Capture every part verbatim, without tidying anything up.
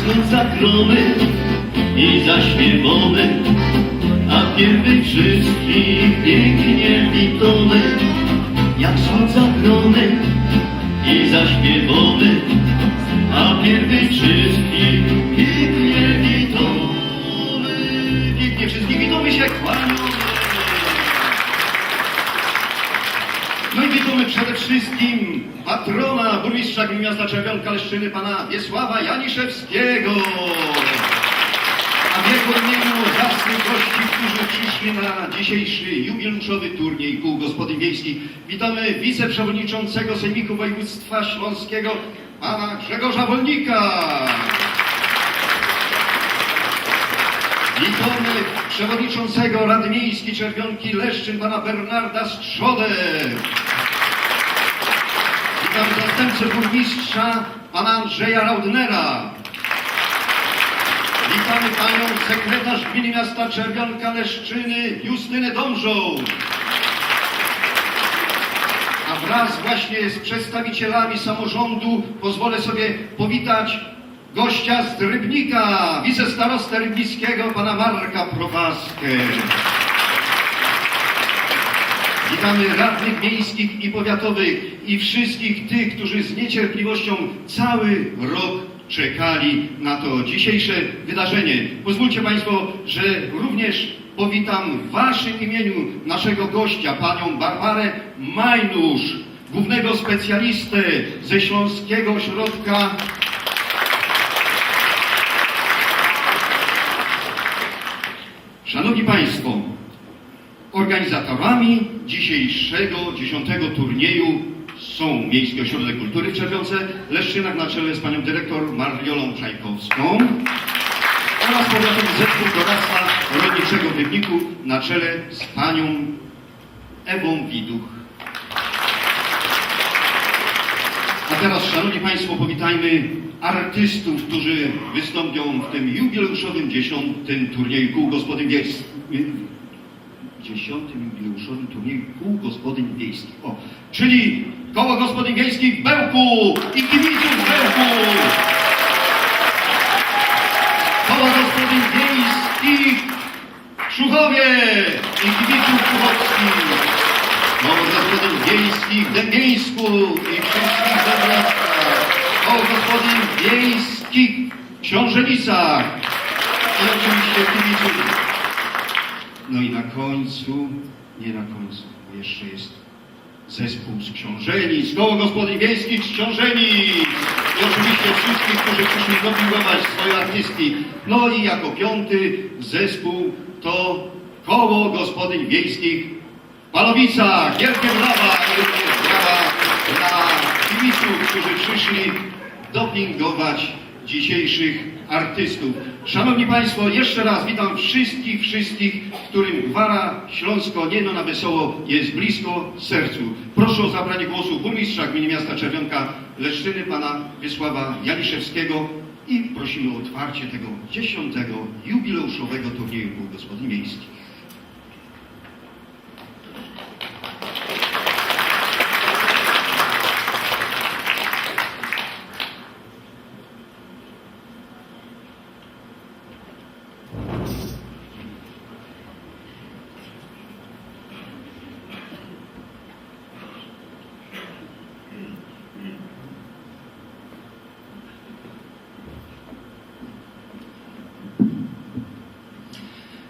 Zagrōmy i zaśpiywōmy, a pierwyj wszystkich piyknie witōmy. Jak sōnd zagrōmy i zaśpiywōmy, a pierwyj wszystkich piyknie witōmy. Piyknie wszystkich witōmy, sie kłaniōmy. No i witōmy przede wszystkim patrōna, burmistrza gminy miasta Czerwionka Leszczyny, pana Wiesława Janiszewskiego. A w jego imieniu zacnych gości, którzy przyszli na dzisiejszy jubileuszowy turniej kół gospodyń wiejskich, witamy wiceprzewodniczącego Sejmiku Województwa Śląskiego, pana Grzegorza Wolnika. Witamy przewodniczącego Rady Miejskiej Czerwionki Leszczyn, pana Bernarda Strzodę. Witamy zastępcę burmistrza, pana Andrzeja Raudnera. Witamy panią sekretarz gminy miasta Czerwionka Leszczyny, Justynę Dąbrzą. A wraz właśnie z przedstawicielami samorządu pozwolę sobie powitać gościa z Rybnika, wicestarostę rybnickiego, pana Marka Propaskę. Witamy radnych miejskich i powiatowych i wszystkich tych, którzy z niecierpliwością cały rok czekali na to dzisiejsze wydarzenie. Pozwólcie państwo, że również powitam w waszym imieniu naszego gościa, panią Barbarę Majnusz, głównego specjalistę ze Śląskiego Ośrodka. Szanowni Państwo, organizatorami dzisiejszego, dziesiątego turnieju są Miejski Ośrodek Kultury w Czerwionce Leszczynach na czele z panią dyrektor Mariolą Czajkowską oraz powiatowy zespół doradztwa rolniczego w Rybniku na czele z panią Ewą Widuch. A teraz, szanowni państwo, powitajmy artystów, którzy wystąpią w tym jubileuszowym dziesiątym turnieju kół gospodyń wiejskich. Dziesiątym jubileuszowym turnieju kół gospodyń wiejskich. O, czyli koło gospodyń wiejskich w Bełku i kibiców w Bełku. Koło gospodyń wiejskich w Szuchowie i kibiców szuchowskich. Koło gospodyń wiejskich w Dębieńsku i wszystkich Dębieńskach. Koło gospodyń wiejskich w Książenicach. I oczywiście kibiców. No i na końcu, nie na końcu, bo jeszcze jest zespół z Książenic, koło gospodyń wiejskich z Książenic. I oczywiście wszystkich, którzy przyszli dopingować swoje artystki. No i jako piąty zespół to koło gospodyń wiejskich w Palowicach. Wielkie brawa i również brawa dla kibiców, którzy przyszli dopingować dzisiejszych artystów. Szanowni państwo, jeszcze raz witam wszystkich, wszystkich, którym gwara Śląsko nieno na wesoło jest blisko sercu. Proszę o zabranie głosu burmistrza gminy miasta Czerwionka Leszczyny, pana Wiesława Janiszewskiego, i prosimy o otwarcie tego dziesiątego jubileuszowego turnieju kół gospodyń wiejskich.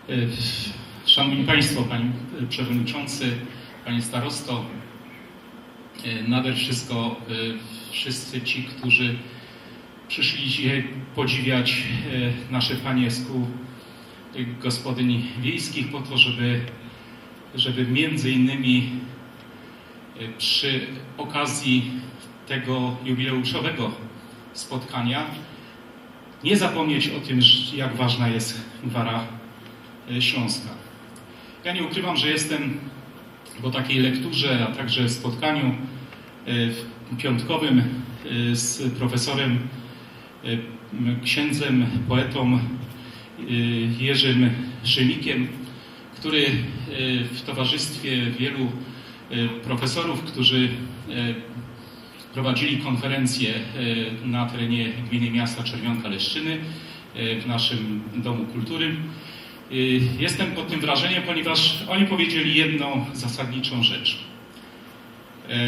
E, Szanowni Państwo, Panie Przewodniczący, Panie Starosto, e, nade wszystko, e, wszyscy ci, którzy przyszli dzisiaj podziwiać, e, nasze panie z kół, e, gospodyń wiejskich po to, żeby, żeby między innymi, e, przy okazji tego jubileuszowego spotkania nie zapomnieć o tym, ż-, jak ważna jest gwara, e, Śląska. Ja nie ukrywam, że jestem po takiej lekturze, a także spotkaniu, e, w-, piątkowym, e, z profesorem, e, m-, księdzem, poetą, e, Jerzym Szymikiem, który, e, w towarzystwie wielu, e, profesorów, którzy, e, prowadzili konferencje, e, na terenie gminy i miasta Czerwionka Leszczyny, e, w naszym Domu Kultury. E, jestem pod tym wrażeniem, ponieważ oni powiedzieli jedną zasadniczą rzecz. E,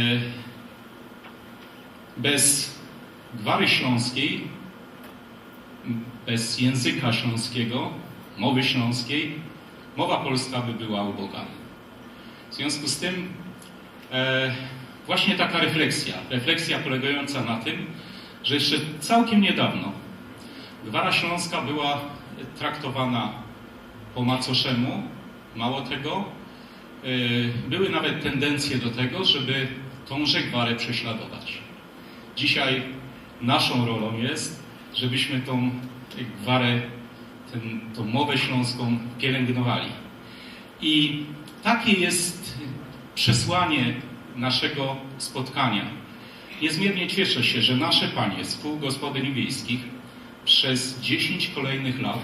bez gwary śląskiej, bez języka śląskiego, mowy śląskiej, mowa polska by była uboga. W związku z tym, e, właśnie taka refleksja, refleksja polegająca na tym, że jeszcze całkiem niedawno gwara śląska była traktowana po macoszemu, mało tego, e, były nawet tendencje do tego, żeby tąże gwarę prześladować. Dzisiaj naszą rolą jest, żebyśmy tą gwarę, ten, tą mowę śląską pielęgnowali. I takie jest przesłanie naszego spotkania. Niezmiernie cieszę się, że nasze panie z kół gospodyń wiejskich przez dziesięć kolejnych lat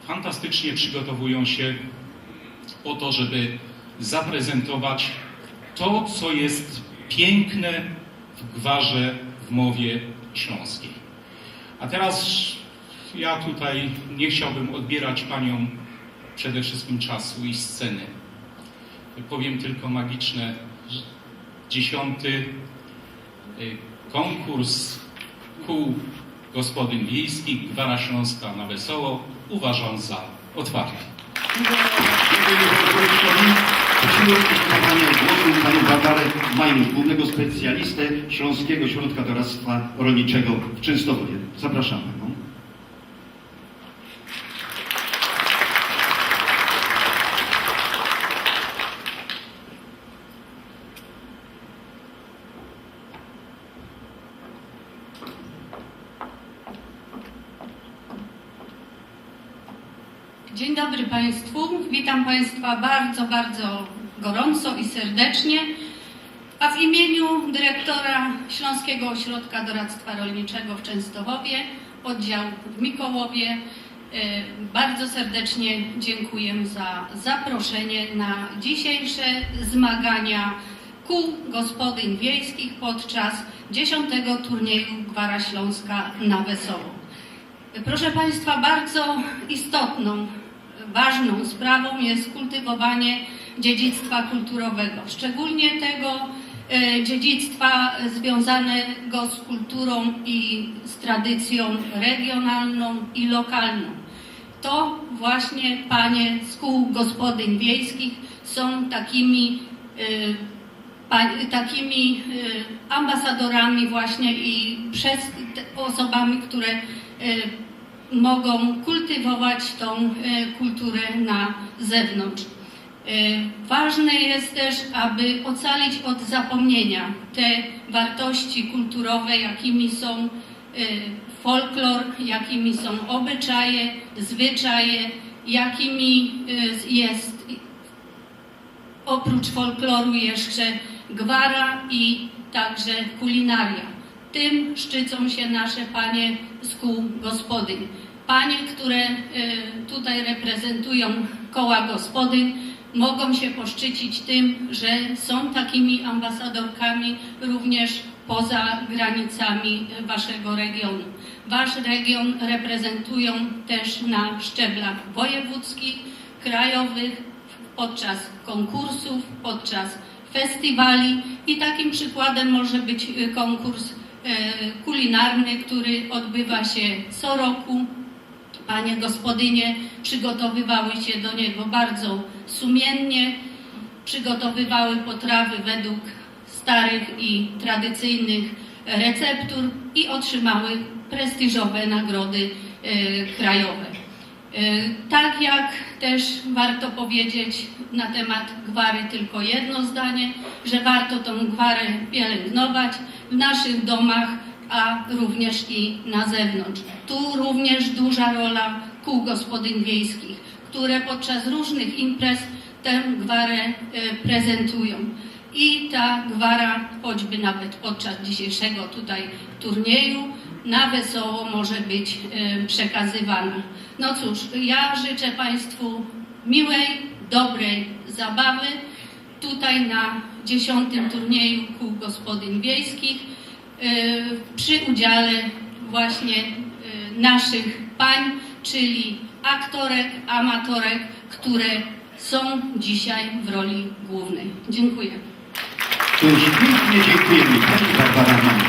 fantastycznie przygotowują się po to, żeby zaprezentować to, co jest piękne w gwarze, w mowie śląskiej. A teraz ja tutaj nie chciałbym odbierać paniom przede wszystkim czasu i sceny. Powiem tylko magiczne: dziesiąty, y, konkurs kół gospodyń wiejskich Gwara Śląska na Wesoło uważam za otwarty. Prosimy o udzielenie głosu panią Barbarę Majnów, głównego specjalistę Śląskiego Ośrodka Doradztwa Rolniczego w Częstochowie. Zapraszamy. No. Dzień dobry Państwu. Witam Państwa bardzo, bardzo gorąco i serdecznie. A w imieniu dyrektora Śląskiego Ośrodka Doradztwa Rolniczego w Częstochowie, oddział w Mikołowie, e, bardzo serdecznie dziękuję za zaproszenie na dzisiejsze zmagania kół gospodyń wiejskich podczas dziesiątego turnieju Gwara Śląska na Wesoło. Proszę Państwa, bardzo istotną, ważną sprawą jest kultywowanie dziedzictwa kulturowego, szczególnie tego, e, dziedzictwa związanego z kulturą i z tradycją regionalną i lokalną. To właśnie panie z kół gospodyń wiejskich są takimi, e, pa-, takimi, e, ambasadorami właśnie i przez te osobami, które, e, mogą kultywować tą, e, kulturę na zewnątrz. E, ważne jest też, aby ocalić od zapomnienia te wartości kulturowe, jakimi są, e, folklor, jakimi są obyczaje, zwyczaje, jakimi, e, jest oprócz folkloru jeszcze gwara i także kulinaria. Tym szczycą się nasze panie z kół gospodyń. Panie, które, e, tutaj reprezentują koła gospodyń, mogą się poszczycić tym, że są takimi ambasadorkami również poza granicami waszego regionu. Wasz region reprezentują też na szczeblach wojewódzkich, krajowych, podczas konkursów, podczas festiwali i takim przykładem może być, y, konkurs, e, kulinarny, który odbywa się co roku. Panie gospodynie przygotowywały się do niego bardzo sumiennie, przygotowywały potrawy według starych i tradycyjnych receptur i otrzymały prestiżowe nagrody, e, krajowe. E, tak jak też warto powiedzieć na temat gwary tylko jedno zdanie, że warto tą gwarę pielęgnować w naszych domach, a również i na zewnątrz. Tu również duża rola kół gospodyń wiejskich, które podczas różnych imprez tę gwarę, e, prezentują. I ta gwara, choćby nawet podczas dzisiejszego tutaj turnieju, na wesoło może być, e, przekazywana. No cóż, ja życzę Państwu miłej, dobrej zabawy tutaj na dziesiątym turnieju kół gospodyń wiejskich, e, przy udziale właśnie, e, naszych pań, czyli aktorek, amatorek, które są dzisiaj w roli głównej. Dziękuję. To już pięknie dziękujemy. Pani Barbara Mann.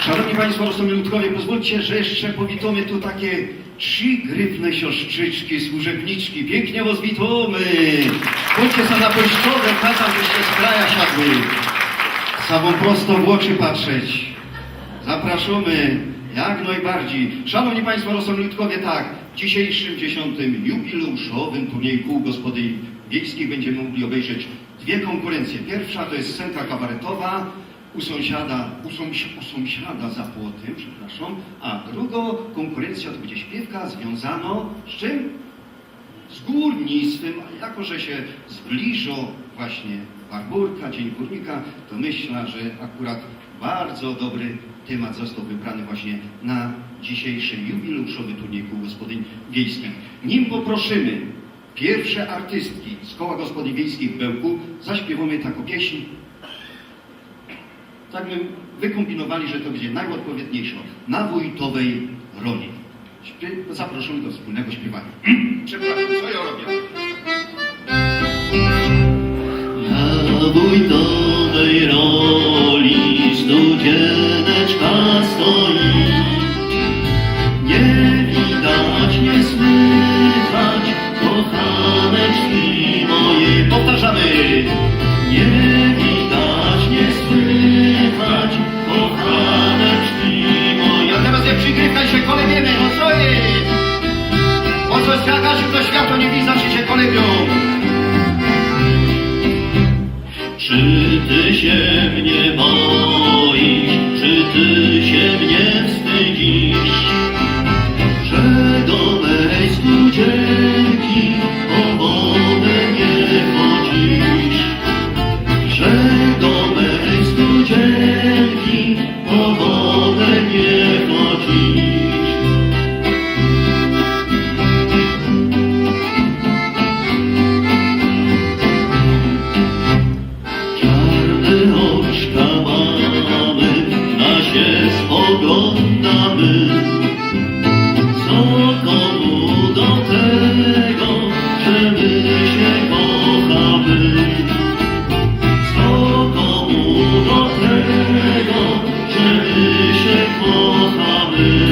Szanowni Państwo, rozsądni ludkowie, pozwólcie, że jeszcze powitamy tu takie trzy gryfne siostrzyczki, służebniczki. Pięknie was witamy. Bądźcie za na poiszczowe, kazam, żeście z kraja siadły. Chcę wam prosto w oczy patrzeć. Zapraszamy, jak najbardziej. Szanowni Państwo, rozsądni ludkowie, tak, w dzisiejszym dziesiątym jubileuszowym turnieju kół gospodyń wiejskich będziemy mogli obejrzeć dwie konkurencje. Pierwsza to jest scenka kabaretowa u sąsiada, u, sąsi, u sąsiada za płotem, przepraszam, a drugą konkurencją to będzie śpiewka związana z czym? Z górnictwem, a jako że się zbliża właśnie Barburka, Dzień Górnika, to myślę, że akurat bardzo dobry temat został wybrany właśnie na dzisiejszy jubileuszowy turniej kół gospodyń wiejskich. Nim poprosimy pierwsze artystki z koła gospodyń wiejskich w Bełku, zaśpiewamy taką pieśń. Tak my wykombinowali, że to będzie najodpowiedniejsze. Na wójtowej roli. Śpie- Zapraszam do wspólnego śpiewania. Przepraszam, co ja robię? Na wójtowej roli studzieneczka stoi. Nie widać, nie słychać kochaneczki mojej. Powtarzamy. Nie widać, nie słychać kochaneczki mojej. A teraz jak przygrywka i się kolebiemy, no co jest? Po co zgagasz, to światło nie widzę, że się kolebią. Czy ty się mnie boisz, czy ty się mnie wstydzisz, że do mej studzienki po wodę nie chodzisz, że do mej studzienki po wodę nie chodzisz? Czarne oczka mamy, na się spoglądamy. Co komu do tego, że my się kochamy? Co komu do tego, że my się kochamy?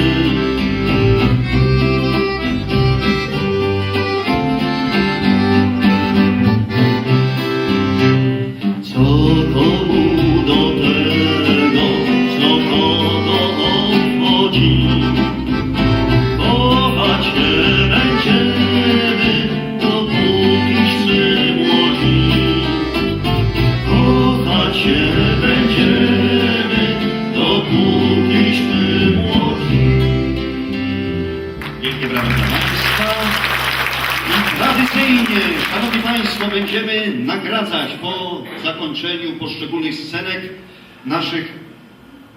Co komu do tego, co kogo obchodzi? Kochać się będziemy, dopókiśmy młodzi. Kochać się będziemy, dopókiśmy młodzi. Wielkie brawa dla Państwa. I tradycyjnie, Szanowni Państwo, będziemy nagradzać po zakończeniu poszczególnych scenek naszych,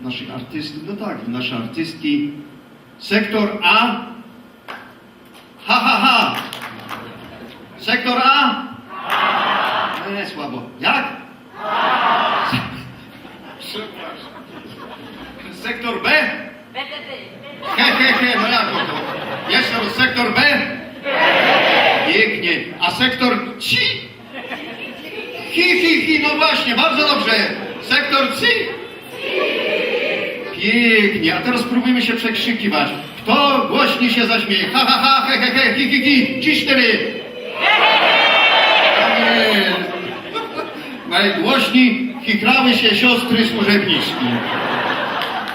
naszych artystów, no tak, nasze artystki. Sektor A. Ha, ha, ha. Sektor A. Nie, słabo. Jak? Sektor B? He, he, he, no jak to? Jeszcze raz, sektor B? Pięknie. A sektor C? Hi, hi, hi, no właśnie, bardzo dobrze. Sektor C? Pięknie, a teraz spróbujmy się przekrzykiwać. Kto głośniej się zaśmieje? Ha, ha, ha, he, he, he, hi, hi, hi, trzy, cztery. Nie. Najgłośniej chichrały się siostry służebniczki.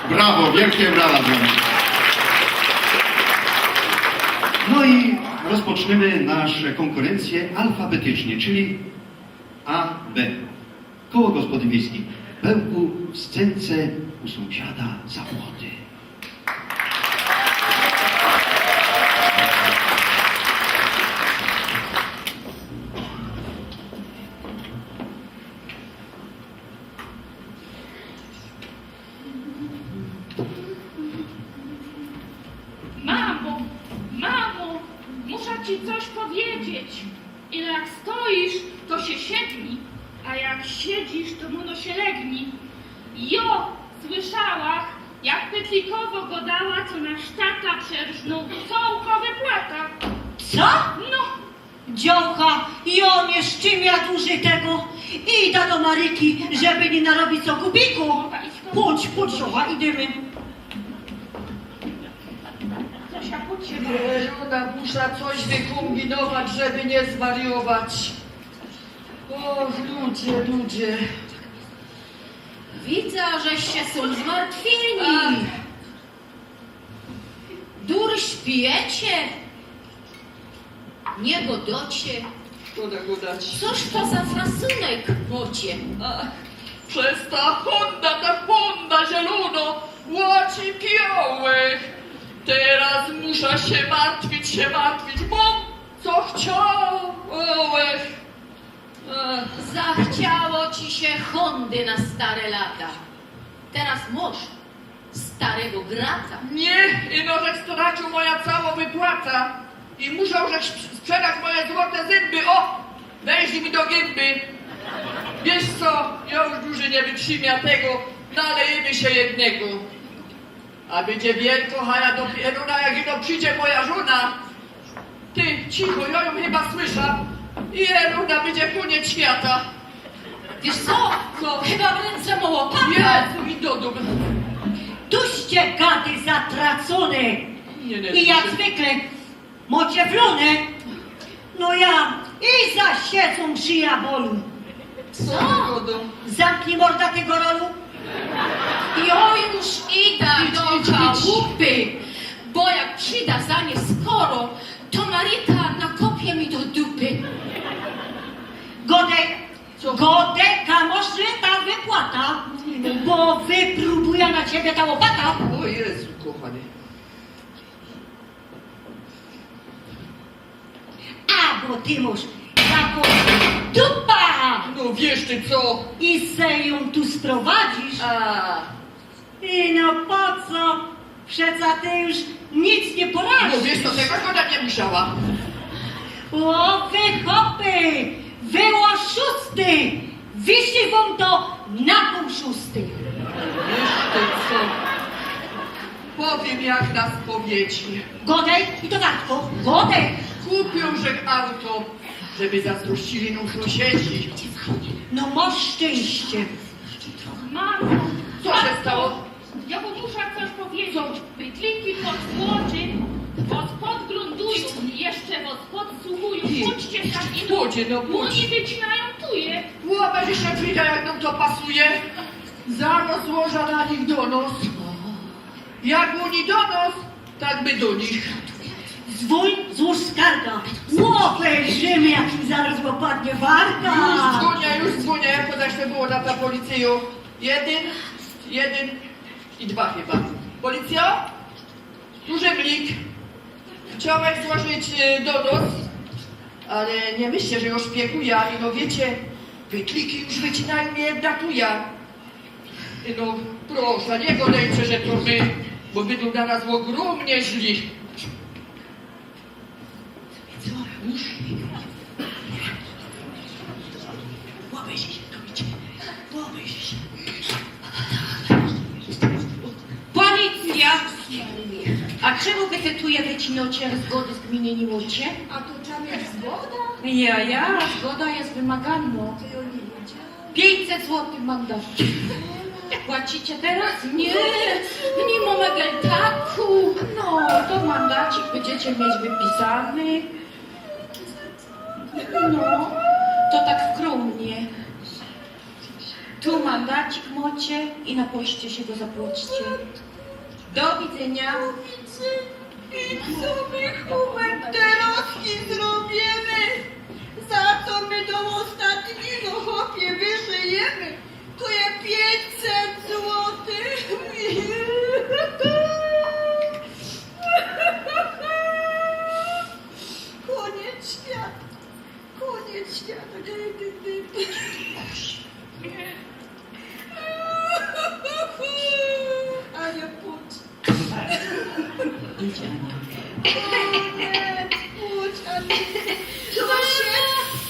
Brawo, wielkie brawa dla nich. No i rozpoczniemy nasze konkurencje alfabetycznie, czyli A, B. Koło Gospodyń Wiejskich w Bełku, w scence u sąsiada za płoty. Mamo, mamo, muszę ci coś powiedzieć. Ile jak stoisz, to się siedni, a A jak siedzisz, to mōno sie legnij. Jo, słyszała, jak Pytlikowo godała, co nasz tata przerżnōł cołko wypłata. Co? No. Dziołcha, jo niy szczymiã dużyj tego. Ida do Maryki, żeby niy narobić co gubiku. Pōdź, pōdź, dziołcha, idymy. Zosia, pōdź sie. Jeruna, muszã coś wykōmbinować, żeby niy zwariować. Och, ludzie, ludzie. Widzã, żeście sōm zmartwieni. Ach. Durś pijecie? Niy godocie? Szkoda godać. Coż to za frasunek mocie? Ach, przez ta honda, ta honda zielōno, łaci piołek. Teraz muszã sie martwić, sie martwić, mōm co chciołek. Ach. Zachciało ci sie hondy na stare lata. Teraz mosz starego grata. Niy, ino żech straciōł moja cołko wypłata. I muszã żech sprz-, sprzedać moje złote zymby. O! Wejrzyj mi do gymby. Wiysz co? Jo już dużyj niy wytrzimiã tego. Nalejymy sie jednego. A bydzie wielko haja dopiero, no, jak ino przidzie moja żōna. Ty, cicho, jo jōm chyba słysza. I Jeruna, bydzie kōniec świata. Wiysz co? Co? Chyba w rynce moło paka. Jezu, i do dōm. Tuście gady zatracōne. Niy, niy. I jak zwykle mocie wlōne. No ja, i zasiedzōm przi jabolu. Co? Zamknij morda, ty gorolu. Jo już ida do chałupy, bo jak przidã za niy skoro, to Maryka nakopie mi do dupy. Godej, co? Godej, a może ta wypłata, bo wyprōbujã na ciebie ta łopata. O Jezu, kochany. A, bo ty mosz takõ dupã! No wiysz ty co? I se jōm tu sprowadzisz? A. I no po co? Przeca ty już nic niy poradzysz. No wiysz co, tego szkoda niy musiała. O, wy chopy! Wy ôszusty! Wyszli wōm to na pōł szōsty. Wiysz ty co? Powiym jak na spowiedzi. Godej i to wartko, godej. Kupiōł żech auto, żeby zazdrościli nōm sōsiedzi. No mosz szczyńście. Mamo! Co sie stało? Jo wōm muszã coś powiedzieć. Co? Pytliki podskoczył, wos podglōndujōm, jeszcze wos podsłuchujōm. Ty. Pōdźcie tam, ino. Pōdź, no pōdź. Ôni wycinajōm tuje. Ôbejrzysz, jak widza, jak nōm to pasuje. Zarŏz złożã na nich donŏs. Jak ôni donŏs, tak by do nich. Zwōń, złōż skarga. Ôbejrzymy, jak im zarŏz ôpadnie warga. Już dzwōniã, już dzwōniã. Jako zaś to było na ta policyjo? Jedyn, jedyn i dwa chyba. Policyjo? Tu Rzymlik. Chciałech złożyć, y, donŏs, ale niy myślcie, że jo szpiegujã, ino wiycie, pytliki już wycinajōm, jedna tu ja. No proszã, niy gŏdejcie, że to my, bo bydōm zarŏz ôgrōmnie źli. Policyjo! A czymu wy te tuje wycinŏcie, zgody z gminy niy mŏcie? A to trza mieć zgoda? Ja, ja, zgoda je wymaganŏ. To jo niy wiedziała. Piyńćset złotych mandatu. Płacicie terŏz? Niy, niy mōmy geltaku. No, to mandacik bydziecie mieć wypisany. No, to tak skrōmnie. Tu mandacik mŏcie i na poście sie go zapłacicie. Do widzynio. I co my, chopie, terŏzki zrobiymy? Za co my do ôstatnigo, chopie, wyżyjymy? To je piyńćset złotych. Kōniec świata. Kōniec świata. Ania, płacz. Idź, Ania. Kōniec, płacz, Ania. Co sie,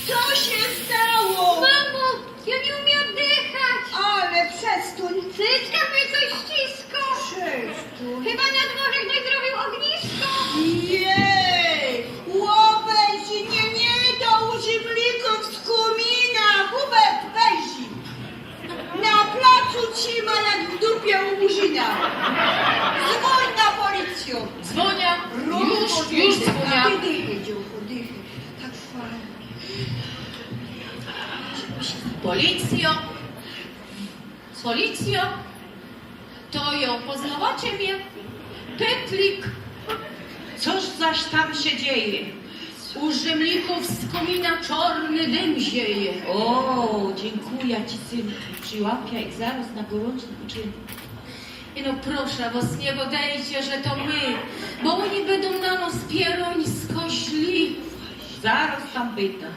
co sie stało? Mamo, jo Utrzima jak w dupie u Murzyna. Zwoń na policyjõ. Dzwoniã. Już, już dzwoniã. A ty dychy, dziołcho, dychy. Tak fajnie. Policyjõ. Policyjõ. To jo, poznawacie mie? Pytlik. Cōż zaś tam sie dzieje? U Rzymlichōw z kōmina czŏrny dym zieje. O, dziynkuja ci, synku. Prziłapiã ich zarŏz na gōrōncznym uczynkù. I no proszã wŏs, niy gŏdejcie, że to my, bo ôni bydōm na nŏs pierōńsko źli. Zarŏz tam bydã.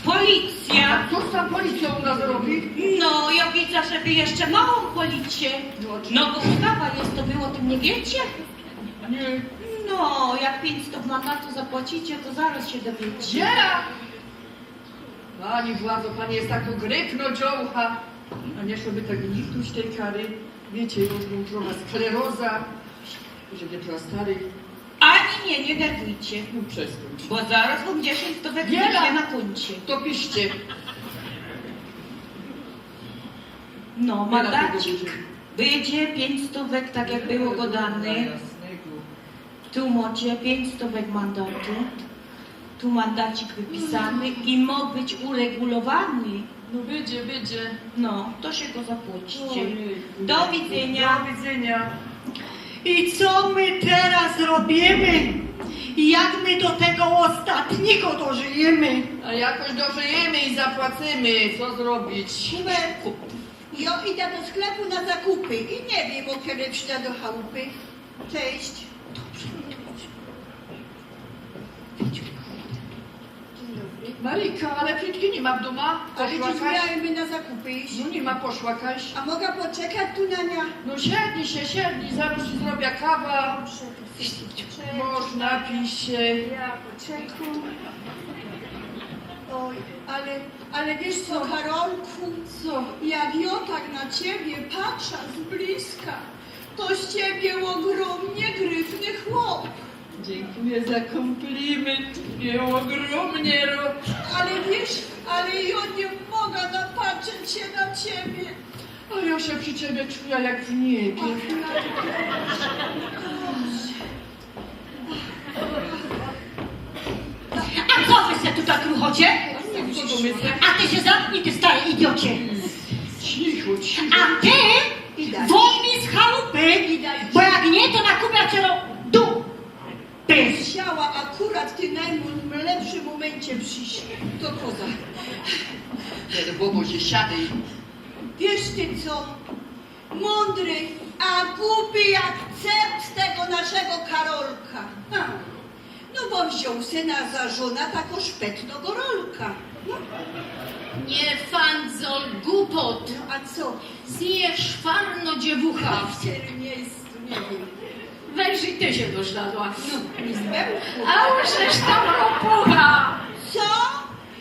Policyjŏ! Co z tōm policyjōm u nŏs robi? No, jo widzã, że wy jeszcze mało chwalicie. No, bo ustawa je, to wy ô tym niy wiycie? Niy. No, jak piyńć stop mandatu zapłacicie, to zarŏz sie dowiecie. Pani władzo, pani je takŏ gryfnŏ dziołcha. A niy szło by tak wniknōńć tyj kary. Wiycie, jo mōm trocha skleroza. Że byda trocha stary. Ani mie niy nerwujcie. No przestań. Bo zarŏz wōm dziesiyńć stōwek wyjdzie na kōncie. To piszcie. No, mandacik. Wyjdzie piyńć stōwek, tak jak było gŏdane. Tu mŏcie piyńć stōwek mandatu. Tu mandacik wypisany i mo być uregulowany. No wyjdzie, wyjdzie. No, to sie go zapłacicie. Ojejku. Do widzynio. Do widzynio. I co my teroz robimy? Jak my do tego ôstatnigo dożyjymy? A jakoś dożyjymy i zapłacymy. Co zrobić? Hubert, jo idę do sklepu na zakupy i niy wiym, ô kery przidã do chałupy. Cześć. Dzień dobry. Marika, ale Frytki niy ma w dōma. Ale poszła dziś kaś? Miałymy na zakupy iść. No niy ma, poszła kaś. A mogã poczekać tu na niã? No siednij sie, siednij, zarŏz ci zrobiã kawa. Proszę, proszę. Proszę. Można, pij sie. Ja poczekam. Oj, ale, ale wiysz co, Karolku? Co? Jak jo tak na ciebie patrzã z bliska, to z ciebie ôgrōmnie gryfny chłop. Dziynkuja za kōmplimeńt, ty ôgrōmnie ro... Ale wiysz, ale jo niy mogã napatrzeć sie na ciebie. A jo sie przi ciebie czuja jak w niebie. Ach, ja... A co wy se tu tak ruchŏcie? A ty sie zamknij, ty stary idiocie. Cicho, cicho. A ty wōń mi z chałupy, bo jak niy, to nakupia cię do dupy. Musiała akurat w tym naj-, lepszym momencie przyjść. To koza. Nerwowo sie siadej. Wiysz ty co? Mōndry, a gupi jak cept tego naszego Karolka. Ha. No bo wziōn se na za żōnã takõ szpetnõ gorolka. No. Niy fandzol gupot. No, a co? Zjesz farno, dziewucha. W tym miejscu, niy wiym. Weź i ty sie dożdadła. No, niy zbędny. A już żeś tam ropucha. Co?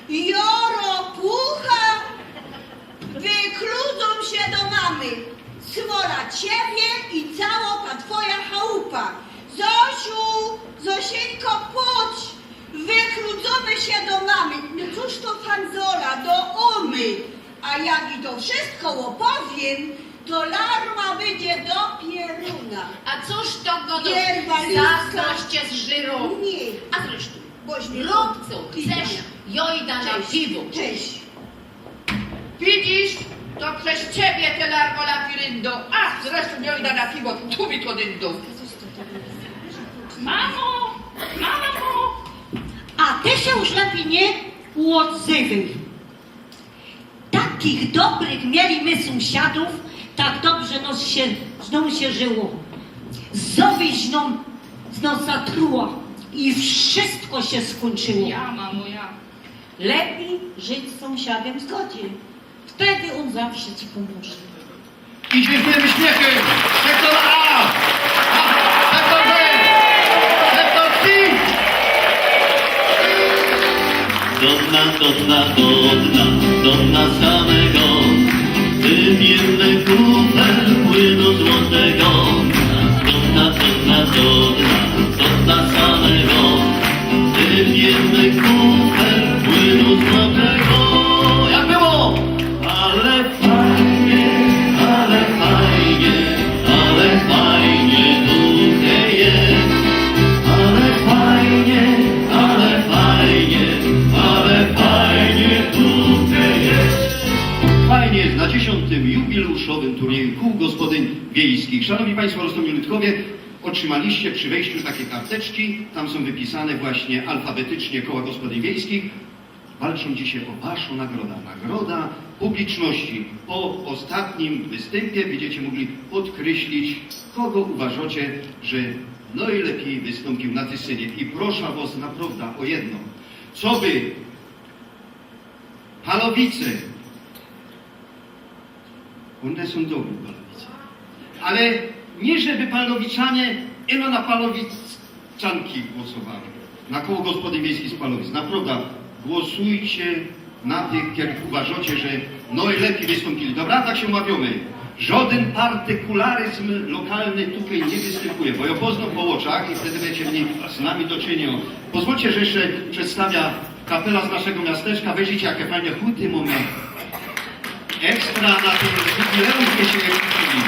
Jo ropucha? Wychludzōm sie do mamy. Smola ciebie i cało ta twoja chałupa. Zosiu, Zosieńko, pōdź. Wychludzōmy sie do mamy. No cōż to fandzola, do ōmy. A jak i to wszysko ôpowiym, to larma bydzie do pierōna. A cōż to gŏdŏsz? Pierwa ludzka. Zazdrość cię zżyrŏ. Niy. A zresztōm, rōb co chcesz, jo idã na piwo. Cześć. Widzisz, to przez ciebie te larmo labiryndo. A zresztōm jo idã na piwo, tu mi to dyndo. Mamo! Mamo! A ty sie już lepij niy ôdzywyj. Takich dobrych mieli my sōmsiadōw, tak dobrze nōm sie, nōm sie żyło. Zowiś nōm, nōm zatruła i wszysko sie skōńczyło. Ja, mamo, ja. Lepij żyć z sōmsiadym w zgodzie. Wtedy ôn zawsze ci pōmŏże. I dziękujemy, śmiechy. Sektor A. A, sektor B. Sektor C. Do dna, do dna, do dna, do dna samego. Wypijmy kufel płynu złotego. Do dna wiejskich. Szanowni Państwo, roztōmili ludkowie, otrzymaliście przy wejściu takie karteczki. Tam są wypisane właśnie alfabetycznie koła gospodyń wiejskich. Walczą dzisiaj o waszą nagrodę. Nagroda publiczności. Po ostatnim występie będziecie mogli podkreślić, kogo uważacie, że najlepiej wystąpił na tej scenie. I proszę was naprawdę o jedno. Co by Palowice. One są dobre, Palowice. Ale nie, żeby Palowiczanie ino na Palowiczanki głosowali. Na koło gospodyń wiejskich z Palowic. Naprawdę, głosujcie na tych, jak uważacie, że najlepiej wystąpili. Dobra, tak się umawiamy. Żaden partykularyzm lokalny tutaj nie występuje, bo ja poznam po oczach i wtedy będziecie mieli z nami do czynienia. Pozwólcie, że jeszcze przedstawię kapela z naszego miasteczka. Weźcie, jakie fajne huty mamy. Ekstra na tym jubileuszu się uczyli.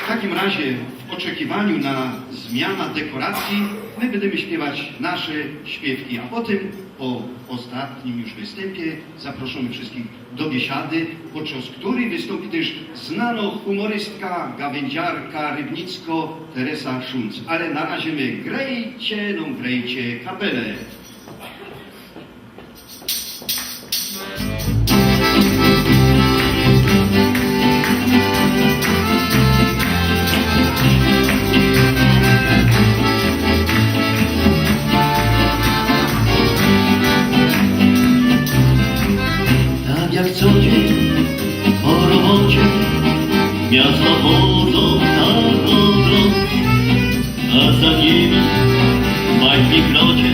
W takim razie w oczekiwaniu na zmiana dekoracji my będziemy śpiewać nasze śpiewki, a potem po ostatnim już występie zaproszymy wszystkich do biesiady, podczas której wystąpi też znana humoristka, gawędziarka rybnicko Teresa Szulc. Ale na razie my grejcie, no grejcie kapelę. Tak jak co dzień po robocie miasto chodzą tak wolno, a za nimi majtki krocie,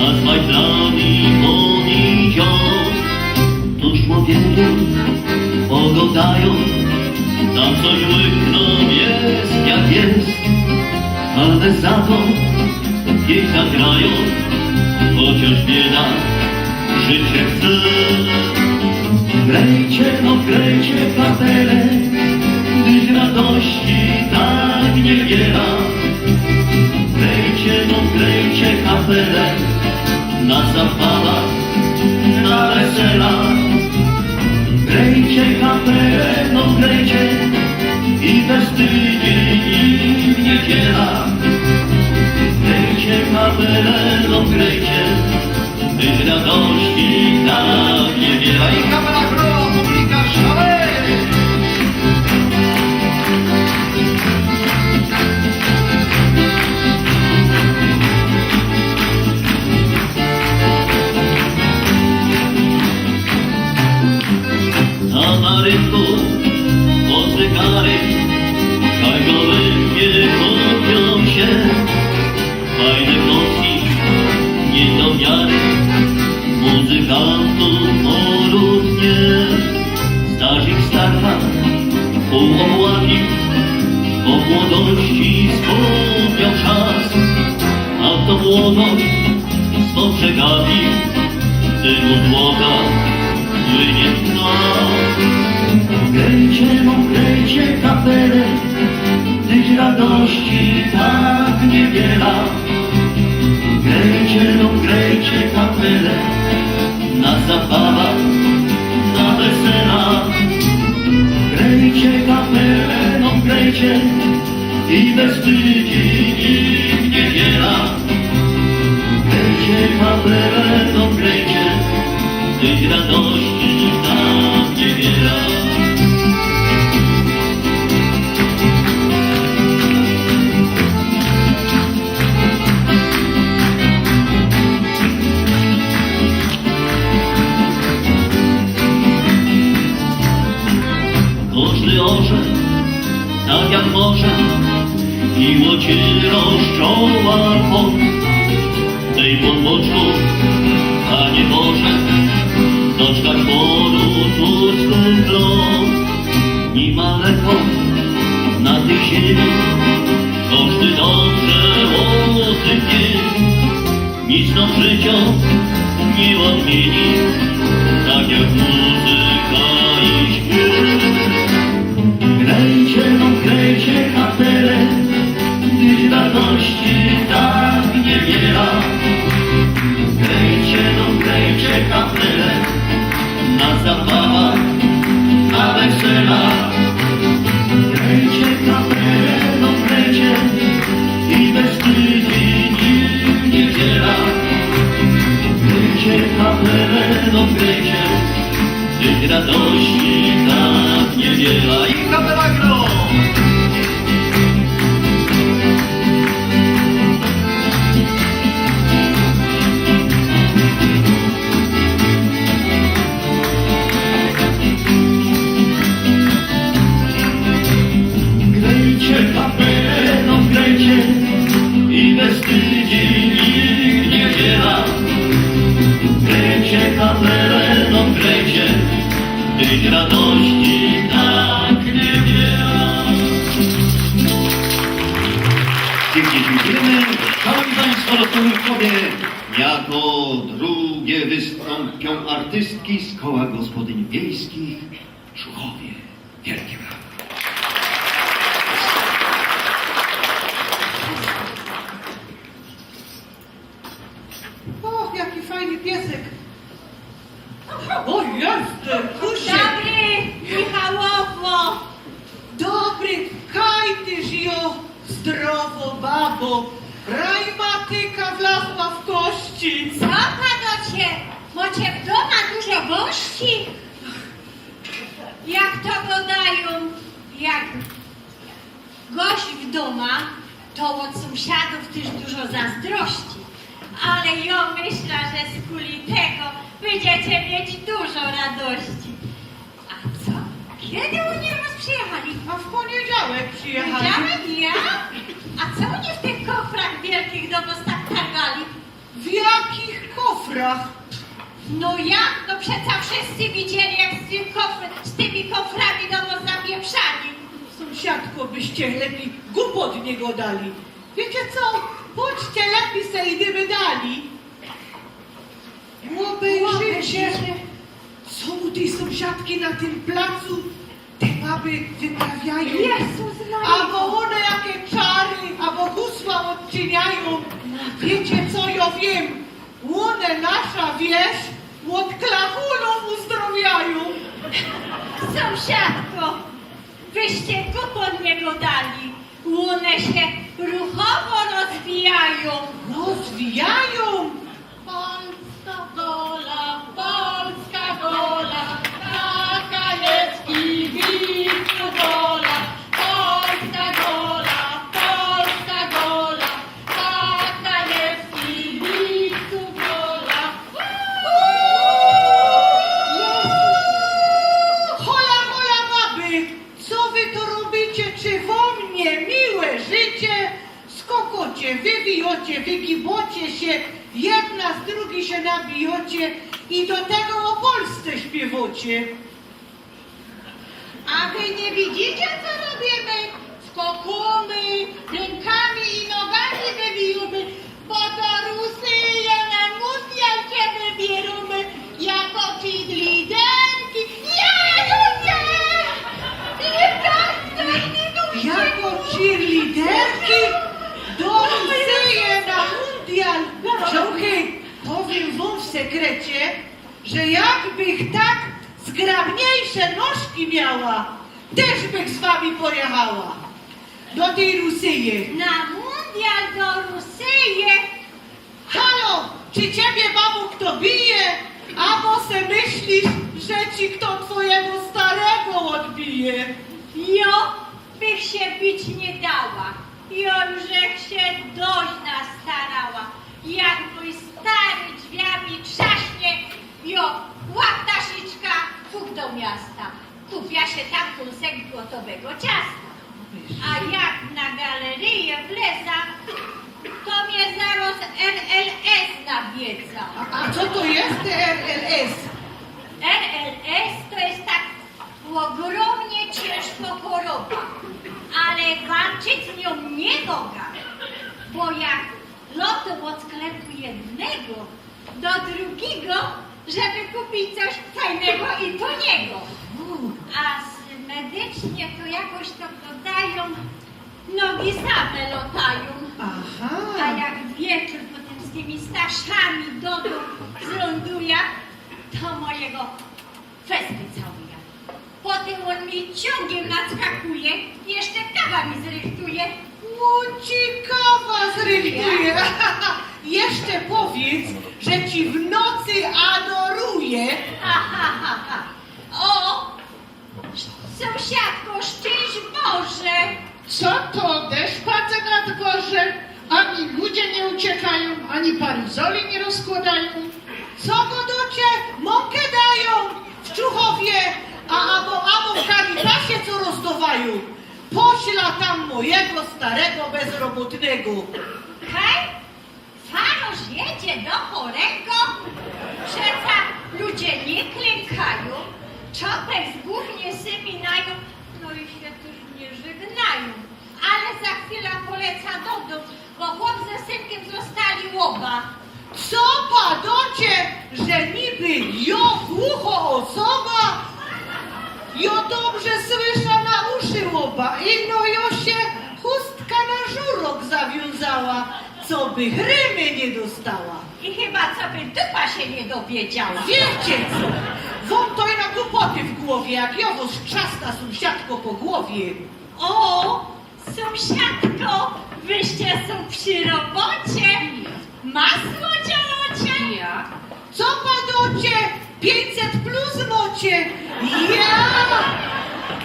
a z majtlami oni idą. Tuż po wielkim pogodają, tam coś łykną jest jak jest, ale za to piękna grają, chociaż bieda życie chce. Grejcie, no grejcie kapele, gdyż radości tak niewiela. Grejcie, no grejcie kapele, na zabawa, na wesela. Grejcie kapele, no grejcie, i bez tydzień, i w niedziela. Grejcie kapele, no grejcie, gdyż radości tak niewiela. I kapela Growa, publika, szalej! A na rynku po cygary, szajgoły nie kupią się. Fajne klocki, nie do wiary, muzykantu poród nie. Starzik starka, pół obłaki, po młodości wspomniał czas, a to młodość spostrzegami tego złota nie ma. Grejcie, no grejcie kapele, tych radości tak niewiela. Grejcie, no grejcie kapele, na zabawa, na wesela. Grejcie kapele, no grejcie, i bez tydzień, i w niedziela. Grejcie, kapele, no grejcie, tych radości tak niewiela. Kożdy orze tak jak może, miłość rozczoła chłop. Tej pod boczku, Panie Boże, doczkać porodu swych lot. Nie ma lekko na tej ziemi, kożdy dobrze o tym wie. Nic nam życia nie odmieni, tak jak muzyka i śpiew. Grejcie, no grejcie kapele, gdyż radości tak niewiela. Grejcie, no grejcie kapele, na zabawa, na wesela. Szanowni Państwo, rozpoczynamy. Jako drugie wystąpią artystki z Koła Gospodyń Wiejskich w Żukowie. Wielkie brawa. O, jaki fajny piesek. O, jest, kusie. Dobry, Michałowo! Dobry, kaj tyż jo, zdrowo, babo. Rajmatyka wlazła w kości. Co panocie? Mocie w dōma dużo gości? Jak to godajōm, jak gość w dōma, to ôd sōmsiadōw tyż dużo zazdrości. Ale jo myśla, że skuli tego bydziecie mieć dużo radości. A co? Kedy ôni roz przyjechali? A w poniedziałek przyjechali. Widziałem ja? A co ôni w tych kofrach wielkich do wos tak targali? W jakich kofrach? No jak? No przeca wszyscy widzieli, jak z, tych kofr, z tymi koframi do wos zapieprzali. Sąsiadko, byście lepiej głupot nie godali. Wiecie co? Bądźcie lepiej, se idymy dali. Obejrzyjcie, co u tej sąsiadki na tym placu te baby wyprawiają. Jezus Maria. Abo ône jakie czary, abo gusła odczyniają. Wiecie co, jo wiym. Ône nasza wieś ôd klachulōw uzdrowiają. Sąsiadko, wyście głupot nie godali. Ône sie ruchowo rozwijają. Rozwijają. Polska gola, Polska gola, taka jest kibicu gola. Polska gola, Polska gola, taka jest kibicu gola. Hola, hola, baby! Co wy to robicie? Czy wōm nie miłe życie? Skokocie, wywijocie, wygibocie sie, jedna z drugi sie nabijocie i do tego ô Polsce śpiewocie. A wy nie widzicie, co robiymy? Skokōmy, rynkami i nogami wywijōmy, bo do Rusyje na mundial sie wybiyōmy jako cheerleaderki. Jezu, nie! Nie tak, nie tak, nie tak. Jako cheerleaderki do Rusyje na mundial. Słuchaj, powiym wōm w sekrecie, że jakbych tak zgrabniejsze nożki miała, tyż bych z wami pojechała do tyj Rusyje. Na mundial do Rusyje? Halo, czy ciebie, babo, kto bije? Abo se myślisz, że ci kto twojego starego odbije? Jo bych sie bić nie dała. Jo już żech sie dość nastarała. Jak mōj stary drzwiami trzaśnie, jo, łap taszyczka, fuk do miasta. Kupia sie tam kōnsek gotowego ciasta. A jak na galeryje wleza, to mie zaroz R L S nawiedza. A, a co to jest te R L S? R L S to jest tak ôgrōmnie ciynżko choroba, ale walczyć z niōm nie moga, bo jak lotōm ôd sklepu jednego do drugigo, żeby kupić coś fajnego i taniego. A z medycznie to jakoś to godajōm, nogi same lotajōm. Aha. A jak wieczōr potym z tymi starszami do dōm zlōnduja, to mojego fest wycałuja. Potym ôn mi ciōngiem nadskakuje, jeszcze kawa mi zrychtuje. Ôn ci kawa zrychtuje. Jeszcze powiedz, że ci w nocy adoruje. Ha, ha, ha, ha. O, sąsiadko, szczęść Boże! Co to deszcz padze na dworze? Ani ludzie nie uciekają, ani paruzoli nie rozkładają. Co godocie? Mōnke dajōm w Czuchowie, a abo, abo w Caritasie co rozdowajōm. Pośla tam mojego starego bezrobotnego. Hej, farosz jedzie do chorego? Przeca ludzie nie klynkają, czopek z głōw nie syminajōm, no i sie tyż nie żegnajōm. Ale za chwila poleca do dōm, Bo chop ze synkym dostali łoba. Co padocie, że niby jo głucho osoba? Jo dobrze słysza na uszy łoba. Ino jo sie chustka na żurok zawiōnzała, coby grymy niy dostała. I chyba coby dupa sie niy dowiedziała. Wiycie co? Wōm to ino głupoty w głowie, jak jo wos trzaska, sōmsiadko, po głowie. O, sōmsiadko, wyście sōm przi robocie. Masło dziolocie? Ja. Co padocie? Piyńćset plus mocie. Ja!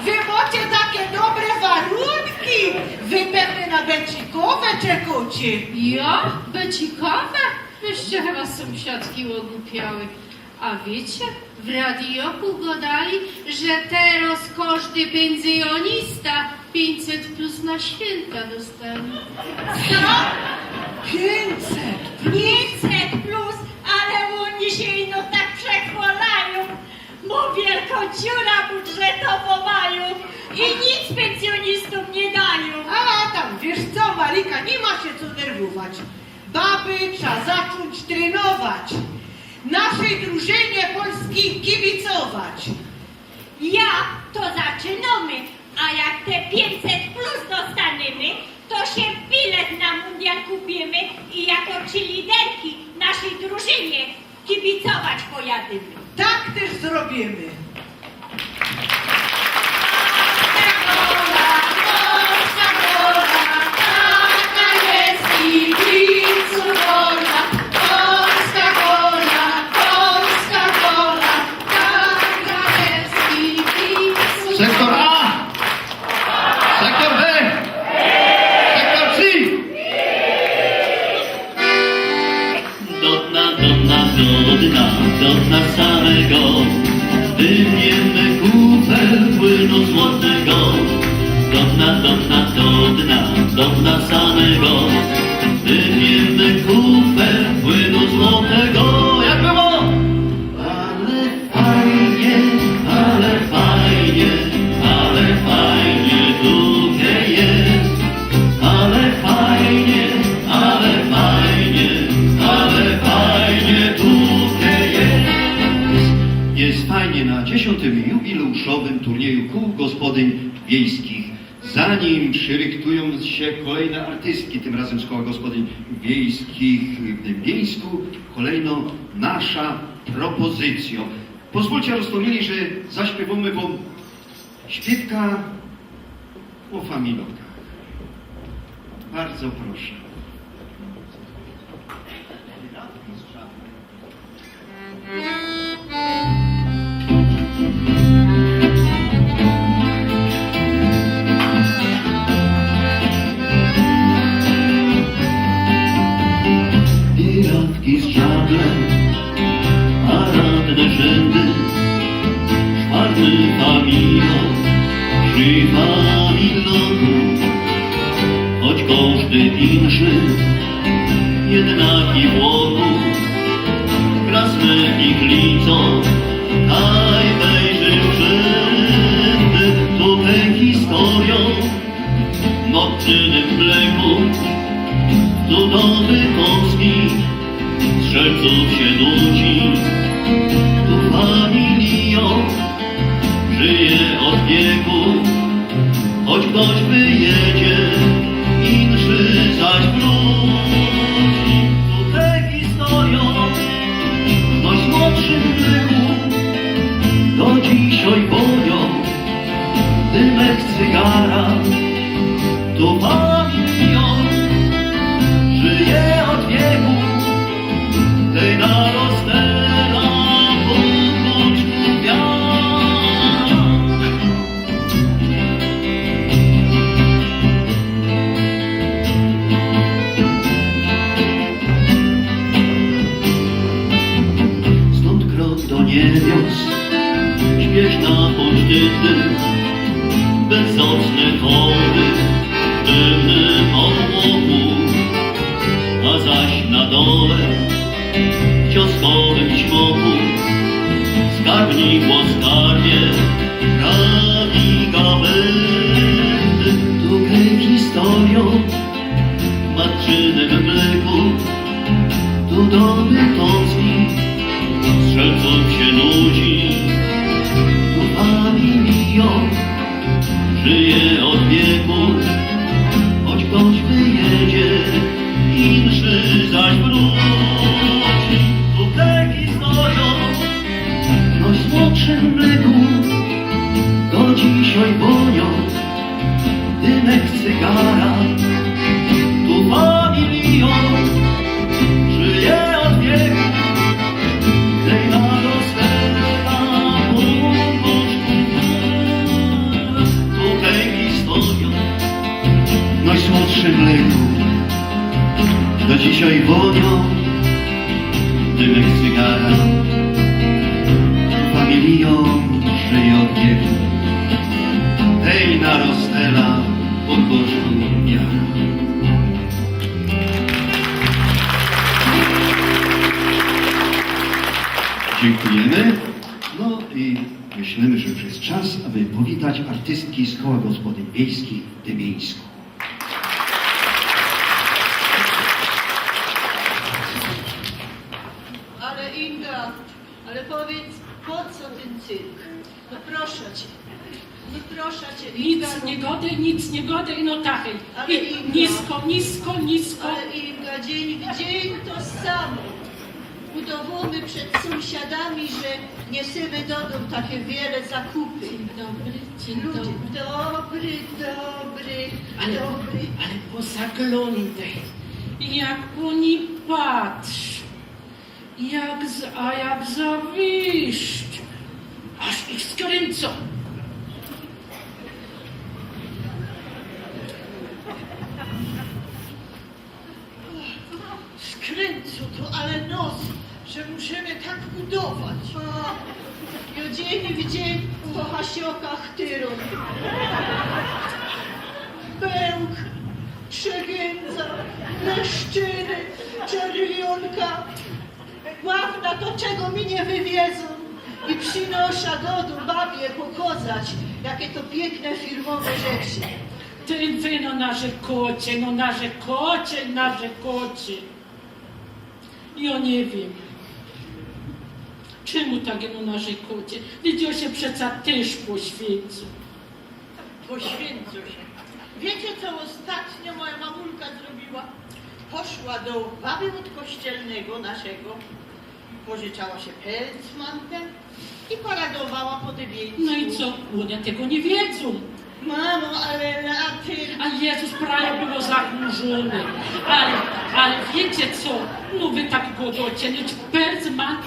Wy mocie take dobre warunki. Wy pewnie na becikowã czekocie. Ja? Becikowã? Wyście chyba, sōmsiadki, ôgłupiałe. A wiycie, w radijoku godali, że teroz kożdy pynzyjōnista piyńćset plus na świynta dostanie. Co? Piyńćset? Piyńćset plus, ale ôni sie ino tak przechwalajōm, bo wielko dziura budżetowõ majōm i nic pynzyjōnistōm niy dajōm. A tam, wiysz co, Marika, niy ma sie co nerwować. Baby, trza zaczōńć trynować. Naszyj drużynie polskij kibicować. Ja, to zaczynōmy, a jak te piyńćset plus dostanymy, to sie bilet na mundial kupiymy i jako cheerleaderki naszyj drużynie kibicować pojadymy. Tak tyż zrobiymy. Sektor A! Sektor B! Sektor C! Do dna, do dna, do dna, do dna samego. Wypiymy kufel płynu złotego. Do dna, do dna, do dna, do dna samego. Wypiymy kufel płynu złotego. Jak było? Ale fajnie, ale fajnie, ale fajnie tutaj jest. Ale fajnie, ale fajnie, ale fajnie tutaj jest. Jest fajnie na dziesiątym jubileuszowym turnieju kół gospodyń wiejskich. Zanim przyryktują się kolejne artystki, tym razem z koła gospodyń wiejskich w Dębieńsku, kolejno nasza propozycjo. Pozwólcie, Rostowili, że zaśpiewamy wam śpiewka o familokach. Bardzo proszę. Bielawki z żaglem, paradne rzędy, szwarny familio, przy familioku, choć kożdy inszy, jednak i wokół krasne ich lico, haj wejrzysz wszędy, to te historio, nocnym mleku, cudowy kąski, strzelców się nudzi, tu familio żyje od wieku. Choć ktoś wyjedzie, inszy zaś wróci. Tu te historio w najmłodszym wieku do dzisiej wonią, dymek cygara. Tu familio żyje od wieku, tej narostela podróż wiara. Stąd krok do niebios, śpieszna bądź tyndy, bezocny chory w dymnym obłoku, a zaś na dole cios Nowy to z nich strzelcōm sie nudzi. Tu familijōm żyje ôd wieku, choć ftoś wyjedzie, inszy zaś wrōci. Tu pleki stojōm w nojsłodszym mlyku, do dzisiej wōniōm dymek cygara. Tu familijōm żyje ôd wieku, tej na rozstela pōn boczku. Tu pleki stojōm w nojsłodszym mlyku, do dzisiej wōniōm dymek cygara. Familijōm żyje ôd wieku, tej na rozstela pōn boczku wiara. Dziękujemy. No i myślimy, że już jest czas, aby powitać artystki z Koła Gospodyń Wiejskich w Dymińsku. Ale Inga, ale powiedz, po co ten cyrk? No proszã ciã. No proszã ciã, Inga, nic no. Nie godej, nic nie godej, no tachej. Ale i Inga. Nisko, nisko, nisko. Ale Inga, dzień w dzień to samo. Udowōmy przed sōmsiadami, że niesymy do dōm take wiele zakupy. Dzień dobry, dzień dobry. Dobry, dobry, ale, dobry. Ale pozaglōndej, jak ôni patrz, jak z, a jak zawiszcz, aż ich skrymcōm. Skrymcōm to, ale nos, że musimy tak udować. A, jo dzień w dzień po hasiokach tyrōm. Pyłk, trzegynza, leszczyny, czerwionka. Gławna to, czego mi nie wywiezōm. I przinoszã do dōm babie pokozać, jakie to piykne firmowe rzeczy. Ty, wy no narzekŏcie, no narzekŏcie, narzekŏcie. Jŏ niy wiym. Czymu tak no narzekŏcie? Ludzie sie przeca tyż poświyncōm. Poświyncōm sie. Wiycie, co ôstatnio moja mamulka zrobiła? Poszła do baby ôd kościelnego naszego. Pożyczała sie pelc z mantem i paradowała po Dybieńsku. No i co? Ône tego niy wiedzōm. Mamo, ale laty. A Jezus, prawie było zachmurzōne. Ale, ale wiycie co? No wy tak gŏdŏcie, no ci pelc ma,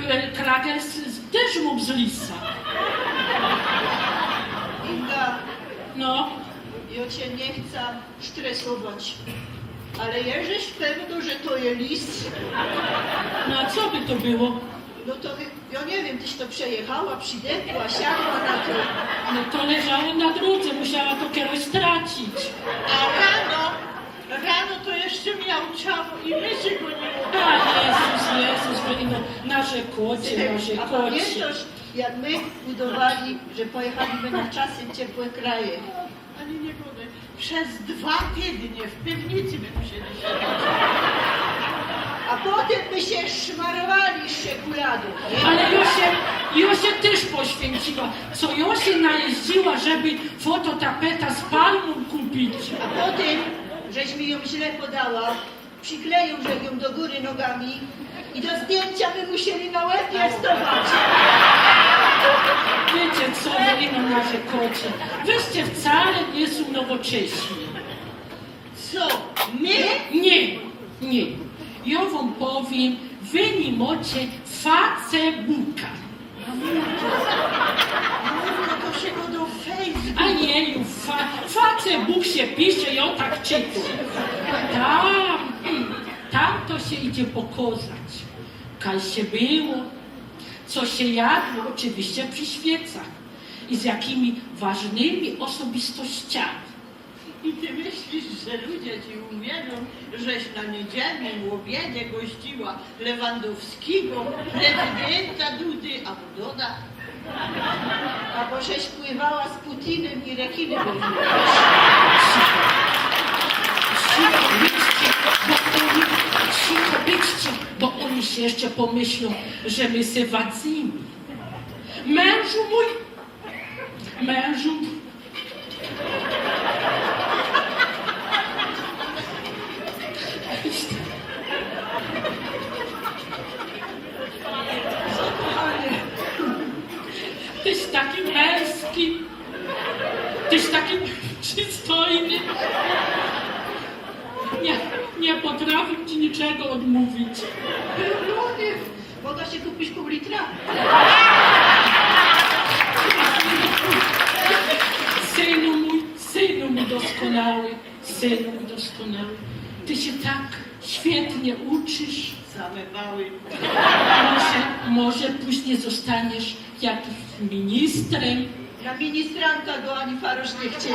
e, krakel z, z, tyż mōm z lisa. Inga. No. Jŏ cie niy chca stresować. Ale jeżeś pewno, że to je lis? No a co by to było? No to, jŏ niy wiym, tyś to przejechała, przidepła, siadła na to. No to leżało na drōdze, musiała to keroś stracić. A rano, rano to jeszcze miał ciało i myszy go niy mogły. A Jezus, Jezus, wy no narzekŏcie, narzekŏcie. A pamiyntasz, jak my udowali, że pojechali my na czasy w ciepłe kraje? Ani niy gŏdej. Przez dwa tydnie w piwnicy my musieli siedzieć. A potym my sie szmarowali z szekuladą, niy? Ale jŏ sie, jŏ sie tyż poświynciła. Co jŏ sie najeździła, żeby fototapeta z palmōm kupić. A potym, żeś mi jōm źle podała. Prziklejił żech jōm do gōry nogami i do zdjyńcia my musieli na łeb je wstawać. Wiycie co, wy ino narzekŏcie. Wyście wcale niy sōm nowocześni. Co? My? Niy, niy. Jŏ wōm powiym, wy niy mŏcie Facebooka. No, to sie go do Facebooka. A jeju, fa-, Facebook sie pisze, jŏ tak czytōm. Tam, tam to sie idzie pokozać, kaj sie było, co sie jadło, ôczywiście przi świecach, i z jakimi ważnymi ôsobistościami. I ty myślisz, że ludzie ci uwierzōm, żeś na niydzielnym ôbiedzie gościła Lewandowskigo, prezydynta Dudy abo Doda? Abo żeś pływała z Putinym i rekinym ôwielkość? Cicho, cicho, bydźcie, bo to niy, cicho, bydźcie, bo Jeszcze pomyślōm, że my se wadzymy. Mężu mōj, mężu. Tyś taki męski, tyś taki przystojny. Nie, nie potrafię ci niczego odmówić. Rany, mogę się kupić pół litra? Synu mój, synu mój doskonały, synu mój doskonały. Ty się tak świetnie uczysz. Same bały. Może, może później zostaniesz jakimś ministrem. Na ministranta go ani farosz nie chcieli.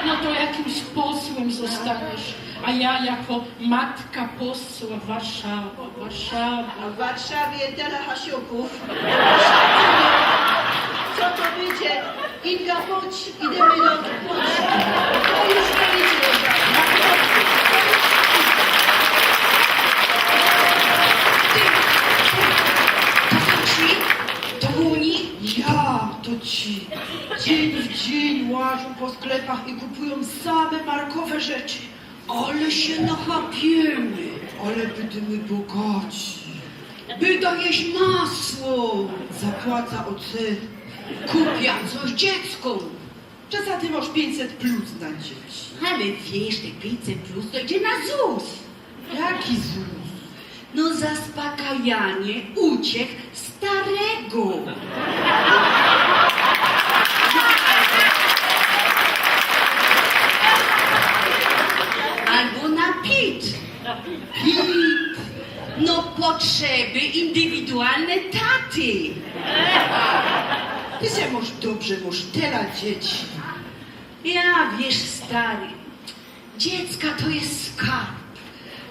No to jakimś posłem zostaniesz, a ja jako matka posła Warszawa, Warszawa. A w Warszawie tyle hasiuków. Co to będzie? Inga, chodź, idziemy do Polski. To już nie idzie. To są ci? To oni? Ja, to ci. Dzień w dzień łażą po sklepach i kupują same markowe rzeczy. Ale się nachapimy. Ale będziemy bogaci. By dajesz masło. Zapłaca O C. Kupię coś dziecku. Czy za ty masz pięćset plus na dzieci? Ale wiesz, te pięćset plus to idzie na ZUS. Jaki ZUS? No, zaspokajanie uciech starego. Albo na pit. Pit. No, potrzeby indywidualne taty. Ty się masz dobrze, masz tyle dzieci. Ja, wiesz, stary, dziecka to jest skarb,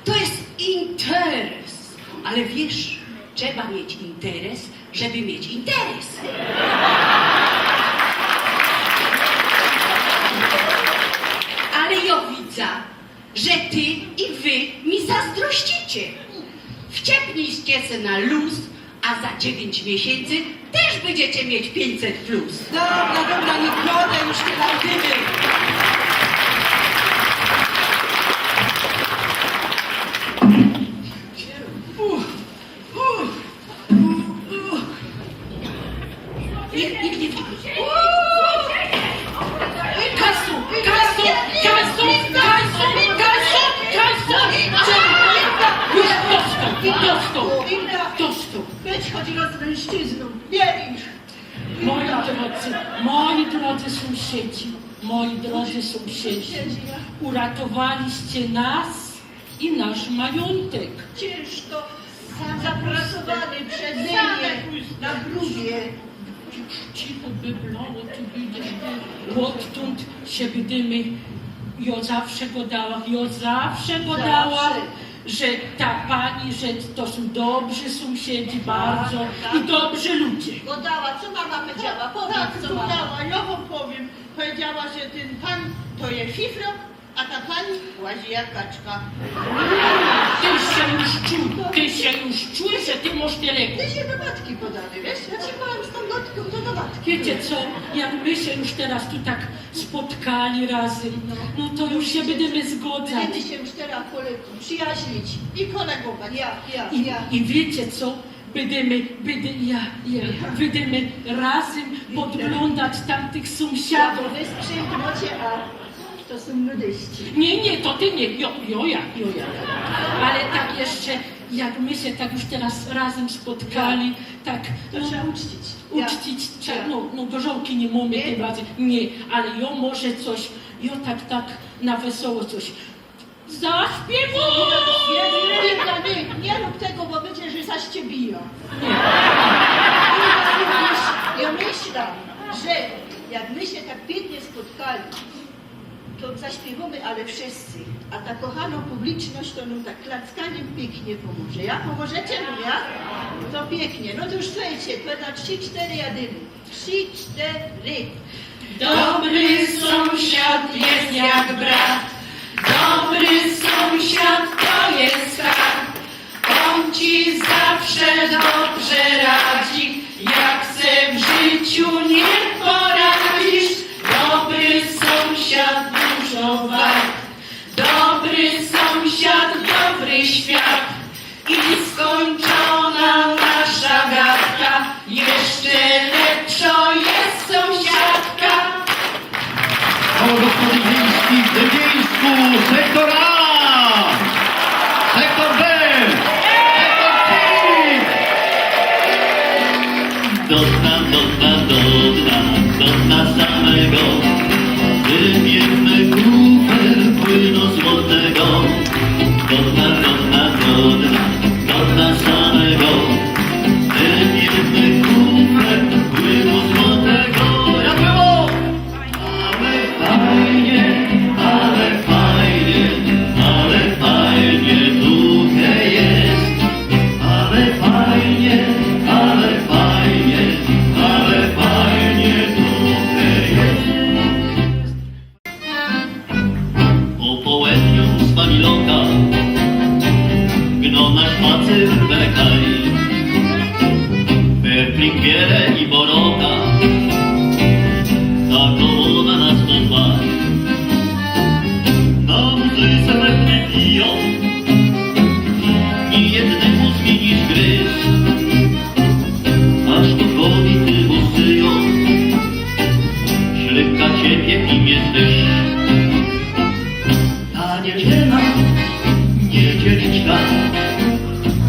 to jest interes. Ale wiesz, trzeba mieć interes, żeby mieć interes. Ale ja widzę, że ty i wy mi zazdrościcie. Wciepnijcie se na luz, a za dziewięć miesięcy też będziecie mieć pięćset plus. Dobra, dobra, nie gadaj już, nie lajdymy. Uff, uff. Nikt, nikt nie widzi. Kasu, kasu, kasu, kasu, kasu, kasu. Już dostał, dostał, dostał. Być choć rozmężczyzną. Wierzysz? Moi drodzy, moi drodzy sąsiedzi, moi drodzy sąsiedzi, uratowaliście nas i nasz majątek. Ciężko zapracowany przeze mnie na grubie. Już cicho by było, ty wyjdziesz. Odtąd się bydymy, ja zawsze godała, ja zawsze godała, że ta pani, że to są dobrzy sąsiedzi bardzo i dobrzy ludzie. Godała, co mama powiedziała? Powiedz, co mama. Tak, godała, ja wam powiem. Powiedziała, że ten pan to je fifrok, a ta pani łazi jak kaczka. Ty się już czuj, ty się już czuj, że ty masz te leki. Ty się do matki podany, wiesz? Ja ci powiem z tą gotką, to do matki. Wiecie co, jak my się już teraz tu tak spotkali razem, no to już się będziemy zgodzać. Będziemy się już teraz pole-, przyjaźnić i kolegować. Ja, ja, ja. I wiecie co? Bydymy, bydy-, ja, ja, bydymy razem podglądać tamtych sąsiadów. Ja wysprzątnącie, a to są nudyści. Nie, nie, to ty nie. Jo, jo, ja, jo, ja. Ale tak jeszcze, jak my się tak już teraz razem spotkali, tak, to no, trzeba uczcić. Uczcić trzeba. No, no, gorzołki nie mamy tym razem. Nie, ale jo może coś, jo tak, tak na wesoło coś. Zaśpiewaj! Nie, nie, nie rób tego, bo będzie, że zaś cię biją. Ja myślę, że jak my się tak pięknie spotkali, to zaśpiewamy, ale wszyscy. A ta kochana publiczność to nam tak klackaniem pięknie pomoże. Ja pomożecie nam, ja? To pięknie. No to już słuchajcie, to na trzy, cztery jadymy. Trzy, cztery. Dobry sąsiad jest jak brat. Dobry sąsiad to jest skarb. Ci zawsze dobrze radzi, jak se w życiu nie poradzisz. Dobry sąsiad dużo wart. Dobry sąsiad, dobry świat. I skończona nasza gadka, jeszcze lepsza jest sąsiadka. Koło Gospodyń Wiejskich w Gdyńsku, sektor A! Sektor B! Sektor C! Do dna, do dna, do dna, do dna samego. Wypijmy kufer płynu złotego. Do dna, do dna, do dna, do dna samego. Wypijmy kufer płynu złotego. Jak było? Ale fajnie, ale fajnie, ale fajnie tutaj jest. Ale fajnie, ale fajnie, ale fajnie tutaj jest. Po połedniu z familoka gno na szpacer we kaj. Ferfling, wiele i borota, ta koło na nas to dwa. Na muzyce we piją i jednemu zmienisz gryz. Aż tu kobiety usyją, ślykka ciebie i mnie też. Ta niedziela, niedzieliczka,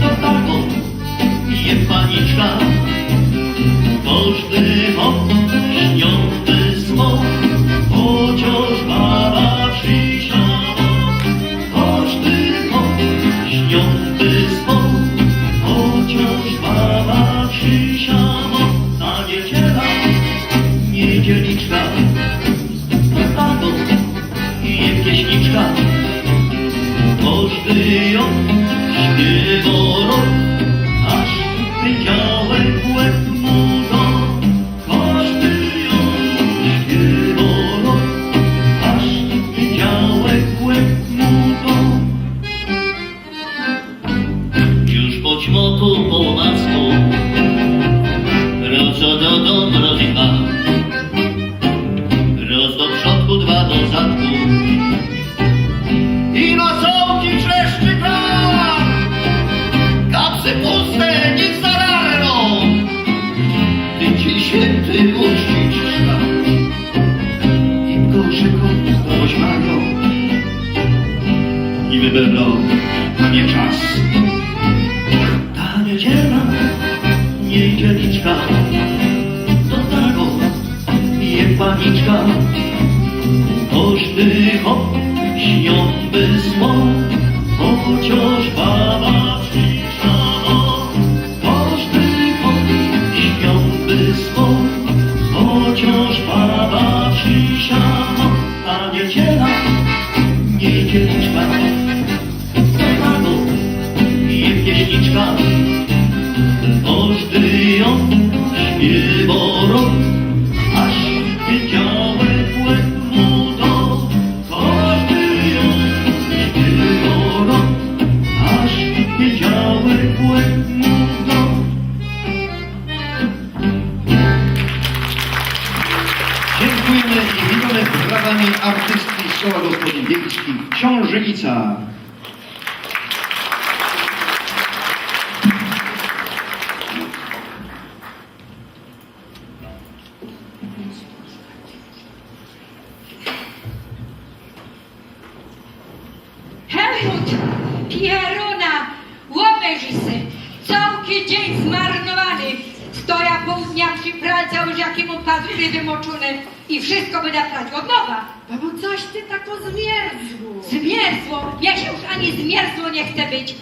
to taką je paniczka. Kożdy chop śnią by spał, chociaż baba przysiadła. Kożdy chop śnią by spał, chociaż baba przysiadła. Ta niedziela, niedzieliczka, to taką je pieśniczka. Kożdy ją śpiewa rok, aż poniedziałek w łeb mu dał. Kożdy ją śpiewa rok, aż poniedziałek w łeb mu dał. Już po ćmoku, po omacku, wraca do dom rodzina. Raz do przodku, dwa do zadku. I na całki trzeszczy kran. Kapsy puste, nic za darmo. Tydzień święty uczcić szkoda. I go rzeką rozmawiał. I wybrał na nie czas. Ta niedziela, niedzieliczka, to taką je paniczka. Kożdy chop śnią by spał, chociaż baba przyszła. Kożdy chop śnią by spał, chociaż baba przyszła. Ta niedziela, niedzieliczka, to taką je pieśniczka. Kożdy ją śpiewa rok, aż poniedziałek w łeb mu dał. Kożdy ją śpiewa rok, aż poniedziałek w łeb mu dał. Dziękujemy i witamy brawami artystki z Koła Gospodyń Wiejskich Książnica. Helmut, pieruna, ôbejrzyj se. Cołki dziyń zmarnowany. Stoja poł dnia przi pralce, już jakie mōm pazury wymoczōne. I wszystko byda prać ôd nowa. Babo, coś ty tako zmierzło. Zmierzło? Mie sie już ani zmierzło niy chce być.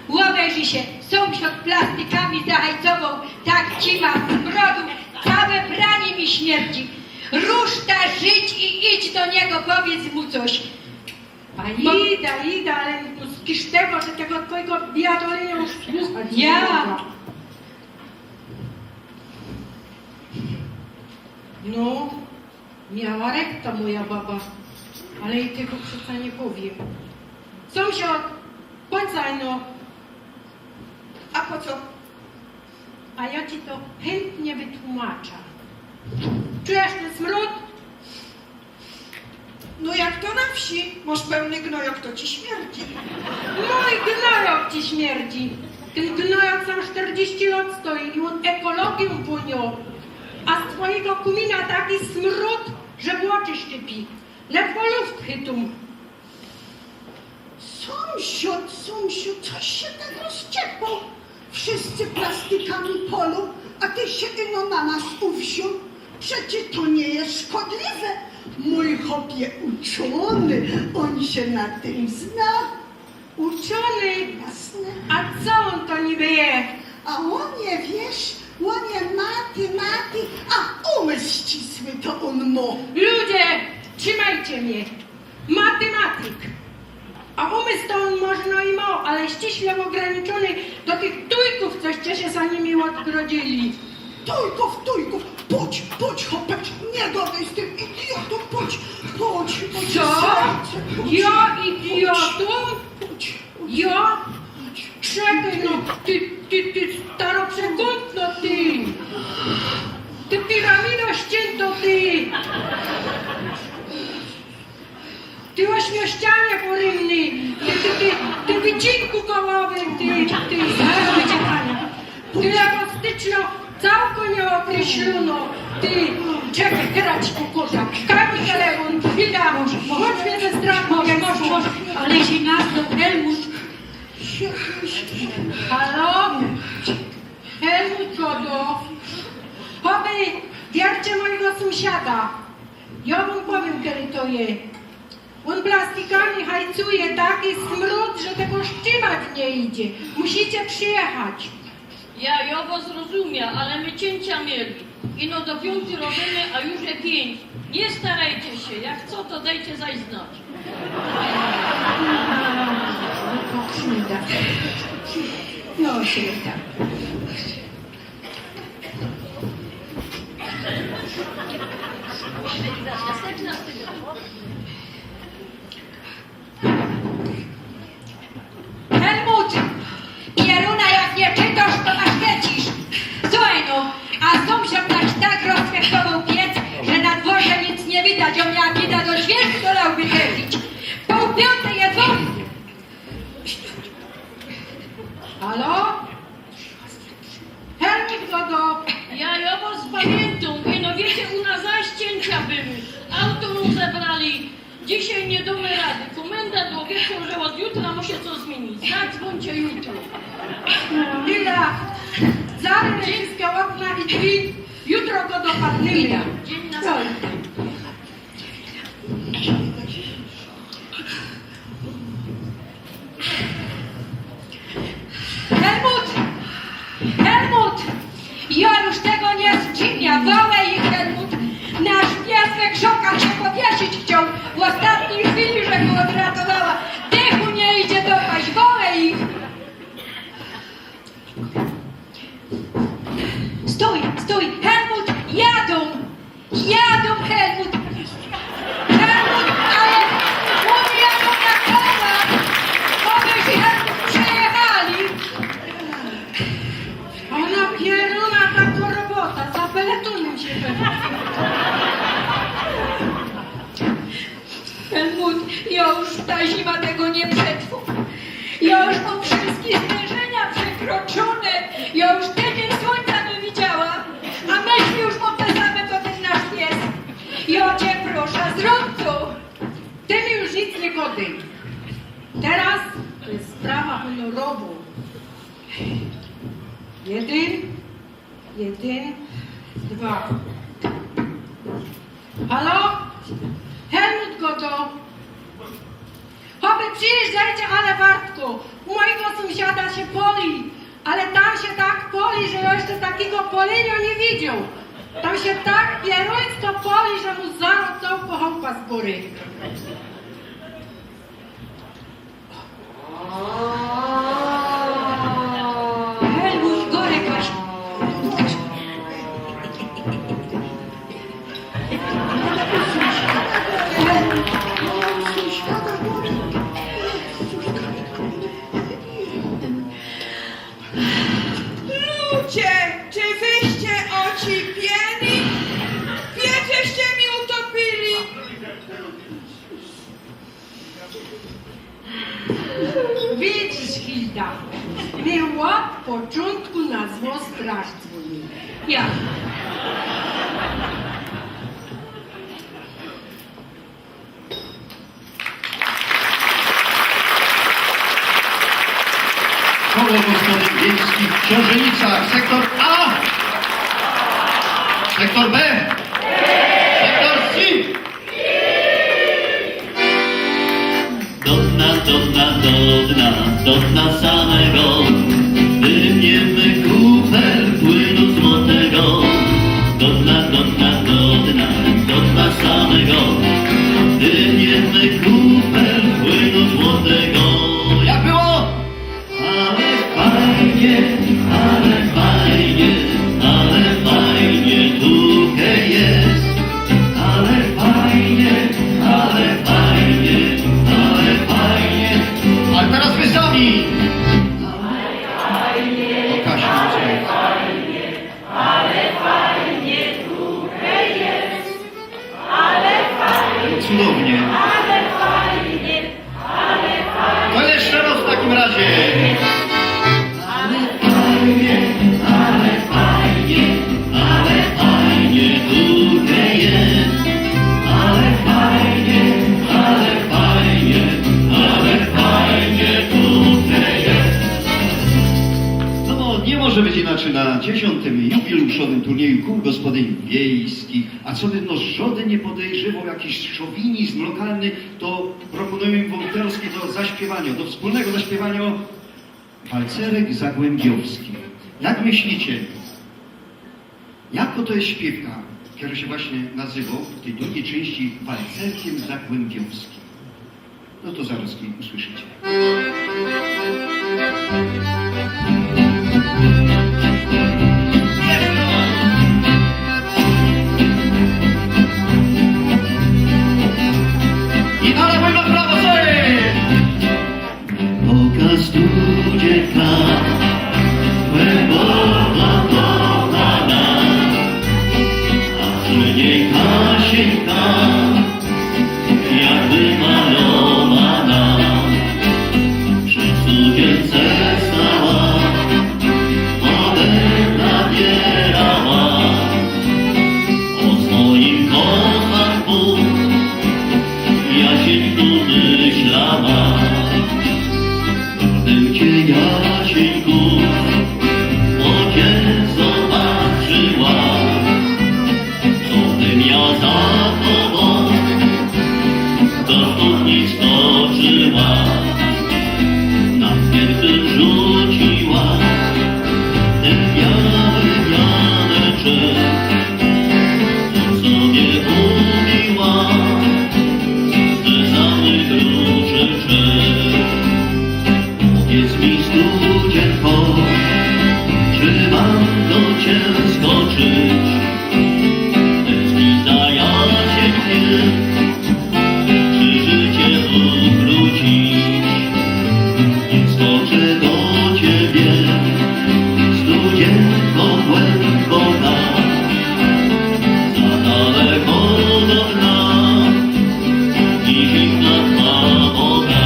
Ôbejrzyj se, sōmsiod plastykami zahajcowoł, tak ci ma smrodu, cołke pranie mi śmierdzi. Rusz ta żyć i idź do niego, powiydz mu coś. A ida, ida, ale spisz tego, że tego twojego biadolenia już słuchać niy mogła. No, miała rep ta moja baba, ale ji tego przeca niy powiym. Sōmsiod, pōdź za mnōm. A po co? A ja ci to chętnie wytłumaczę. Czujesz ten smród? No jak to na wsi? Masz pełny gnojok, to ci śmierdzi. Mój gnojok ci śmierdzi. Ten gnojok sam czterdzieści lat stoi i on ekologią płynio. A z twojego kumina taki smród, że w oczy szczypi. Ledwo luft chytą. Sąsiad, sąsiad, coś się tak rozciepło. Wszyscy plastikami polą, a ty się ino na nas uwziął. Przecie to nie jest szkodliwe. Mój chłop je uczony, on się na tym zna. Uczony? Jasne. A co on to niby je? A on je, wiesz, on je maty, maty, a umysł ścisły to on mo. Ludzie, trzymajcie mnie. Matematyk. A umysł to on może no i mo, ale ściśle ograniczony do tych tujków, coście się za nimi odgrodzili. Tujków, tujków, pójdź, pójdź, chopecz, nie gadaj z tym idiotą, pójdź, pójdź, pójdź. Co? Serce, pójdź. Ja idiotą? Pójdź, pójdź. Ja? Czekaj no, ty, ty, ty staro przekątno, ty. Ty piramido ścięto, ty. Ty ośmiościanie porynny, ty, ty, ty, ty wycinku kołowy, ty, ty. Ty elastyczno całko nieokreślono, ty. Czekaj, grać po kotach, kaj mi telefon, chwila, włącz mnie ze strachu, możesz, możesz, możesz. Ale się nas do Helmut. Halo? Helmut Godo. Chopy, wiercie mojego sąsiada. Ja wam powiem, kiedy to je. On plastikami hajcuje taki smród, że tego szczimać nie idzie. Musicie przyjechać. Ja, ja was rozumiem, ale my cięcia mieli. Ino do piątej robimy, a już je pięć. Nie starajcie się, jak co, to dajcie zaś znać. No, świnka. No, świnka. Helmut! Pieruna, jak nie czytasz, to naświecisz. Słuchaj no, a sąsiad nasz tak rozfechtował piec, że na dworze nic nie widać, a miała bieda do świecy dolałby trafić. Pół piątej je dzwon. Halo? Helmut Godo! Ja, ja was pamiętam. Nie no, wiecie, u nas zaś cięcia były. Auto rozebrali. Dzisiaj nie damy rady. Komendant obiecał, że od jutra musi coś zmienić. Zadzwońcie jutro. Ida, zamknij wszystkie okna i drzwi. Jutro go dopadniemy. Dzień następny. Helmut! Helmut! Ja już tego nie zczynię, wołaj ich, Helmut! Nasz pies we krzokach się powiesić chciał, w ostatniej chwili, że go odratowała. Dychu nie idzie dopaść, wołaj ich! Stój, stój, Helmut, jadą! Jadą, Helmut! Helmut, ale oni jadą na kołach! Obyście, Helmut, przejechali! Ona pieruna, taka robota, za peletonem się pewnie. Helmut, ja już ta zima tego nie przetrwam. Ja już mam wszystkie zderzenia przekroczone. Ja już tydzień słońca nie widziała. A myśli już mam te same, co ten nasz pies. Ja cię proszę, zrób to. Ty mi już nic nie godaj. Teraz to jest sprawa honorową. Jeden, jeden, dwa. Halo? Helmut Godo. Chopy, przyjeżdżajcie, ale wartko. U mojego sąsiada się poli, ale tam się tak poli, że ja jeszcze takiego polenia nie widział. Tam się tak pieruńsko poli, że mu zarą całko chałupa zgorzi. Helmut, Gorek, masz. Widzisz, Hilda, my ôd poczōntku na zło straż dzwōnimy. Ja. Koło Gospodyń Wiejskich w Książenicach, sektor A! Sektor B! Sektor C! Do dna, do dna, do dna, do dna samego. Wymniemy kufel płynu złotego. Do dna, do dna, do dna, do dna samego. Wymniemy kufel płynu złotego. Jak było? Ale fajnie, ale fajnie, ale fajnie tukej jest. Ale fajnie, ale fajnie, ale fajnie. A teraz wy sami. O, Kasia, cudownie. To jeszcze raz w takim razie. Ale fajnie, ale fajnie, ale fajnie tukej jest. Ale fajnie, ale fajnie, ale fajnie tukej jest. No bo nie może być inaczej na dziesiątym jubileuszowym turnieju kół gospodyń wiejskich. A co by no żodyn nie podejrzewoł jakiś szowinizm lokalny, to proponuję wam teraz do zaśpiewania, do wspólnego zaśpiewania walcerek zagłębiowski. Jak myślicie, jako to jest śpiewka, która się właśnie nazywa w tej drugiej części walcerkiem zagłębiowskim? No to zaraz usłyszycie. I na lewo, i na prawo, co jest? Pokaż studzienka, głęboko kochana, a przy niej Kasieńka, jak wymalowana. Przy studzience stała, a wnet nabierała. O swoim kochanku, Jasieńku, myślała. Gdybym cię, Jasieńku, w oczy zobaczyła, to bym ja za tobą do studni skoczyła. Na pierś bym rzuciła ten biały wianeczek, co sobie ubiła ze samych różyczek. Powiedz mi, studzienko, czy mam do ciebie skoczyć? Tęskni za Jasieńkiem, czy życie ukrócić? Nie skoczę do ciebie, studzienko głęboka, za daleko do dna i zimna twa woda.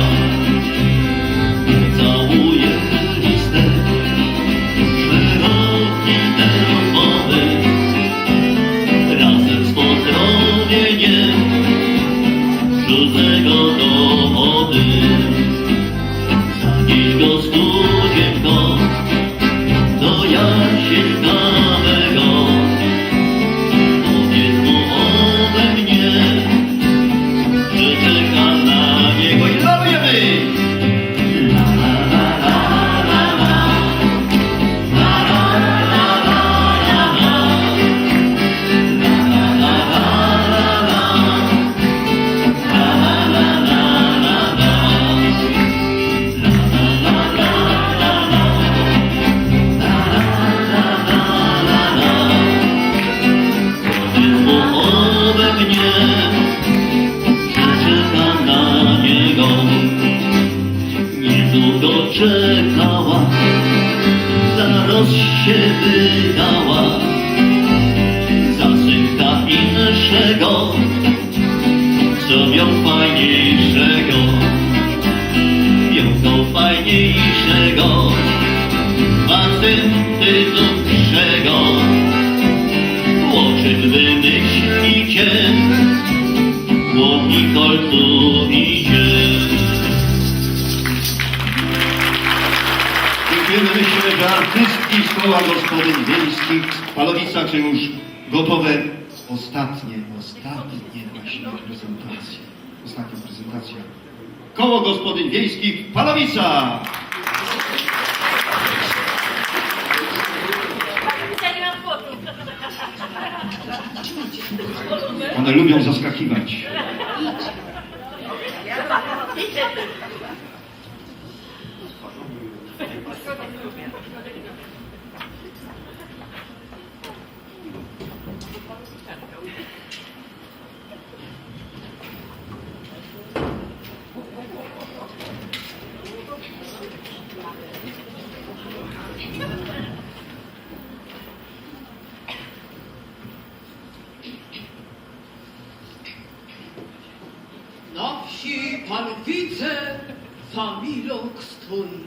Całuję listek szeroki dębowy, razem z pozdrowieniem wrzucę go do wody. Zanieś go, studzienko, do Jasieńka mego. Powiedz mu ode mnie, że czekam na niego i ladujemy! Ode mnie, że czekam na niego. Niedługo czekała, zaroz się wydała za synka inszego, co miał fajniejszego. Mniejszego, a tym ty dłuższego, o czym wy myślicie, chłopnik kolcujcie. Dziękujemy. Myślę, że artystki Szkoła Gospodyń Wiejskich w Palowicach są już gotowe. Ostatnie, ostatnie właśnie prezentacje. Ostatnia prezentacja. Koło Gospodyń Wiejskich Palowica! One lubią zaskakiwać. Na wsi Palowice familią stoi.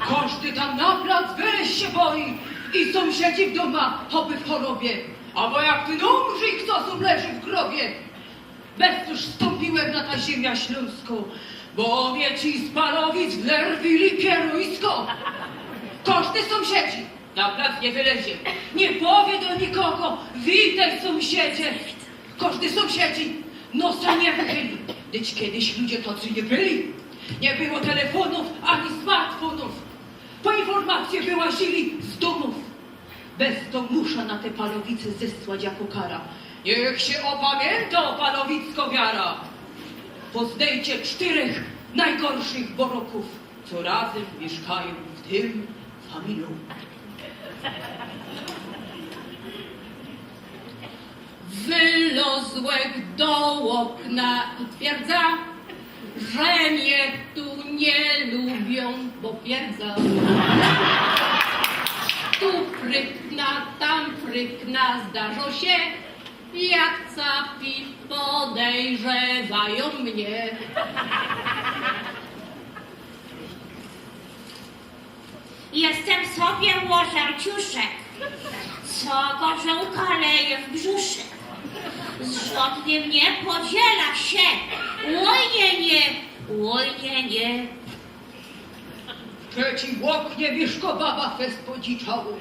Kożdy tam na plac wyleźć sie boi i sōmsiedzi w dōma, choby w chorobie. A bo jak tyn umrze, chto sōm leży w grobie. Bez cōż wstōmpiłem na ta ziymia ślōnsko, bo mie ci z Palowic wnerwili pierōńsko. Kożdy sōmsiedzi na plac nie wylezie, nie powie do nikogo: „Witej, sōmsiedzie”. Kożdy sōmsiedzi nosa nie wychyli, dyć kejś ludzie tacy nie byli. Nie było telefōnōw ani smartfōnōw. Po informacje wyłazili z dōmōw. Bez to musza na te Palowice zesłać jako kara. Niech sie opamiynto palowicko wiara. Poznejcie sztyrech nojgorszych borokōw, co razym miyszkajōm w tym familiu. Wylozłech do ôkna i twierdza, że mie tu nie lubiōm, bo pierdzã. Tu frykna, tam frykna, zdarzo sie, jak capi podejrzewajōm mie. Jestem sobie łożarciuszek, co gorzołka leje w brzuszek. Z żodnym nie podziela sie. Oj nie, nie, oj nie, nie. W trzecim ôknie miyszko baba fest podziczałŏ.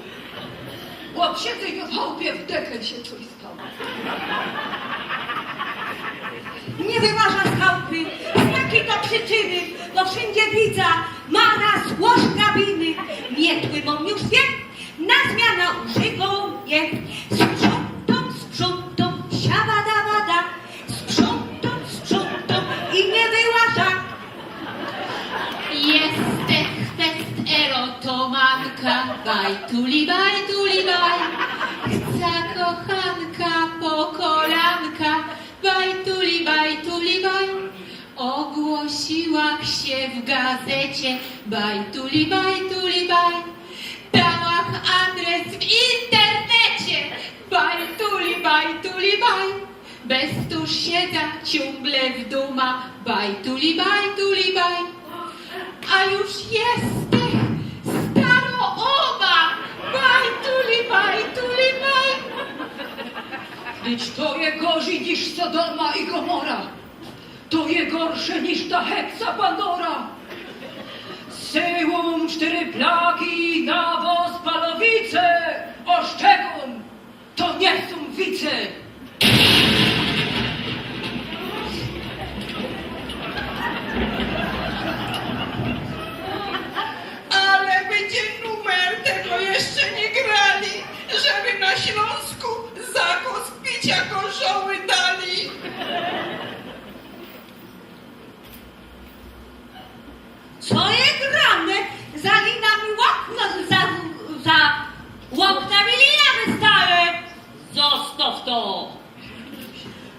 Ôb siedzynio w chałpie w dekel sie coś Nie wyłażã z chałpy, z jakij to prziczyny, bo wszyndzie widzã marazm ôżgrabiny. Mietły mōm już dwie, na zmiana używōm je. Sprzątōm, sprzątōm, siabadabada. Sprzątōm, sprzątōm i nie wyłażã. Jestech fest erotomanka, bajtuli, bajtuli, baj. Chcã kochanka po kolanka, bajtuli, bajtuli, baj. Ôgłosiłach sie w gazecie, bajtuli, bajtuli, baj. Dałach adres w internecie, bajtuli, bajtuli, baj. Bez to siedzã ciōngle w dōma, bajtuli, bajtuli, baj. A już jestech staro ôba, bajtuli, bajtuli, baj. Dyć to je gorzyj niż Sodoma i Gomora. To je gorsze niż ta hepsa Pandora. Syłōm sztyry plagi na wŏs Palowice, ôszczegōm, to niy sōm wice. Ale by dzień numer tego jeszcze nie grali, żeby na Śląsku zakaz picia gorzoły dali. Co je grane? Za linami ôkna, za, za ôknami lina wystaje. Zostaw to!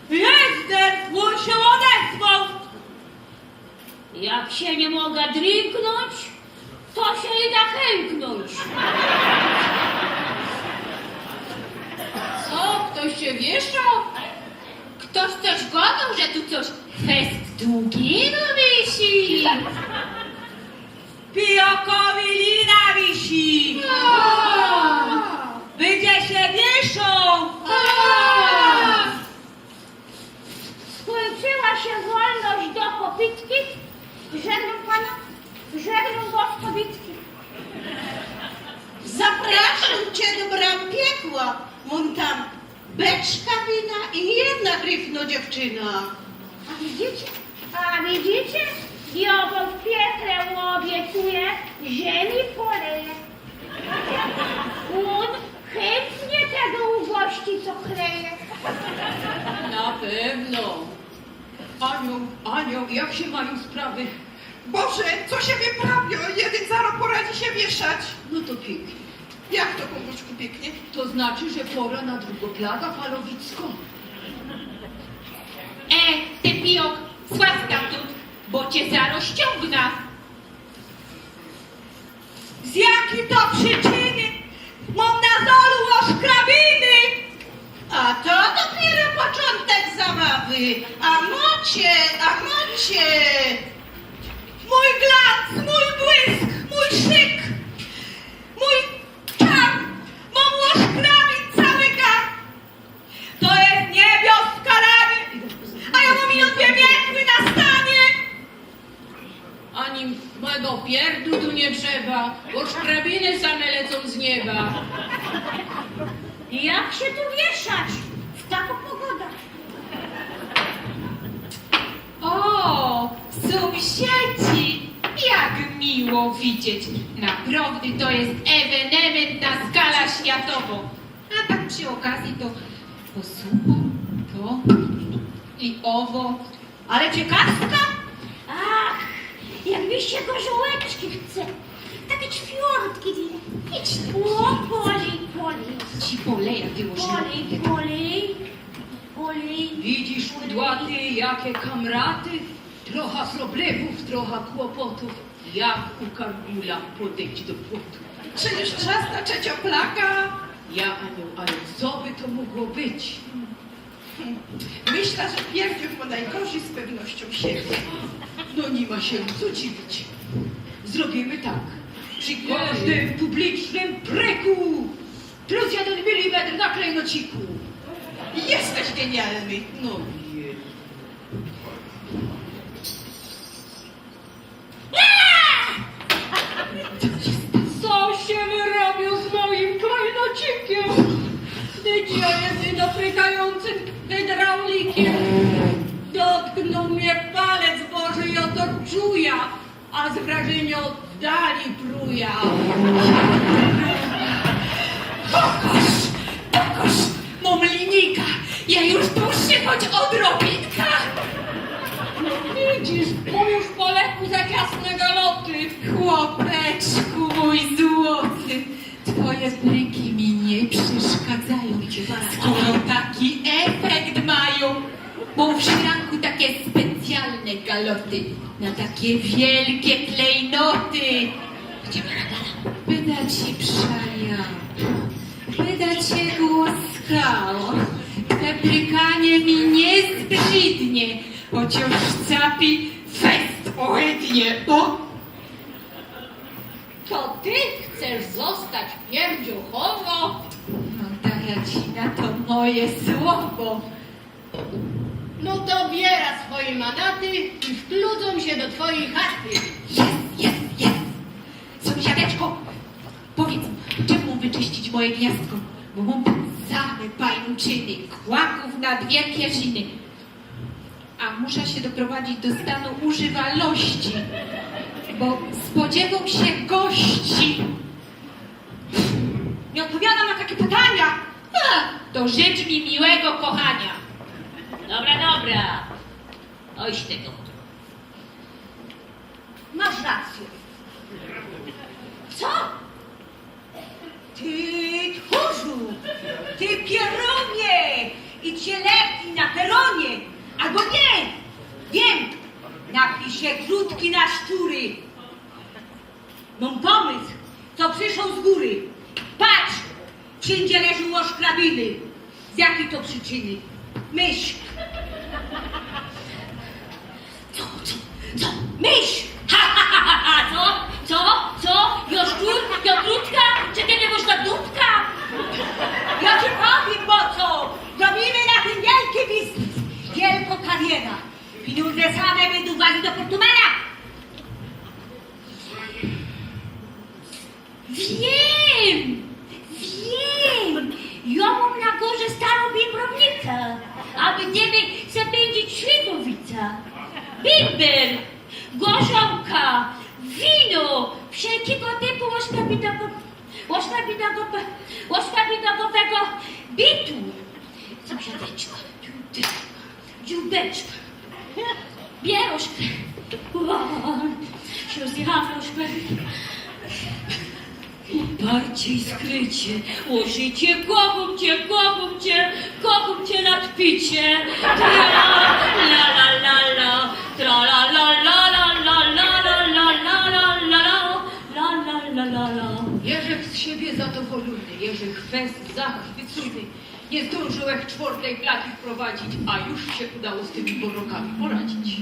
Jezder, ôn sie ôdezwoł. Jak sie niy mogã drinknōńć, to sie i da chęknōńć. Co? Ftoś sie wiyszŏ? Ftoś coś gŏdŏ, że tu coś fest dugigo wisi? Pijokowi lina wisi. Bydzie sie wieszoł. Skōńczyła sie wolność do kopytki. Żegnōm pana, żegnōm was kobitki. Zapraszōm cie do bram piekła. Mōm tam beczka wina i jedna gryfno dziewczyna. A widzicie? A widzicie? Jo wōm w piekle ôbiecuję, że mi poleje. Ôn chyntnie tego ugości, co chleje. Na pewno. Anioł, anioł, jak sie majōm sprawy? Boże, co sie wyprawiŏ? Jedyn zarŏz poradzi sie wieszać. No to piyknie. Jak to, kōmrōczku, piyknie? To znaczy, że pora na drugŏ plaga falowickŏ. E, ty pijok, sław stamtōnd, bo cie zarŏz ściōngna. Z jaki to prziczyny mōm na zolu ôszkrabiny? A to dopiyro poczōntek zabawy. A mocie, a mocie. Mōj glanc, mōj błysk, mōj szyk, mōj czar, mōm ôszkrabin cały gar. To je niebioska rany, a jo mōm ino dwie mietły na stanie. Ani mego pierdu tu niy trzeba, bo szkrabiny same lecōm z nieba. Jak sie tu wieszać w takõ pogodã? O, sōmsiedzi, jak miło widzieć. Naprŏwdy to je ewenemynt na skalã światowõ. A tak przi ôkazji to posupōm to i ôwo. Ale ciekawska? Ach, jak mi sie gorzołeczki chce. Take ćwiŏrtki, widzisz? Idź. Ô, polij, polij. Ci poleja, ty. Polij, polij, polij. Widzisz, kudłaty, jakie kamraty? Trocha problemōw, trocha kłopotōw. Jak u kargula podyńć do płotu? Czy już czas na trzeciŏ plaga? Ja, anioł, ale co by to mogło być? Myślã, że pierdziōw po nojgorzij z pewnościōm siebie. No niy ma sie co dziwić. Zrobiymy tak. Przi kożdym publicznym bryku plus jedyn milimetr na klejnociku. Jesteś genialny. No je. Co sie wyrŏbiōł z mojim klejnocikiym? Widzisz, jo je jedyn prikajōncym hydraulikiym. Dotknōł mie palec, Boże, jo to czujã, a z wrażyniŏ dali prujã. Pokaż, pokaż, mōm linijka, ja już dłuższy choć odrobinka. No widzisz, bo już po leku za ciasne galoty. Chłopeczku mōj złoty, twoje bryki mi niy przeszkadzajōm, skoro taki efekt majōm. Bo w szranku take specjalne galoty na take wielkie klejnoty. Gdzie moja gala? Byda ci przajała, byda cię głaskała. Te brykanie mi niy zbrzidnie, chociŏż capi fest ôhydnie. O! To ty chcesz zostać pierdziołkową? No, dajã ci na to moje słowo. No to bierã swoje manaty i wpludzōm sie do twojej chaty. Jest, jest, jest! Sōmsiadeczko, powiedz mi, czym mōm wyczyścić moje gniazdko? Bo mōm tam same pajęczyny, kłaków na dwie pierziny. A muszã sie doprowadzić do stanu używalności, bo spodziywōm sie gości. Niy ôdpowiadōm na take pytania. A, to życz mi miłego kochania. Dobra, dobra. Oj, tego. Masz racjõ. Co? Ty tchórzu, ty pierōnie i cieleki na peronie. Albo niy, wiym, napij sie krzutki na szczury. Mōm pōmysł, co przyszoł z gōry. Patrz, wszyndzie leżōm ôszkrabiny. Z jakij to prziczyny? Mysz. Co, co, co? Mysz! Ha, ha, ha, ha, ha, co? Co? Gorzałka, wino, wszelkigo typu ôszkabidagowego, ôszkabidagowego, ôszkabidagowego bitu. Sąsiadeczko, dzióbeczko, dzióbeczko. Bierosz, się zjadłosz, uparcie i skrycie, łożycie, kocham cię, kocham cię, kocham cię nad picie. Tra la la la la, tra la la la la la la la la la la la la la la la la la. Jeżech z siebie zadowolōny, jeżech fest zachwycōny. Nie zdōnżōłech czwortej blachy wprowadzić, a już się udało z tymi borokami poradzić.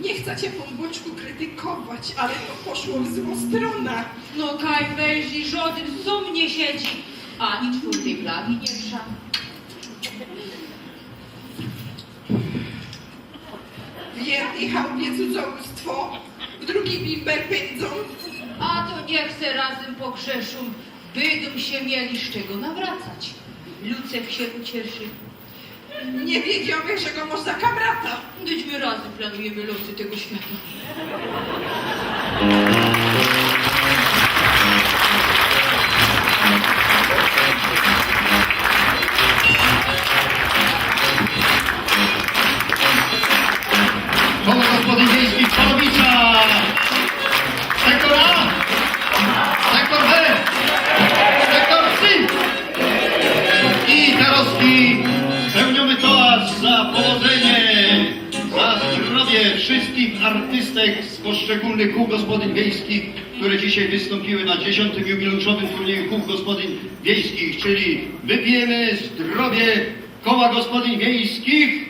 Nie chcã cię, Pōnbōczku, krytykować, ale to poszło w złą stronã. No kaj wejrzyj, żodyn sōm niy siedzi, ani czwortej blachy niy trza. W jednej chałupie cudzołōstwo, w drugij bimber pyndzōm. A to niych se razym pogrzeszōm, bydōm sie mieli z czego nawracać. Lucek sie ucieszy. Nie wiedziałech, że go mosz za kamrata. Dyć my razym planujymy losy tego świata. Koło gospodyń wiejskich Czarowicza. Sektor A, sektor B, sektor C. I terozki spełniōmy toast za powodzenie, za zdrowie wszystkich artystek z poszczególnych kół gospodyń wiejskich, które dzisiej wystōmpiły na dziesiōntym jubileuszowym turnieju kół gospodyń wiejskich, czyli wypijemy zdrowie koła gospodyń wiejskich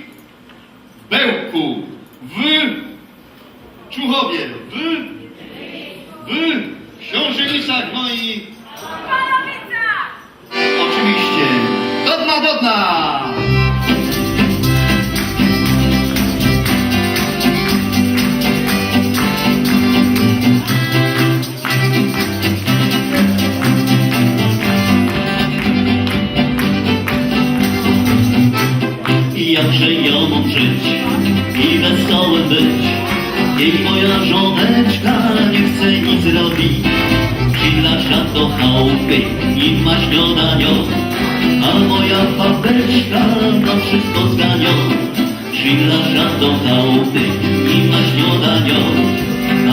w Bełku, w Czuchowie, w, w Ksiōnżyniycach, no i oczywiście do dna, do dna! I jakże jŏ mōm żyć i wesołym być, kej moja żōneczka niy chce nic robić. Przilŏ do chałupy, niy ma śniŏdaniŏ, a moja babeczka na wszystko zganiŏ. Przilŏ do chałupy, niy ma śniŏdaniŏ,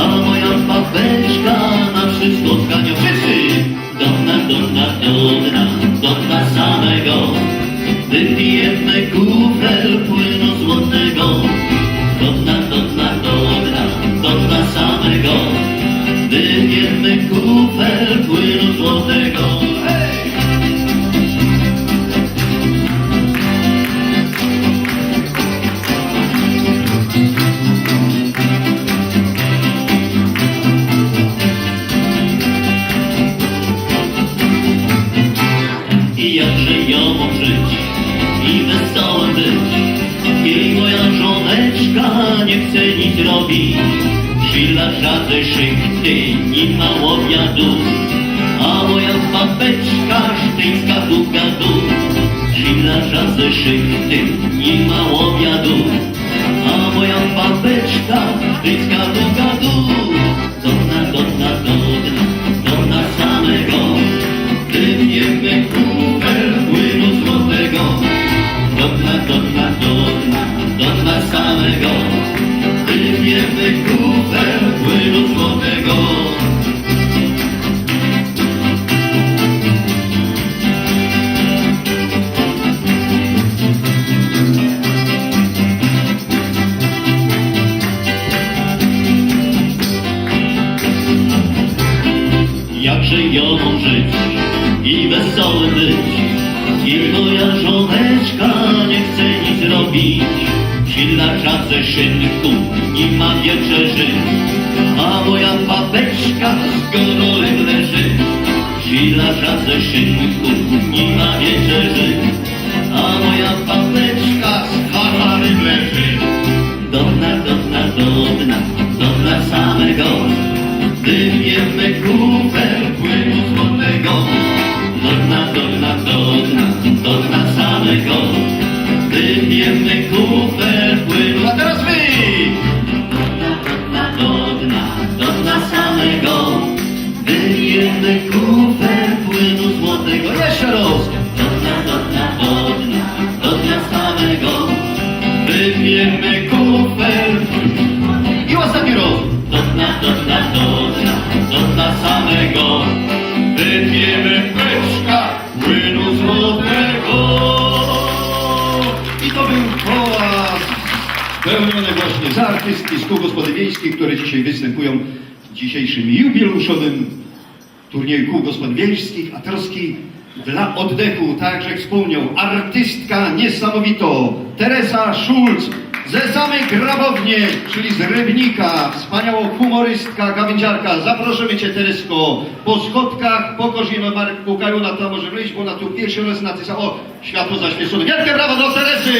a moja babeczka na wszystko zganiŏ. Wszyscy! Do dna, do dna, do dna, do dna samego. Wypijemy kufel płynu złotego. Do dna, do dna, do dna, do dna samego. Wypijemy kufel płynu złotego. Hej! I jakże jŏ mōm żyć i wesołym być, kej moja żōneczka niy chce nic robić. Przilŏ ze szychty, niy ma ôbiadu, a moja babeczka sztyjska tu gadu. Przilŏ ze szychty, niy ma ôbiadu, a moja babeczka sztyjska tu gadu. Do dna, do dna, do dna, do dna samego. Wypijemy kufel płynu złotego. Do dna, do dna, do dna, do dna samego. Wypijemy kufel płynu złotego. Jakże jŏ mōm żyć i wesołym być, kej moja żōneczka niy chce nic robić. Przilŏ ze szynku, niy ma wieczerzy, a moja babeczka z gorolym leży. Przilŏ ze szynku, niy ma wieczerzy, a moja babeczka z fachanym leży. Do dna, do dna, do dna, do dna samego. Wypijemy kufel płynu złotego. Do dna, do dna, do dna, do dna samego. Wypijemy kufel płynu. A teraz wy! Beczka płynu złotego. I to bōł koła spełniōny właśnie z artystki z kół gospodyń wiejskich, które dzisiej występują w dzisiejszym jubileuszonym turnieju kół gospodyń wiejskich, a troski dla oddechu, tak jak wspōmniał, artystka niesamowito, Teresa Szulc ze samej Grabownie, czyli z Rybnika, wspaniałô humorystka, gawędziarka. Zaproszymy cię, Teresko, po schodkach, po korzenie, Marek, pukaju na to, może wyjść, bo na tu pierwszy raz na ty sa-, o, światło zaświecone. Wielkie brawa dla Teresy!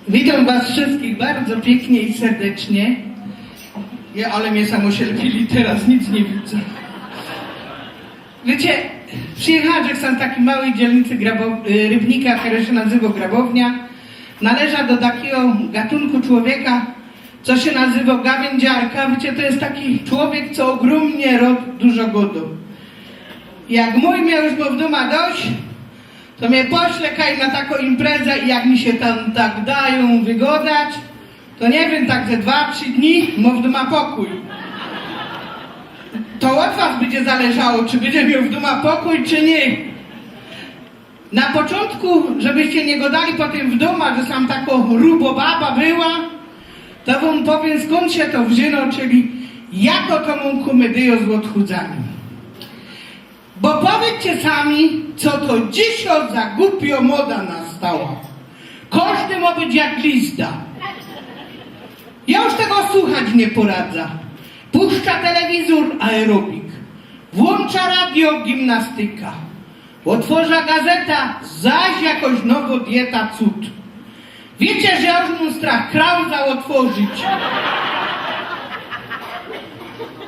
Witam was wszystkich bardzo pięknie i serdecznie. Ja, ale mnie samo się lepiej teraz nic nie widzę. Wiecie, przyjechała, że chcę z takiej małej dzielnicy Grabo- y, Rybnika, która się nazywa Grabownia. Należa do takiego gatunku człowieka, co się nazywa gawędziarka. Wiecie, to jest taki człowiek, co ogromnie ro- dużo gada. Jak mój miał już go w doma dość, to mnie pośle kaj na taką imprezę i jak mi się tam tak dają wygodać, to nie wiem, tak ze dwa, trzy dni, mam w doma pokój. To od was będzie zależało, czy będzie miał w doma pokój, czy nie. Na początku, żebyście nie gadali potem w doma, że sam taką rubo baba była, to wam powiem, skąd się to wzięło, czyli jako to mam komedię z odchudzaniem. Bo powiedzcie sami, co to dzisiej za głupio moda nastała. Każdy ma być jak glizda. Ja już tego słuchać nie poradzę. Puszczę telewizor, aerobik. Włączę radio, gimnastyka. Otworzę gazetę, zaś jakoś nowa dieta, cud. Wiecie, że ja już mam strach krauza otworzyć.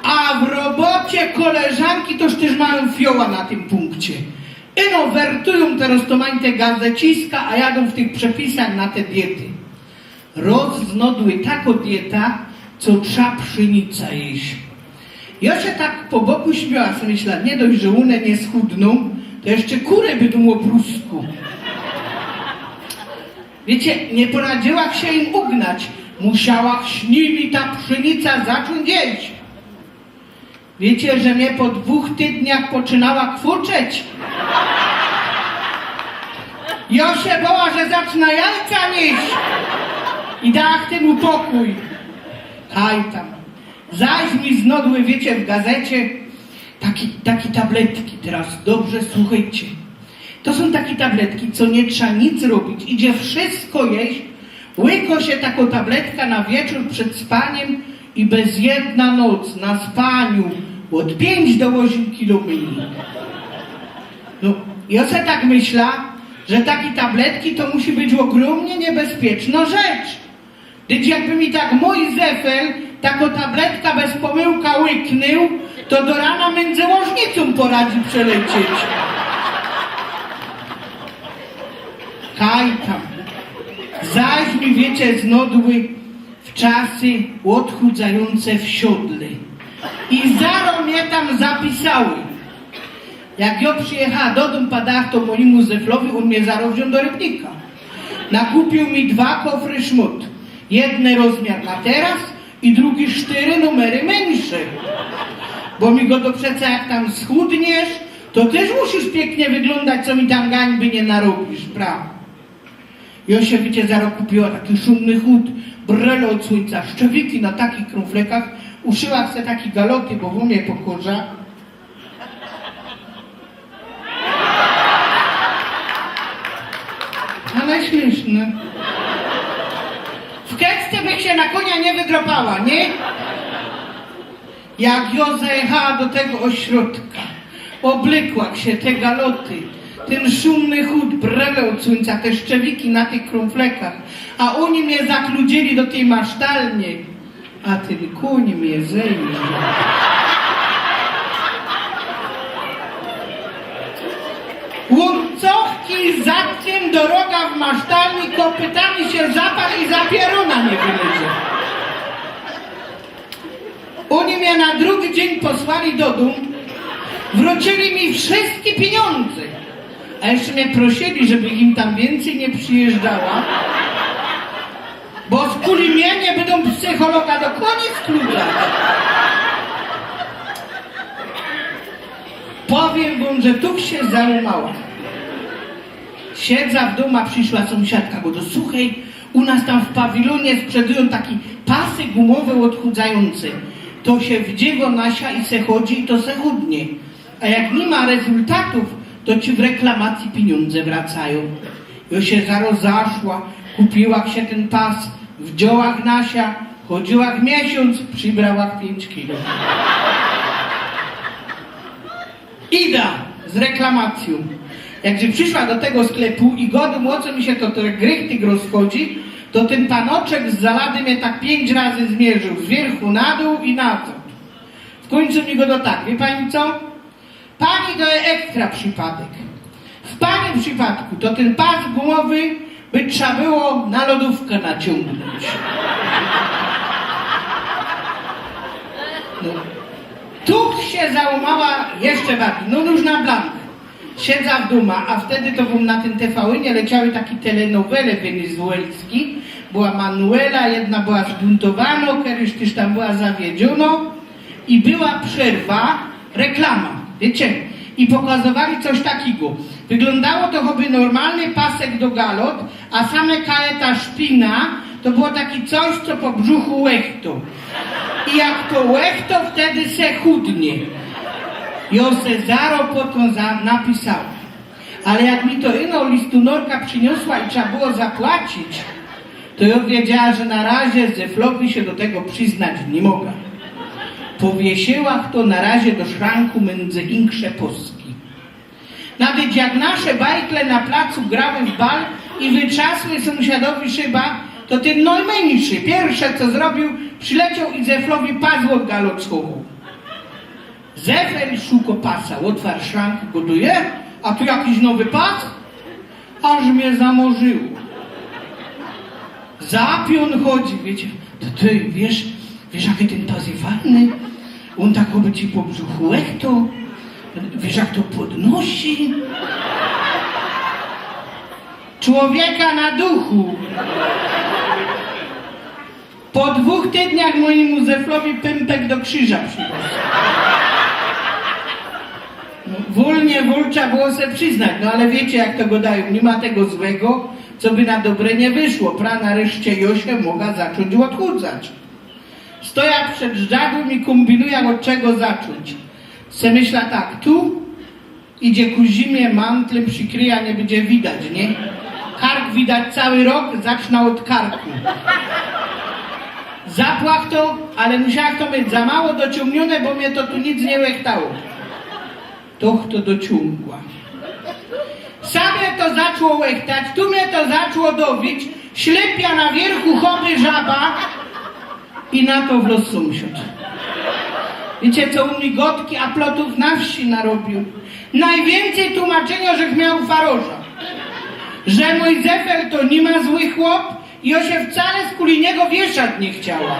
A w robocie koleżanki toż też mają fioła na tym punkcie. Ino wertują te roztomajte gazeciska, a jadą w tych przepisach na te diety. Roz znodły taką dietę, co trzeba pszenica jeść. Ja się tak po boku śmiała, sobie myślała, nie dość, że one nie schudną, to jeszcze kury będą o brusku. Wiecie, nie poradzała się im ugnać. Musiała śniwi ta pszenica zacząć jeść. Wiecie, że mnie po dwóch tydniach poczynała kwuczeć? Ja się bała, że zacznę jajka nieść. I dała temu pokój. Kaj tam. Zaś mi znodły, wiecie, w gazecie taki, taki tabletki. Teraz dobrze słuchajcie. To są takie tabletki, co nie trzeba nic robić. Idzie wszystko jeść. Łyko się taką tabletka na wieczór przed spaniem i bez jedna noc na spaniu od pięć do ôziym kilo myli. No, ja se tak myślę, że takie tabletki to musi być ogromnie niebezpieczna rzecz. Gdyż jakby mi tak mój zefel taką tabletka bez pomyłka łyknął, to do rana między łożnicą poradzi przelecieć. Kaj tam. Zaś mi, wiecie, znodły w czasy odchudzające w siodle. I zaro mnie tam zapisały. Jak ja przyjechała do dōm, padała to mojemu zeflowi, on mnie zaro wziął do Rybnika. Nakupił mi dwa kofry szmot. Jedny rozmiar na teraz i drugi sztyry numery mniejsze. Bo mi go to przeca jak tam schudniesz, to też musisz pięknie wyglądać, co mi tam gańby nie narobisz, prawda? Ja se, wiecie, zaro kupiła taki szumny chód, brele od słońca, szczewiki na takich krumflekach, uszyła se taki galoty, bo w umie po koża. Ale śmieszne. W keczce bych się na konia nie wydropała, nie? Jak ja zajechała do tego ośrodka, oblykła się, te galoty, ten szumny chód, brele od słońca, te szczewiki na tych krumflekach, a oni mnie zakludzili do tej masztalnie, a ten kóń mnie zejrze. Łańcuchy zatkiem do roga w masztalni, kopytami się zaparł i za pieruna nie wylezie. Oni mnie na drugi dzień posłali do dōm, wrócili mi wszystkie pieniądze. A jeszcze mnie prosili, żeby im tam więcej nie przyjeżdżała. Bo skuli mie niy bydōm psychologa do kōnia skluczać. Powiym wōm, że tu sie załōmała. Siedzã w dōma, prziszła sōmsiadka, godo: „Suchej, u nas tam w pawilōnie sprzedujōm taki pasy gumowe ôdchudzajōnce. To sie wdziywo na sia i se chodzi i to se chudnie. A jak niy ma rezultatōw, to ci w reklamacji piniōndze wracajōm”. Jo sie zarŏz zaszła, kupiła sie tyn pas, wdziyła na sia, chodziła miesiōnc, przibrała piyńć kilo. Ida z reklamacyjōm. Jak sie prziszła do tego sklepu i godōm, ô co mi sie to tak grychtyk rozchodzi, to tyn panoczek z zalady mie tak piyńć razy zmiyrził, z wiyrchu na dōł i nazŏd. W kōńcu mi godo tak: „Wiy pani co? Pani to je ekstra przipadek. W pani przipadku to tyn pas gumowy by trza było na lodōwka naciōngnōńć”. No. Tu sie załōmała jeszcze bardzij. No już na blank. Siedzã w dōma, a wtedy to wōm na tyn T V N-ie leciały taki telenowele wenezuelski. Była Manuela, jedna była zbuntowanŏ, keryś tyż tam była zawiedziōnŏ. I była przerwa, reklama, wiycie? I pokazowali coś takigo. Wyglōndało to choby normalny pasek do galot, a same kaje ta szpina to było taki coś, co po brzuchu łechto. I jak to łechto, wtedy se chudnie. Jo se zarŏz potōm za-, napisała. Ale jak mi to ino listōnorka prziniosła i trza było zapłacić, to jo wiedziała, że na razie Zeflowi sie do tego prziznać niy moga. Powiesyła to na razie do szranku miyndzy insze poski. Nawet jak nasze bajtle na placu grały w bal i wytrzasły sōmsiadowi szyba, to tyn nojmyńszy, piyrsze co zrobiōł, przileciōł i Zeflowi pas ôd galot schowoł. Zefel szuko pasa, ôtwar szrank, goduje: „A tu jakiś nowy pas?” Aż mie zamorziło. Za piōn chodzi, wiycie. „To ty, wiysz, wiysz, jaki tyn pas je fajny? Ôn tak choby ci po brzuchu łechto. Wiysz, jak to podnosi?” Człowieka na duchu. Po dwōch tydniach mojymu Zeflowi pympek do krziża przirosł. No, wōl niy wōl, trza było se prziznać, no ale wiycie, jak to godajōm, niy ma tego złego, co by na dobre niy wyszło. Pra nareszcie jo sie moga zaczōńć ôdchudzać. Stojã przed zdrzadłym i kōmbinujã, ôd czego zaczōńć. Se myślã tak, tu idzie ku zimie, mantlym przikryjã, niy bydzie widać, niy? Kark widać cały rok, zacznã ôd karku. Zapłach to, ale musiałach to mieć za mało dociōngniōne, bo mie to tu nic niy łechtało. Toch to dociōngła. Sam mie to zaczło łechtać, tu mie to zaczło dowić, ślepia na wiyrchu choby żaba. I na to wlŏz sōmsiŏd. Wiycie co, ôn mi godki, a plotōw na wsi narobiōł. Nojwiyncyj tumaczyniŏ żech mioł u faroża, że mōj Zefel to niy ma zły chłop i jo sie wcale skuli niego wiyszać niy chciała.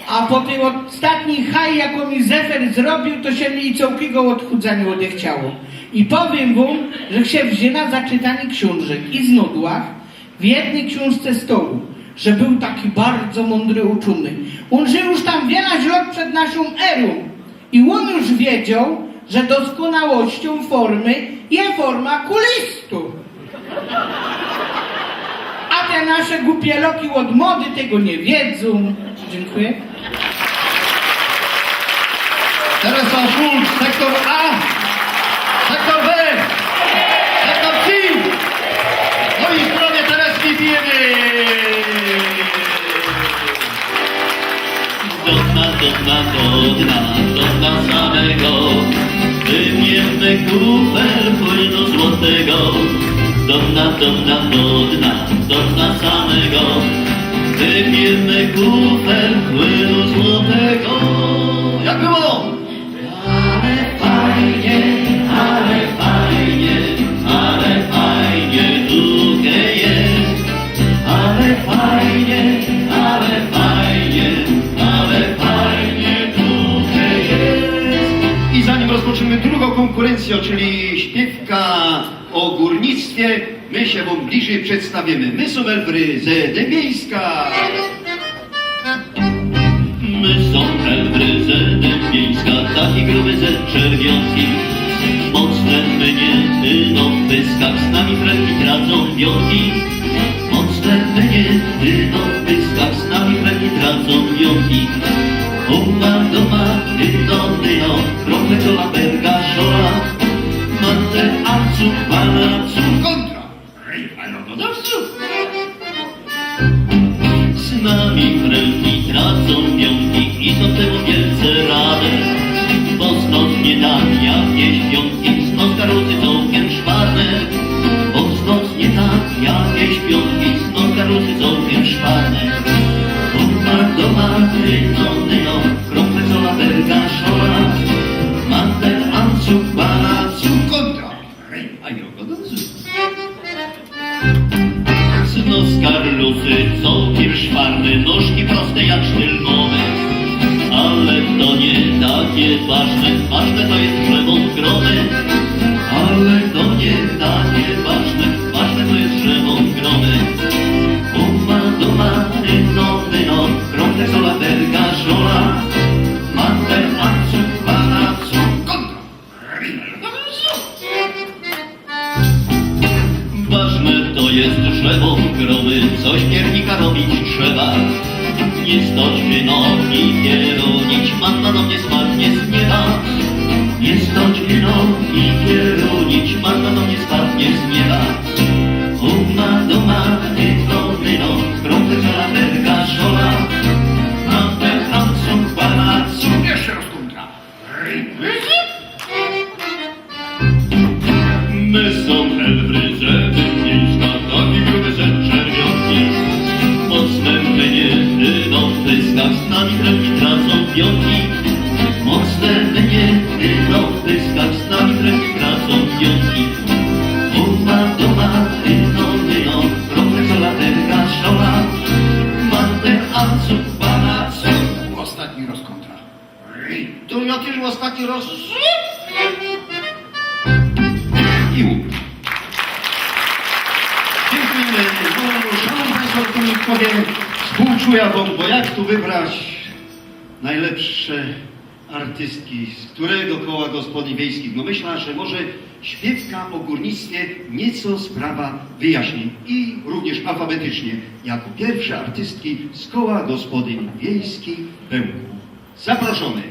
A po tyj ôstatnij haj, jakõ mi Zefel zrobiōł, to sie mi i cołkigo ôdchudzaniŏ ôdechciało. I powiym wōm, żech sie wziyna za czytaniy ksiōnżek i znŏdła w jednyj ksiōnżce stołu, że bōł taki bardzo mōndry uczōny. Ôn żył już tam wiela lŏt przed naszōm erōm i ôn już wiedzioł, że doskōnałościōm formy je forma kulistu. A te nasze gupie loki ôd mody tego niy wiedzōm. Dziynkuję. Teresa Schulz, sektor A, sektor B, sektor C. No i zdrowie Tereski pijymy. Do dna, do dna, do dna, do dna samego. Wypijmy kufel płynu złotego. Do dna, do dna, do dna, do dna samego. Wypijmy kufel płynu złotego. Jak było? Ale fajnie, ale fajnie, ale fajnie tutaj jest. Ale fajnie, ale fajnie, ale fajnie tutaj jest. I zanim rozpoczniemy drugą konkurencję, czyli śpiewka o W gōrnictwie my sie wōm bliżyj przedstawiymy. My sōm elfry ze Dębieńska. My sōm elfry ze Dębieńska, taki gruby ze Czerwiōnki. Mocne my niy, ino w pyskach, z nami frelki tracōm wiōnki. Mocne my niy, ino w pyskach, z nami frelki tracōm wiōnki. Uma doma, ino, ino, krople, kola, berga, szola. Mante, ancu, pana, cukon. Rej, ale to dobrze. Z nami frelki tracōm wiōnki i sōm temu wielce rade. Bo znōm niy tak jak jeś piōnki, znōm karuzy cołkiym szparne. Bo znōm niy tak jak jeś piōnki, znōm karuzy cołkiym szparne. Dōma, dōma, dyno, dyno, krople, cola, berga, szola. Mante, ancu, pana, cukon. Rej, a jo, to dobrze. Znōm karuzy cołkiym szparne, nożki proste jak sztylmōne. Ale to niy takie ważne, ważne to je, że wōm gromy. Ale to niy takie ważne, ważne to je, że wōm gromy. Dōma, dōma, dyno, dyno, krople, cola, berga, szola. Mante, ancu, pana, cukon. Ważne to je, że wōm gromy, coś piernika robić trzeba. Niy stoć, dyno, i pierōnić, manta do mie spadnie z nieba. Niy stoć, dyno, i pierōnić, manta do mie spadnie z nieba. Dōma, dōma, dyno, dyno, krople, cola, berga, szola. Mante, ancu, pana, cukon. Jeszcze rōz kōntra. My sōm elfry ze Dębieńska, taki gruby ze Czerwiōnki. Mocne my niy, ino w pyskach, z nami frelki tracōm wiōnki. Mocne my niy, ino w pyskach, z nami frelki tracōm wiōnki. Dōma, dōma, dyno, dyno, krople, cola, berga, szola. Mante, ancu, pana, cukon. Ôstatni rōz kōntra. To jo tyż ôstatni rōz. I łup. Dziękujemy. No, szanowni państwo, tu niy powiym, współczujã wōm, bo jak tu wybrać nojlepsze artystki, z kerego koła gospodyń wiejskich? No, myślã, że może śpiywka ô gōrnictwie niyco sprawa wyjaśni. I również alfabetycznie, jako piyrwsze artystki z koła gospodyń wiejskich Bełków. Zaproszōny.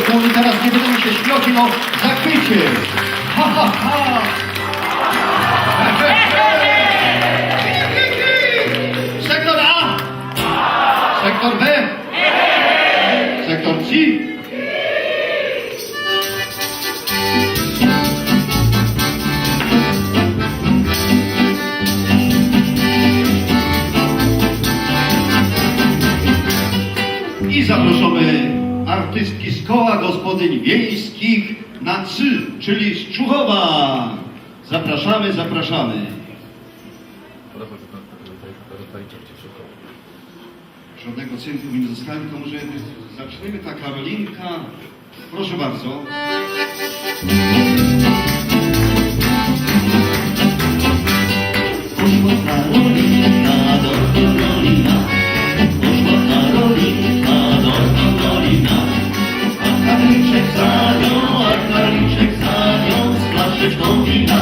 I teraz niy bydymy sie śmioć, no zakrycie. Ha, ha, ha. Sektor A. Sektor B. Sektor C. I zaproszymy artystki z Koła Gospodyń Wiejskich na C, czyli z Czuchowa. Zapraszamy, zapraszamy. Żadnego cynku my niy dostali, to może zaczniemy. Ta Karolinka. Proszę bardzo. Poszła Karolinka do Karolina. Poszła Karolinka do Karolina. A karliczek za nią, a karliczek za nią z flaszeczką wina.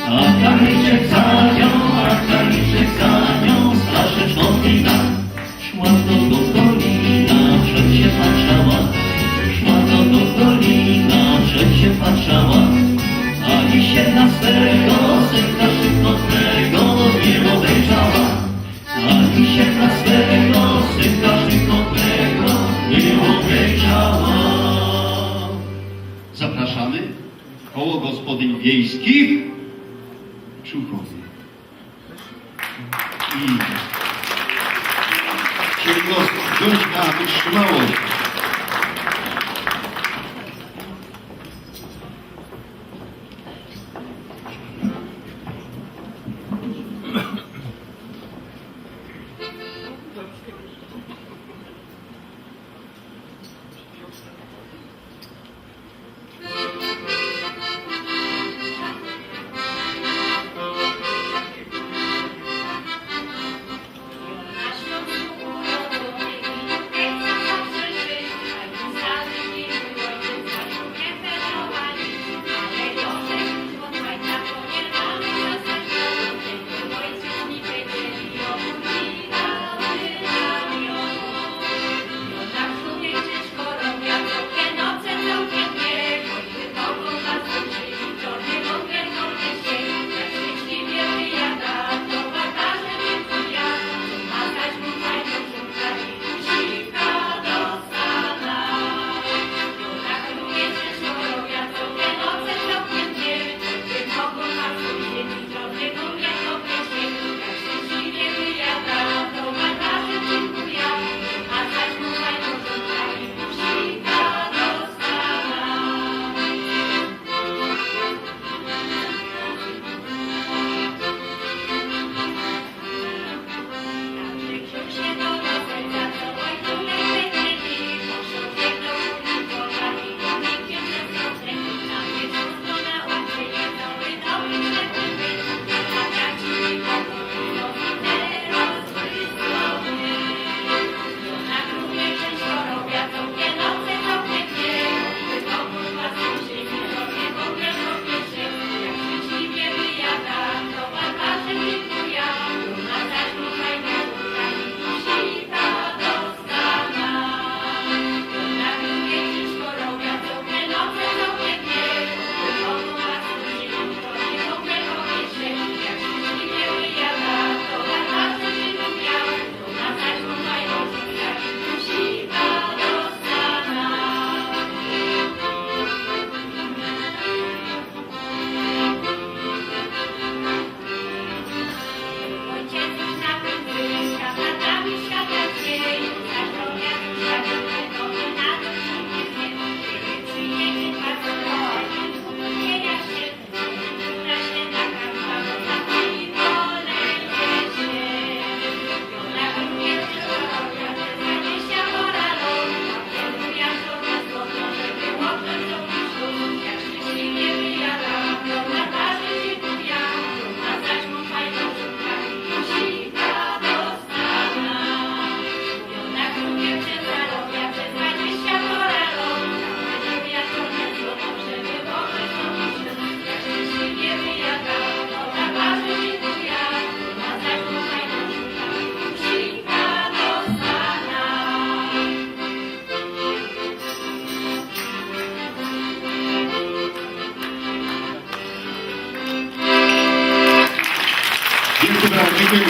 A karliczek za nią, a karliczek za nią z flaszeczką wina. Szła do Karolina, wszedł sie patrzała. Szła do Karolina, wszedł sie patrzała. A i sie na swego synka szykotnego niy ôbejrzała. A i sie na swego synka szykotnego niy ôbejrzała. Zapraszamy. Koło Gospodyń Wiejskich w Czuchowie. I ciepło wziąć na wytrzymałość.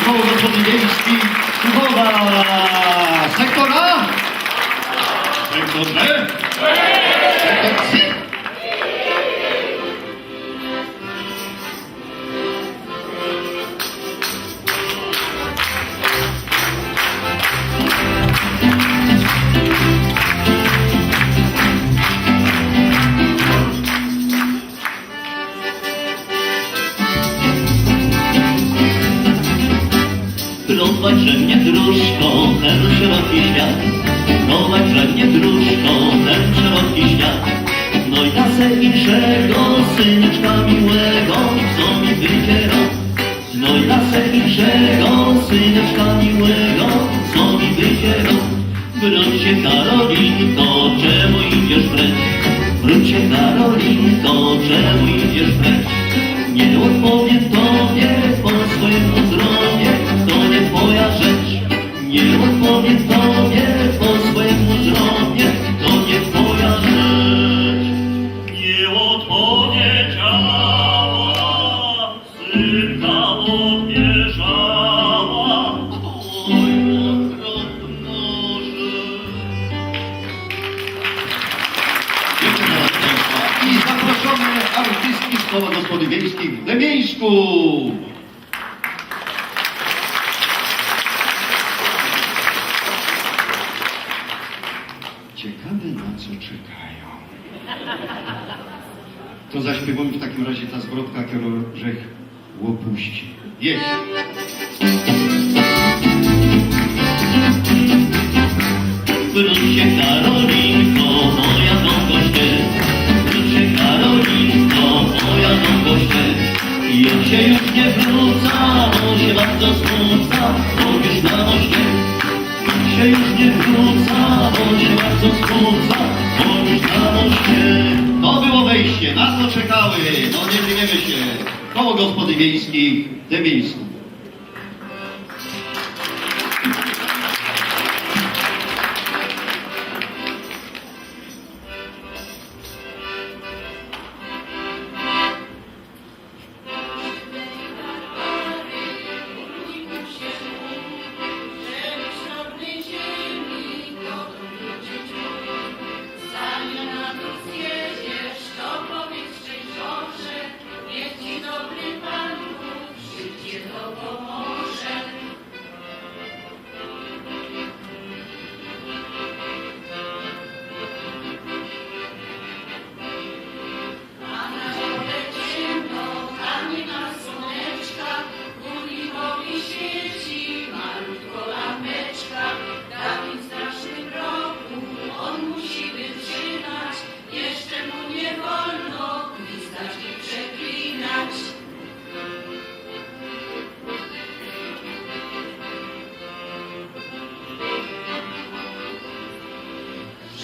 Koło Gospodyń Wiejskich Suchowa. Sektor A? Sektor B? Sektor C? Prowadźże mie, wróżko, w tyn szeroki świat. Prowadźże mie, wróżko, w tyn szeroki świat. No i da se inkszego syneczka miłego, co mi wybiera. No i da se inkszego syneczka miłego, co mi wybiera. Wróćże, Karolinko, czemu idziesz precz? Wróćże, Karolinko, czemu idziesz precz? Nie ôdpowiem tobie po swojymu zrobie, to niy twoja rzecz. Nie ôdpowiem tobie po swojymu zrobie, to niy twoja rzecz. Nie ôdpowiedziała. Synka ôbierzała. Oj, okropnoże. Dziękuję bardzo Państwa. I zaproszone artystki z Koła Gospodyń Wiejskich w Dębieńsku. Ciekawe, na co czekają. To zaśpiewamy w takim razie ta zwrotka, którą żech ôpuścił. Jest. Wróćże, Karolinko, moja do kościoła. Wróćże, Karolinko, moja do kościoła. Ja się już nie wrócę, bo się bardzo skłócę, bo już na moście. Się już nie wrócę, bo się bardzo skłócę, bo już na moście. To było wejście, na co czekały. No nie dziwimy się. Koło Gospodyń Wiejskich w Dębieńsku.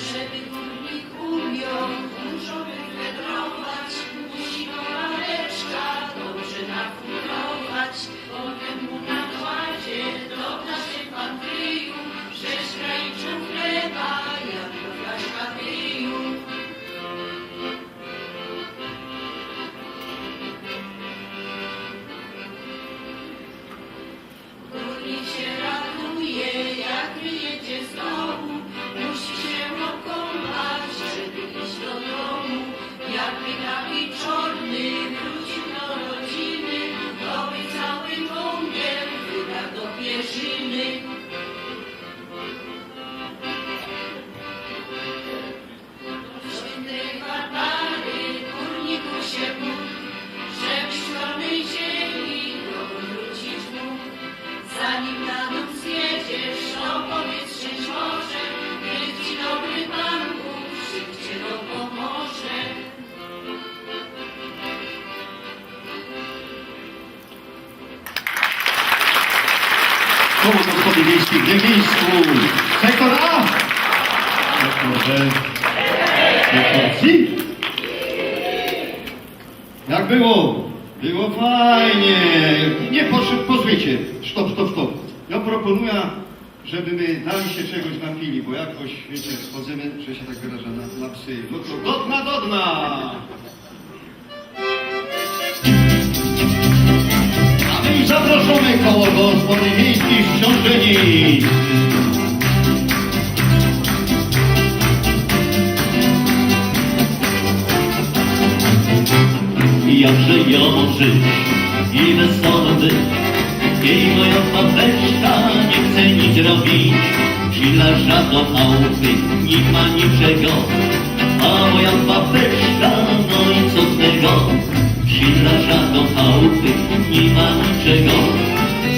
Żeby górnik umiał górzowy fedrować, musi go laleczka dobrze nafutrować. Potem mu na kładzie doda się pan Kryju, sześć kraiczków chleba, jak flaszka piwu. Górnik się raduje, jak wyjedzie z domu. Musi się okąpać, żeby iść do domu. Jakby taki czorny wrócił do rodziny, to by cały wągiel wydał do pierzyny. Świętej Barbary, górniku, się módl, żebyś z czornyj ziemi do domu wrócić mógł. Zanim na dōm zjedziesz, to powiedz szczęść Boże, niech ci dobry Pan Bóg szybciej dopomoże. Koło Gospodyń Wiejskich w Dębieńsku. Sektor A. Sektor B. Sektor C. Jak było? Było fajnie. Nie, posłuchejcie. Stop, stop, stop. Ja proponuję, żeby my dalej się czegoś napili, bo jakoś, wiecie, wchodzimy, że się tak wyrażę, na, na psy. Do, do, do dna, do dna! A my już zapraszamy. Prosimy koło gospody wiejskich Strzōnżynic. Jakże jŏ mōm żyć i wesoło być, kej moja babeczka niy chce nic robić. Przilasza do chałpy, niy ma niczego, a moja babeczka, no i co z tego? Przilasza do chałpy, niy ma niczego,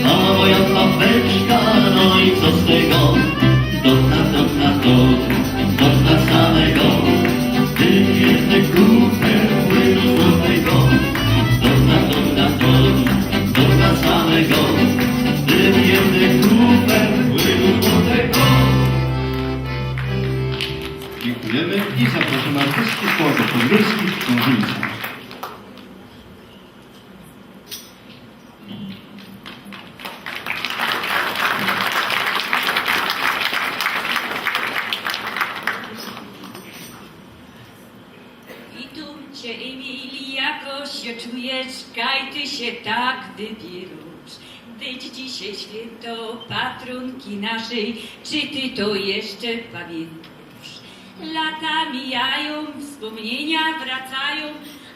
a moja babeczka, no i co z tego? Dota, dota, do, dota samego, ty biedny kufer płynu złotego. Dota, dota, do, dota samego, ty biedny kufer płynu złotego. Dziękujemy i zapraszamy artystki z koła gospodyń wiejskich Strzōnżyńca. Witōm cie, Emili, jako sie czujesz, kaj ty sie tak wybiyrōsz? Dyć dzisiej świynto patrōnki naszyj, czy ty to jeszcze pamiyntōsz? Lata mijajōm, wspōmniynia wracajōm,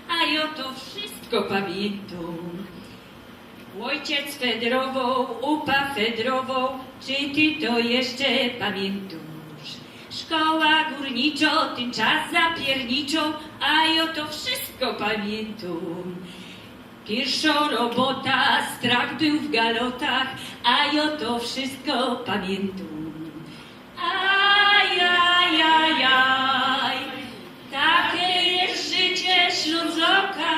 a jŏ to wszysko pamiyntōm. Ôjciec fedrowoł, upa fedrowoł, czy ty to jeszcze pamiyntōsz? Szkoła gōrniczŏ, tyn czas zapierniczŏ, a jŏ to wszysko pamiyntōm. Piyrszŏ robota, strach bōł w galotach, a jŏ to wszysko pamiyntōm. Ajajajaj, take je życie Ślōnzoka.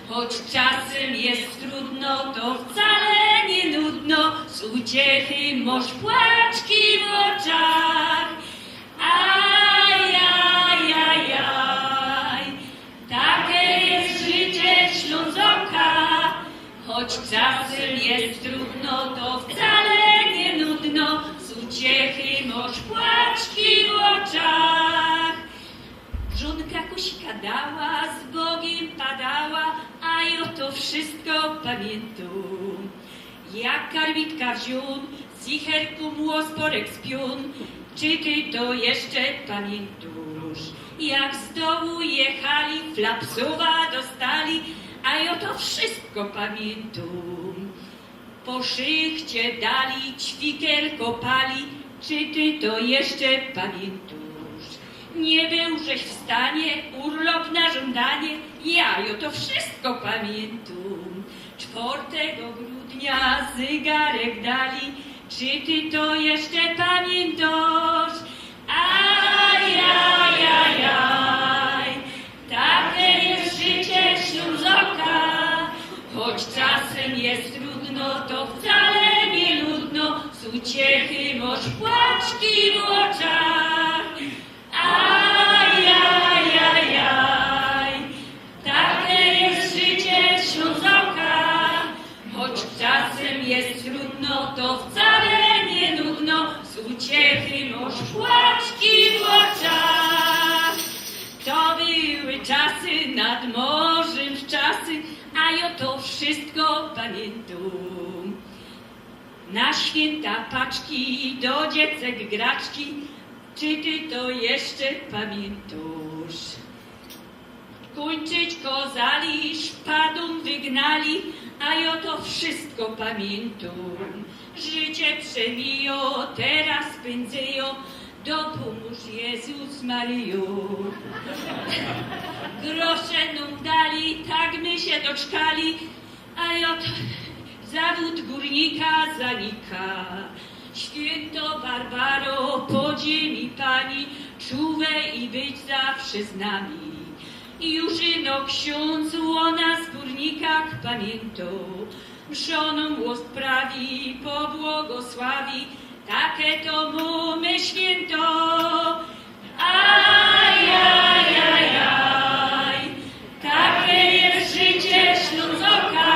Choć czasym je trudno, to wcale niy nudno, z uciechy mosz płaczki w ôczach. Ajajajaj, take je życie Ślōnzoka. Choć czasym je trudno, to wcale niy nudno, z uciechy mosz płaczki w ôczach. Żōnka kosika dała, z Bogym padała, a jŏ to wszysko pamiyntōm. Jak karmit karziōn, z jicherkōm ôsporek spiōn, czy ty to jeszcze pamiyntōsz? Jak z dołu jechali, flapsowa dostali, a jŏ to wszysko pamiyntōm. Po szychcie dali, ćwikel kopali, czy ty to jeszcze pamiyntōsz? Niy bōłżeś w stanie, urlop na żōndanie, ja jŏ to wszysko pamiyntōm. Czwortego grudnia zygarek dali, czy ty to jeszcze pamiyntōsz? Ajajajaj, take je życie Ślōnzoka. Choć czasym je trudno, to wcale niy nudno, z uciechy mosz płaczki w ôczach. Ajajajaj, take je życie Ślōnzoka. Choć czasym je trudno, to wcale niy nudno, z uciechy mosz płaczki w ôczach. To były czasy nad morzym wczasy, a jŏ to wszysko pamiyntōm. Na świynta paczki, do dziecek graczki, czy ty to jeszcze pamiyntōsz? Kōńczyć kozali, szpadōm wygnali, a jŏ to wszysko pamiyntōm. Życie przemijŏ, teroz pyndzejŏ, dopōmōż Jezus Maryjo. Grosze nōm dali, tak my sie doczkali, a jŏ to zawōd gōrnika zanika. Świynto Barbaro, podziemi pani, czuwej i bydź zawsze z nami. I już ino ksiōndz ô nas gōrnikach pamiyntŏ, mszō nōm ôsprawi, pobłogosławi, take to mōmy świynto. Ajajajaj, take je życie Ślōnzoka.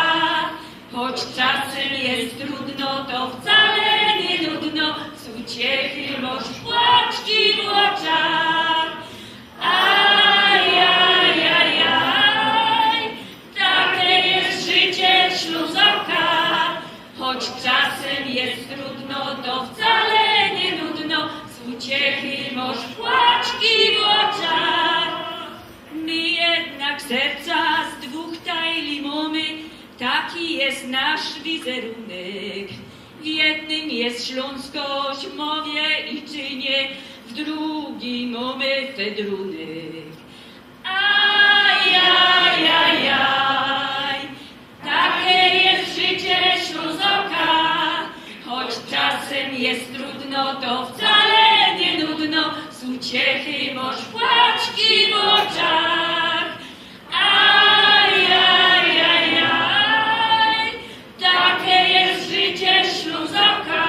Choć czasym je trudno, to wcale niy nudno, z uciechy mosz płaczki w ôczach. Ajajajaj, take je życie Ślōnzoka. Serca z dwōch tajli mōmy, taki je nasz wizerunek. W jednym je ślōnskość w mowie i czynie, w drugim mōmy fedrunek. Ajajajaj, takie je życie Ślōnzoka. Choć czasym je trudno, to wcale niy nudno. Z uciechy mosz płaczki w oczach. Ajajajaj, takie je życie Ślōnzoka.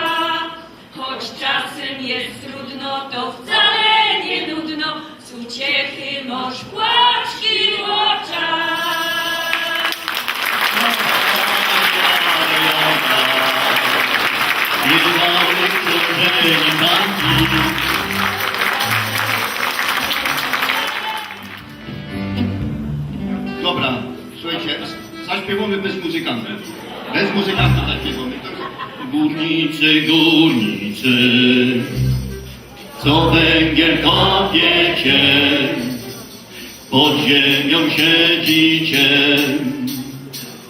Choć czasym je trudno, to wcale niy nudno. Z uciechy mosz płaczki w oczach. Dobra, słuchajcie, zaśpiewamy bez muzykanta. Bez muzykanta zaśpiewamy. Górnicy, górnicy, co węgiel kopiecie, pod ziemią siedzicie,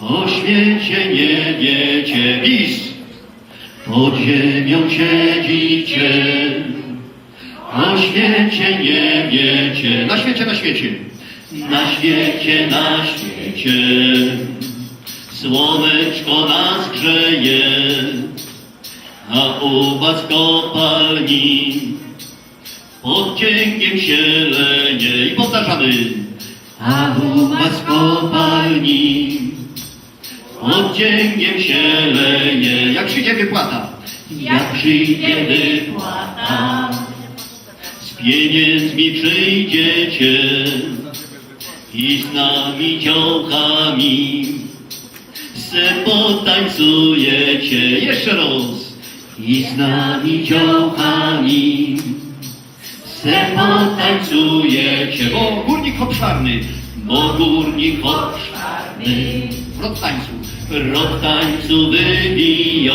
o świecie nie wiecie. Bis! Pod ziemią siedzicie, o świecie nie wiecie. Na świecie, na świecie. Na świecie, na świecie. Słoneczko nas grzeje, a u was w kopalni pod ciynkiem się leje. I powtarzamy. A u was w kopalni pod ciynkiem się leje. Jak przyjdzie wypłata? Jak przyjdzie wypłata, z pieniędzmi przyjdziecie i z nami dziołchami se potańcujecie. Jeszcze raz. I z nami dziołchami se potańcujecie, bo górnik obszarny, bo górnik obszarny rok tańcu, rok tańcu wybiją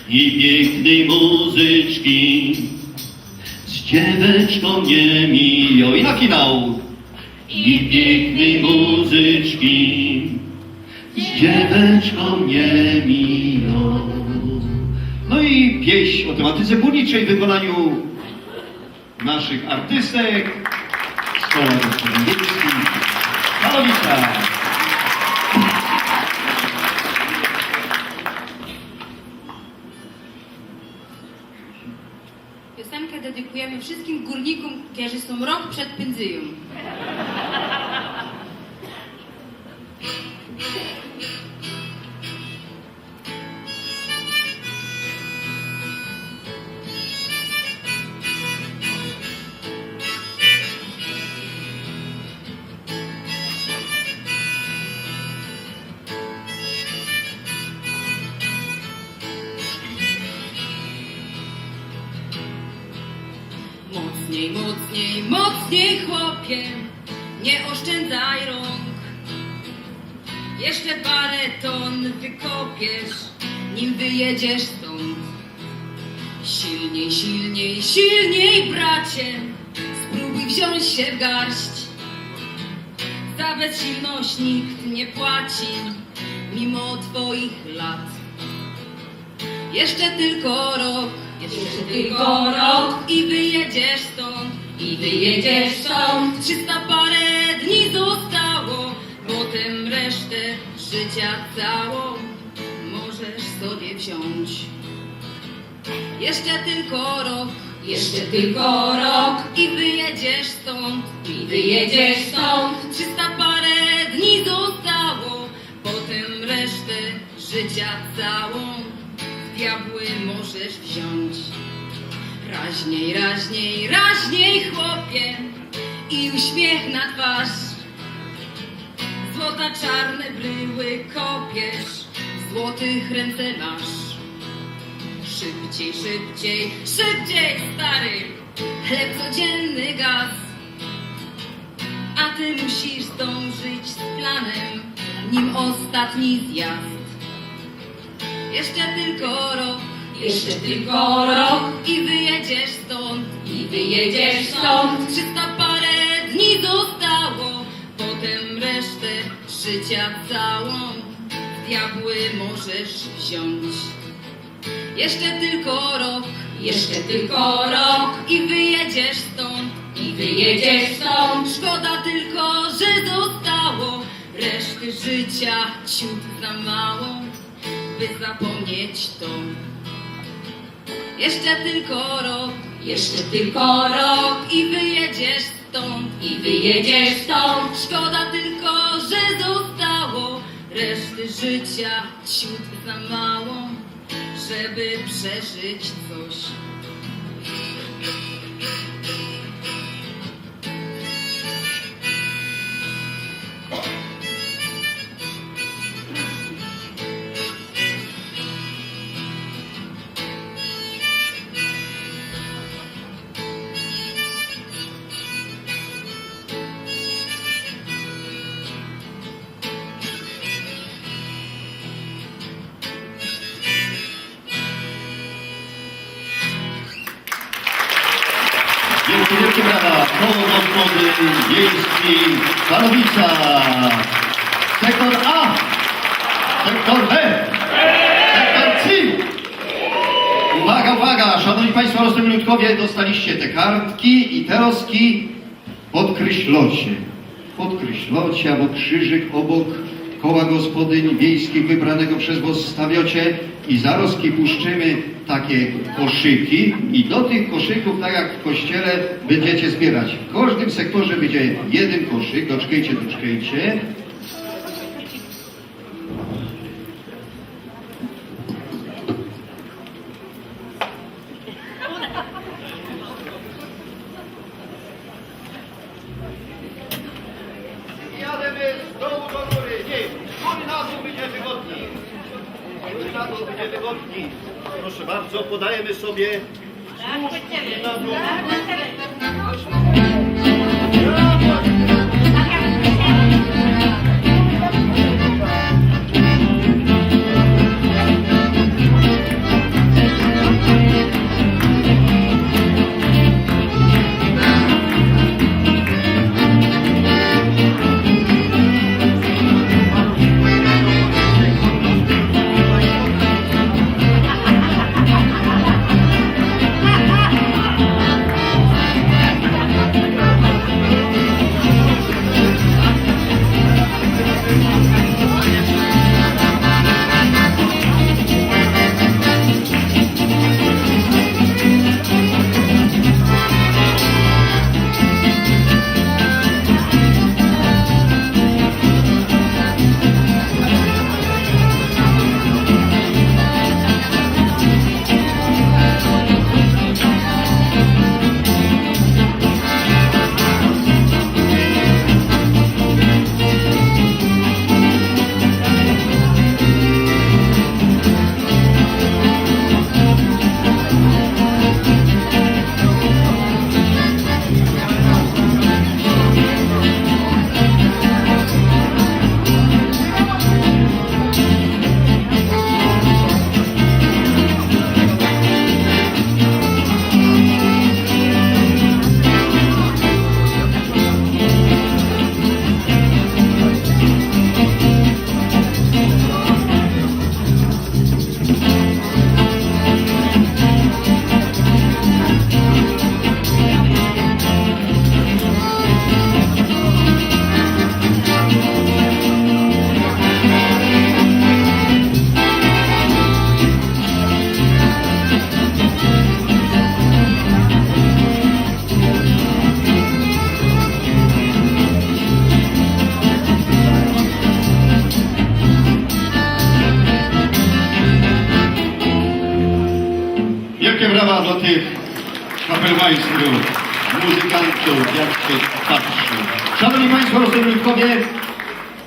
i piyknyj muzyczki z dzieweczką niy mijōm. I na finał. I piyknyj muzyczki z dzieweczką niy mijōm. No i pieśń o tematyce górniczej w wykonaniu naszych artystek. Szkoła Gospodyń Wiejskich Kalowice. Piosenkę dedykujemy wszystkim górnikōm, kerzy sōm rok przed pynzyjōm. Mocniej, mocniej, mocniej, chłopie, nie oszczędzaj rąk. Jeszcze parę ton wykopiesz, nim wyjedziesz stąd. Silniej, silniej, silniej, bracie, spróbuj wziąć się w garść. Za bezsilność nikt nie płaci, mimo twoich lat. Jeszcze tylko rok, jeszcze tylko rok i wyjedziesz stąd, i wyjedziesz stąd. Trzysta parę dni zostało, potem resztę życia całą możesz sobie wziąć. Jeszcze tylko rok, jeszcze tylko rok i wyjedziesz stąd, i wyjedziesz stąd. Trzysta parę dni zostało, potem resztę życia całą w diabły możesz wziąć. Raźniej, raźniej, raźniej, chłopie, i uśmiech na twarz. Złota czarne bryły kopiesz, złotych ręce masz. Szybciej, szybciej, szybciej, stary, chleb codzienny gaz. A ty musisz zdążyć z planem, nim ostatni zjazd. Jeszcze tylko rok, jeszcze tylko rok i wyjedziesz stąd, i wyjedziesz stąd. Trzysta parę dni zostało, Życia całą w diabły możesz wziąć. Jeszcze tylko rok, jeszcze tylko rok i wyjedziesz stąd, i wyjedziesz stąd. Szkoda tylko, że zostało reszty życia ciut za mało, by zapomnieć to. Jeszcze tylko rok, jeszcze tylko rok i wyjedziesz stąd, i wyjedziesz stąd. Szkoda tylko, że zostało reszty życia ciut za mało, żeby przeżyć coś. Wielkie, wielkie brawa. Koło Gospodyń Wiejskich Szanowica. Sektor A. Sektor B. Sektor C. Uwaga, uwaga, szanowni państwo, rozumiem, ludkowie, dostaliście te kartki i te roski. Podkreślocie, podkreślocie, albo krzyżyk obok koła gospodyń wiejskich wybranego przez was stawiocie i zaraz puszczymy takie koszyki i do tych koszyków, tak jak w kościele, będziecie zbierać. W każdym sektorze będzie jeden koszyk, doczekajcie, doczekajcie. Jademy znowu do góry. Nie, z góry na dół będzie wygodniej. Z góry na dół będzie wygodniej. Proszę bardzo, podajemy sobie. Wielkie brawa dla tych kapelmajstrów, muzykantów, jak się patrzy. Szanowni Państwo, rozumiem,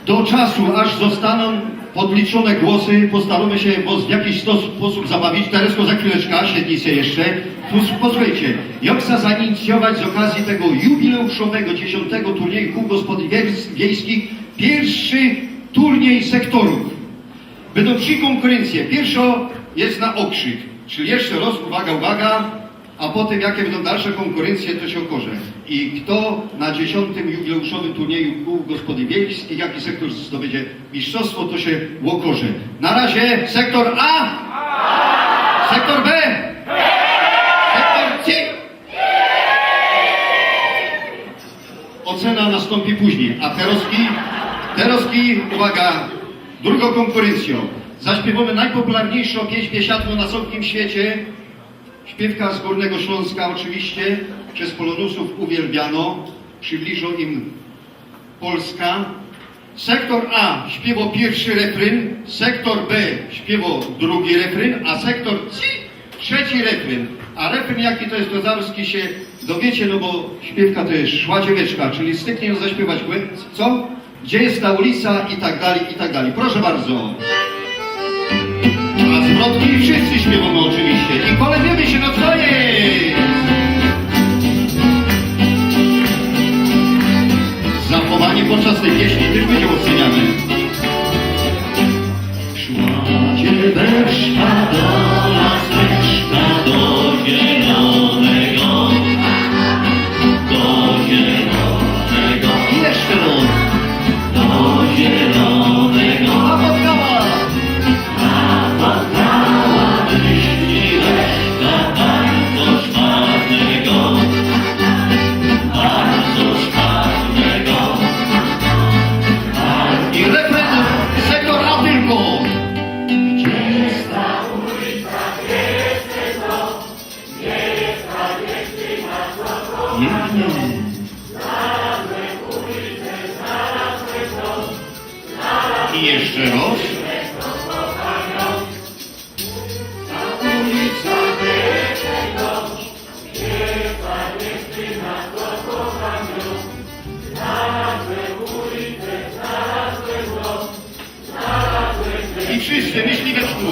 do czasu, aż zostaną podliczone głosy, postaramy się was w jakiś stos-, sposób zabawić. Teresko, za chwileczkę, siednij się jeszcze. Pos-, posłuchajcie, jak chcę zainicjować z okazji tego jubileuszowego dziesiątego turnieju kół gospodyń wiejs-, wiejskich pierwszy turniej sektorów. Będą trzy konkurencje. Pierwsza jest na okrzyk. Czyli jeszcze raz, uwaga, uwaga. A potym, jake bydōm dalsze kōnkuryncje, to sie ôkŏże. I fto na dziesiōntym jubileuszowym turnieju kōł gospodyń wiejskich, jaki sektor zdobydzie mistrzostwo, to sie ôkŏże. Na razie sektor A! Sektor B! Sektor C! Ôcena nastōmpi późnij. A terŏzki, terŏzki, uwaga, drugŏ kōnkuryncjŏ. Zaśpiywōmy nojpopularniyjszõ pieśń biesiadnõ na cołkim świecie. Śpiywka z Gōrnego Ślōnska ôczywiście, bez Polōnusōw uwielbianŏ, przibliżŏ im Polska. Sektor A śpiywo piyrszy refryn, sektor B śpiywo drugi refryn, a sektor C trzeci refryn. A refryn jaki to je, to zarŏz sie dowiecie, no bo śpiywka to je szła dzieweczka, czyli styknie jã zaśpiywać, co? Gdzie jest ta ulica i tak dalij, i tak dalij. Proszę bardzo. A zwrotki wszyscy śpiywōmy ôczywiście. I kolebiymy sie, no co je? Zachowaniy podczas tyj pieśni tyż bydzie ôcyniane. Szła dzieweczka do laseczka, do zielōnego, do zielōnego. I jeszcze rŏz. Do zielōnego. A potkała. A potkała myśliweczka bardzo szkarnego, bardzo szkarnego. I refryn, sektor A tylko. Gdzie jest ta ulica, gdzie jest ten dom? Pięknie. I jeszcze rŏz. I wszyscy, myśliweczku.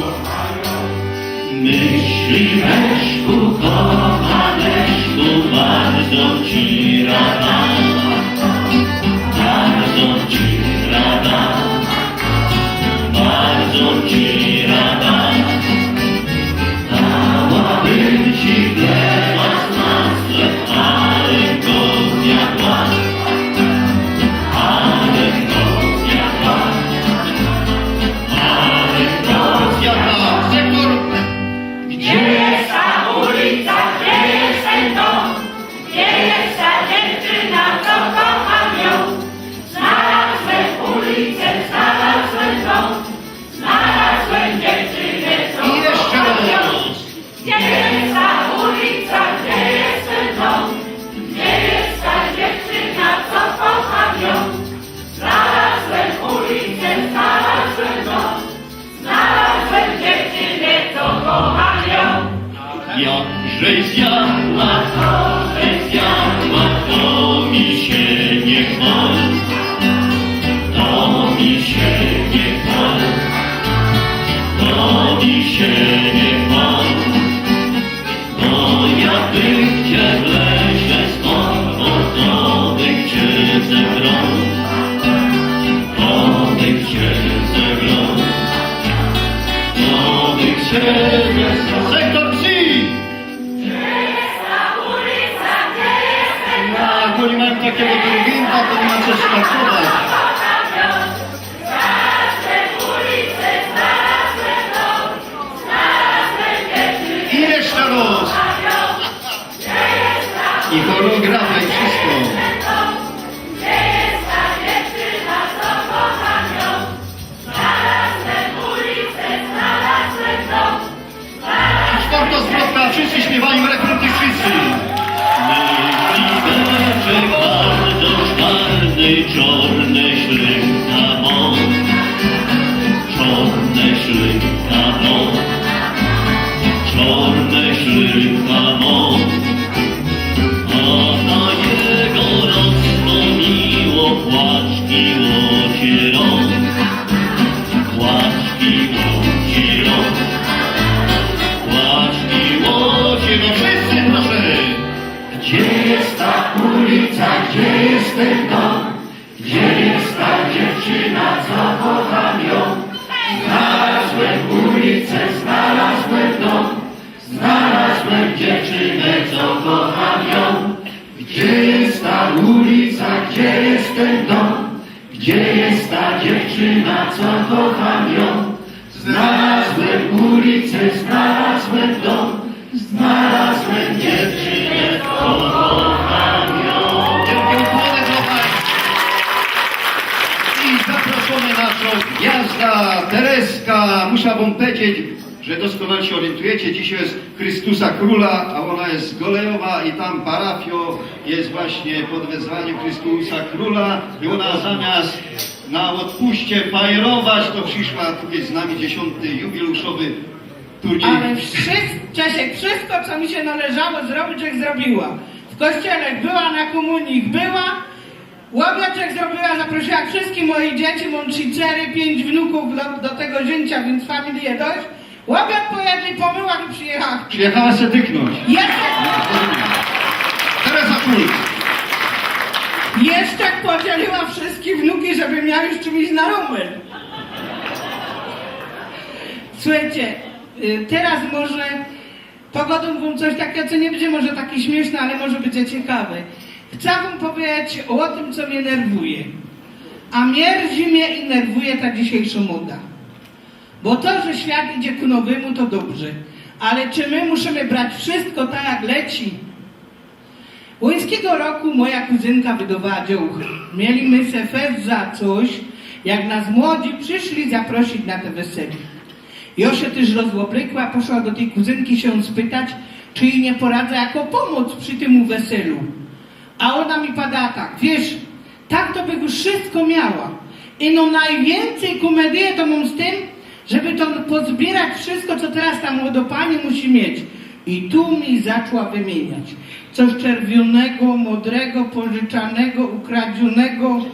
Myśliweczku, kochaneczku, bardzo ci rada, bardzo ci rada, bardzo ci rada. Dałabym ci chleba z masłem, ale go zjadła, ale go zjadła. Gdzie jest ta ulica, gdzie jest ten dom? Gdzie jest ta dziewczyna, co kocham ją? Znalazłem ulicę, znalazłem dom. Znalazłem dziewczynę, co kocham ją. I jeszcze rŏz. Gdzie jest ta ulica, gdzie jest ten dom? Gdzie jest ta dziewczyna, co kocham ją? Znalazłem ulicę, znalazłem dom. Znalazłem dziewczynę, co kocham ją. Jakżeś zjadła, to żeś zjadła, to mi się nie chwal. To mi się nie chwal. To mi się nie chwal. Bo jakbych cię w lesie spotkał, to bych cię zebrał. To bych cię zebrał. To bych cię zebrał. Sektor C! Gdzie jest ta ulica, gdzie jest ten dom? A, to oni mają takiego dyrygenta, to nie ma co skakować. I jeszcze rŏz. I choreografia, i wszystko. I cztyrtŏ zwrotka, wszyscy śpiywają refren, wszyscy. Myśliweczek bardzo szkarny, czŏrne szlyfka mŏ. Czŏrne szlyfka mŏ. Czŏrne szlyfka mŏ. A na jego rostno miło płaczki ôcierŏ. Płaczki ôcierŏ. Płaczki ôcierŏ. Wszyscy, proszę. Gdzie jest ta ulica, gdzie jest ten dom? Gdzie jest ta dziewczyna, co kocham ją? Znalazłem ulicę, znalazłem dom. Znalazłem dziewczynę, Gdzie jest ta ulica, gdzie jest ten dom? Gdzie jest ta dziewczyna, co kocham ją? Znalazłem ulicę, znalazłem dom, znalazłem dziewczynę, co kocham ją. Wielkie ukłony dla państwa. I zaproszona naszŏ gwiazda Tereska. Muszã wōm pedzieć, że doskonale sie ôriyntujecie. Dzisiej je Chrystusa Krōla, a ôna je z Golejowa i tam parafiŏ je właśnie pod wezwaniym Chrystusa Krōla. I ôna zamiast na ôdpuście fajerować, to prziszła tukej z nami, dziesiōnty jubiluszowy turniej. Ale wszys-, Czesiek, wszystko, co mi sie należało zrobić, żech zrobiła. W kościele była, na kōmunii była, ôbiŏd żech zrobiła, zaprosiła wszystkie moje dzieci, mōm trzi cery, piyńć wnukōw do, do tego ziyńciŏ, wiync familie dość. Ôbiŏd pojedli, po myłach i przijechała. Przijechała sie dyknōńć. Jeszcze, Teresa Puls. Jeszcze podzieliła wszystkie wnuki, żeby miały z czym iść na romer. Słuchejcie, y, teroz może pogodōm wōm coś takigo, co niy bydzie może take śmiyszne, ale może bydzie ciekawe. Chcã wōm pedzieć ô tym, co mie nerwuje. A mierzi mie i nerwuje ta dzisiejszŏ moda. Bo to, że świat idzie ku nowymu, to dobrze. Ale czy my musimy brać wszystko tak, jak leci? Łyńskigo roku moja kuzynka wydowała dziołcha. Mieli my se fest za coś, jak nas młodzi przyszli zaprosić na te wesele. Jŏ sie tyż rozoblykła, poszła do tyj kuzynki sie spytać, czy jij niy poradzã jako pōmōc przi tym weselu. A ôna mi padała tak: „Wiysz, tak to bych już wszystko miała. I no, nojwiyncyj kōmedyje to mōm z tym, żeby to pozbiyrać wszystko, co teroz ta młodŏ pani musi mieć”. I tu mi zaczła wymiyniać. Coś czerwiōnego, modrego, pożyczōnego, ukradziōnego.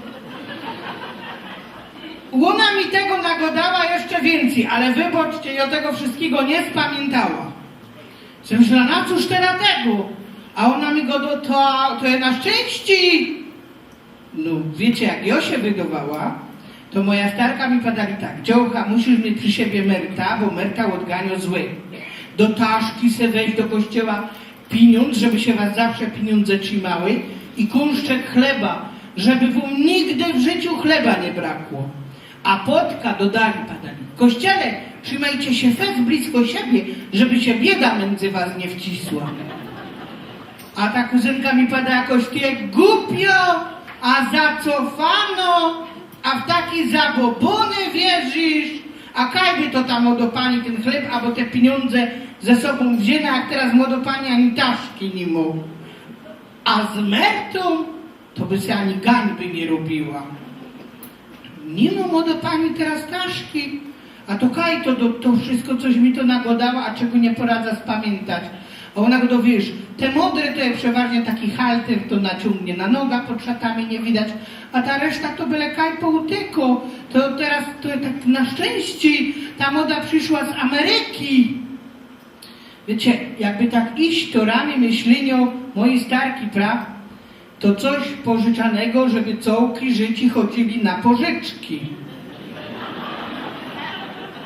Ôna mi tego nagodała jeszcze wiyncyj, ale wybaczcie, jŏ tego wszystkigo niy spamiyntała. Jŏ myśla, na cōż teroz tego? A ôna mi godo, to, to je na szczynście. No, wiycie, jak jŏ sie wydowała, to moja starka mi padała tak: „Dziołcha, musisz mieć przi siebie merta, bo merta ôdganiŏ zły. Do taszki se weź do kościoła piniōndz, żeby sie was zawsze piniōndze trzimały, i kōnszczek chleba, żeby wōm nigdy w życiu chleba niy brakło. A płotka”, dodali, padali, „w kościele trzimejcie sie fest blisko siebie, żeby sie bieda miyndzy was niy wcisła”. A ta kuzynka mi pada jakoś: „Ty głupio, a zacofano, a w take zabobōny wierzisz, a kaj by to ta młodŏ pani tyn chleb abo te piniōndze ze sobōm wziyna, jak teroz młodŏ pani ani taszki niy mo. A z mertōm to by se ani gańby niy robiła. Niy mo, młodŏ pani, teroz taszki, a to kaj to, to, to wszystko, coś mi to nagodała, a czego niy poradzã spamiyntać”. A ôna godo: „Wiysz, te modre to je przeważnie taki halter, to naciōngnie na noga, pod szatami niy widać, a ta reszta to byle kaj połtyko, to teroz to je tak na szczynście, ta moda prziszła z Ameryki”. Wiycie, jakby tak iś torami myślyniŏ mojij starki, pra, to coś pożyczōnego, żeby cołki życie chodzili na pożyczki.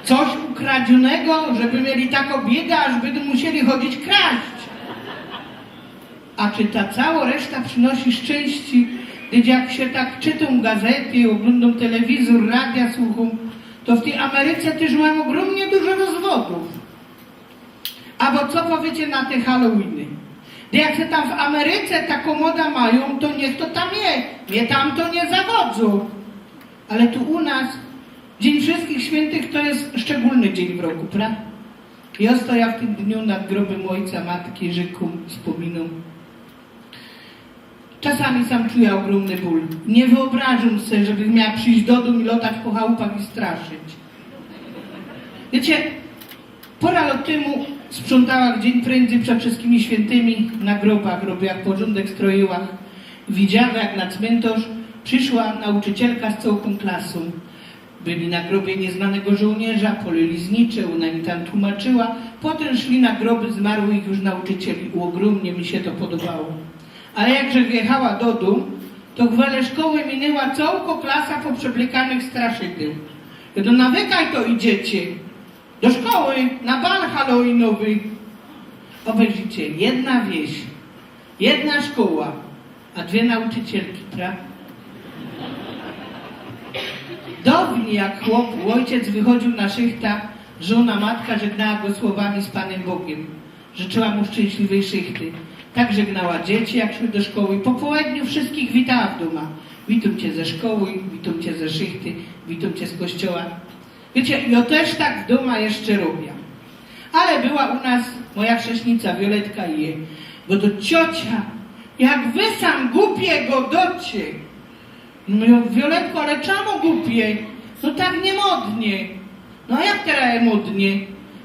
Coś ukradziōnego, żeby mieli takŏ bieda, aż bydą musieli chodzić kraść. A czy ta całŏ reszta przinosi szczynście? Gdyż jak sie tak czytōm gazety, ôglōndōm telewizōr, radia słuchōm, to w tyj Ameryce tyż majōm ôgrōmnie dużo rozwodōw. Abo co powiycie na te Halloweeny? Gdyż jak se tam w Ameryce takŏ moda majōm, to niych to tam je. Mie tam to niy zawodzŏ. Ale tu u nas Dziyń Wszyskich Świyntych to je szczegōlny dziyń w roku, pra? Jŏ stojã w tym dniu nad grobym ôjca, matki, rzykōm, spōminōm. Czasami sam czujã ôgrōmny bōl. Niy wyobrażōm se, żebych miała przijś do dōm i lotać po chałupach i straszyć. Wiycie, pŏra lŏt tymu sprzątała dziyń pryndzej przed Wszyskimi Świyntymi na grobach, robiła pŏrządek, stroiła. Widziała, jak na cmyntŏrz przisza nauczycielka z cołkōm klasōm. Byli na grobie niyznanego żołniyrzŏ, polili znicze, ôna im tam tłumaczyła. Potym szli na groby zmarłych już nauczycieli. Ôgrōmnie mi sie to podobało. Ale jak żech wjechała do dōm, to chwele szkoły minyła cołkŏ klasa poprzeblykanych straszydeł. Jŏ do nawykaj to idziecie. Do szkoły, na bal halloweenowy. Ôbejrzyjcie, jedna wieś, jedna szkoła, A dwie nauczycielki, prawda? Downi, jak chłop, ôjciec wychodziōł na szychta, żōna, matka żegnała go słowami „z Panem Bogiem”. Życzyła mu szczęśliwej szychty. Tak żegnała dzieci, jak szły do szkoły. Po połedniu wszystkich witała w dōma. „Witōm cie ze szkoły, witōm cie ze szychty, witōm cie z kościoła”. Wiecie, jŏ tyż tak w dōma jeszcze robiã. Ale była u nas moja chrzestnica Wioletka i je godo: „Ciocia, jak wy sam głupie godŏcie”. No mōwiã: „Wioletko, ale czemu głupie? No tak niymodnie”. „No a jak terŏz je modnie?”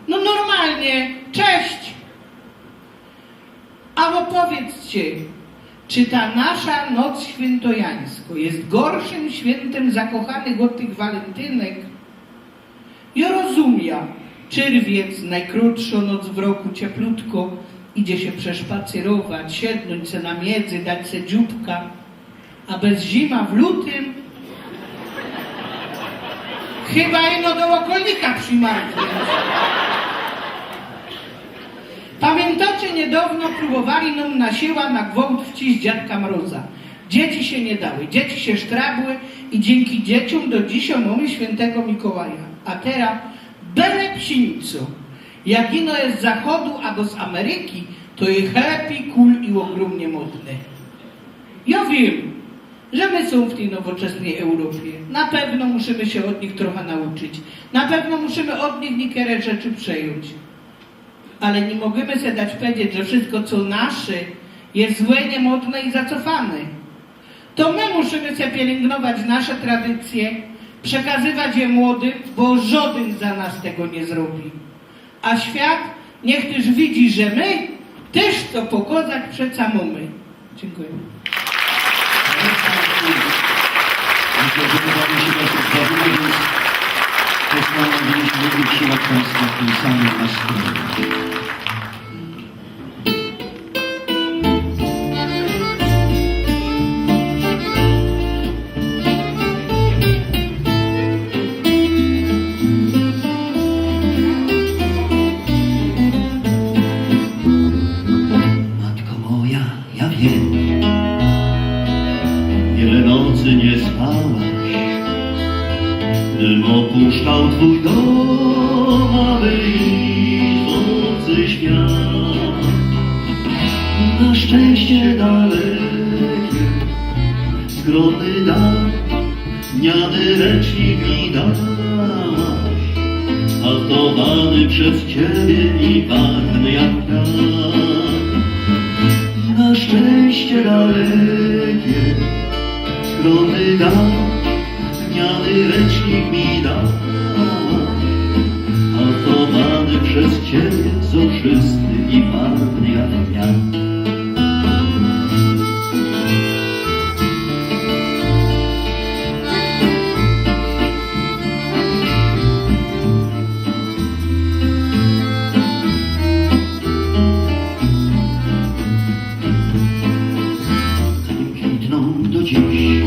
„No normalnie, cześć”. A opowiedzcie, czy ta nasza noc świyntojańsko jest gorszym świyntym zakochanych ôd tych walentynek? Jŏ rozumiã, czerwiec, najkrōtszŏ noc w roku, cieplutko, idzie sie przeszpacerować, siednōńć se na miedzy, dać se dzióbka, a bez zima w lutym chyba ino do ôkolnika przimarznōńć. Pamiyntacie, niydŏwno prōbowali nōm na siła, na gwołt wciś Dziadka Mroza. Dzieci sie niy dały, dzieci sie sztrabły i dziynki dzieciōm do dzisiŏ mōmy świyntego Mikołaja. A terŏz bele psińco, jak ino je z Zachodu abo z Ameryki, to je happy, cool i ôgrōmnie modne. Jŏ wiym, że my sōm w tyj nowoczesnyj Europie. Na pewno musimy sie ôd nich trocha nauczyć. Na pewno musimy ôd nich niykerŏ rzeczy przejōńć. Ale niy możymy se dać powiedzieć, że wszystko, co nasze, je złe, niymodne i zacofane. To my musimy se pielyngować nasze tradycje, przekazywać je młodym, bo żŏdyn za nas tego niy zrobi. A świat niych tyż widzi, że my tyż co pokŏzać przeca mōmy. Dziynkuja. Myślę, że udało się dosyć zawymienić. Postanowiliśmy utrzymać Państwa w tym samym nastroju. Matko moja, ja wiym, wiele nocy niy spałaś, gdym ôpuszczał twōj dōm, aby iś w ôbcy świat. Na szczynście daleki, skrōmny dar, lniany ryncznik mi dałaś, haftowany bez ciebie i wartny jak kwiat. Na szczynście daleki, skrōmny dar, lniany ryncznik mi dałaś, haftowany bez ciebie, soczysty i wartny jak kwiat. Kwitnōm do dziś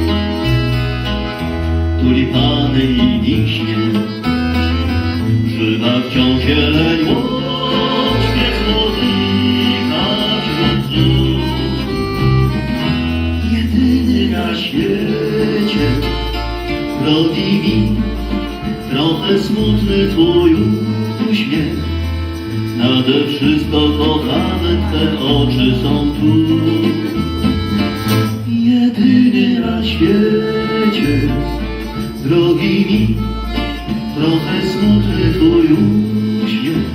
tulipany i wiśnie, żywa wciōnż zieleń ôświec młodych na wśrōd dnōw. Jedyny na świecie, drogi mi, trochę smutny twōj uśmiech. Nade wszystko, kochane, twe ôczy sōm tu. Jedyny na świecie, drogi mi, trochę smutny twōj uśmiech.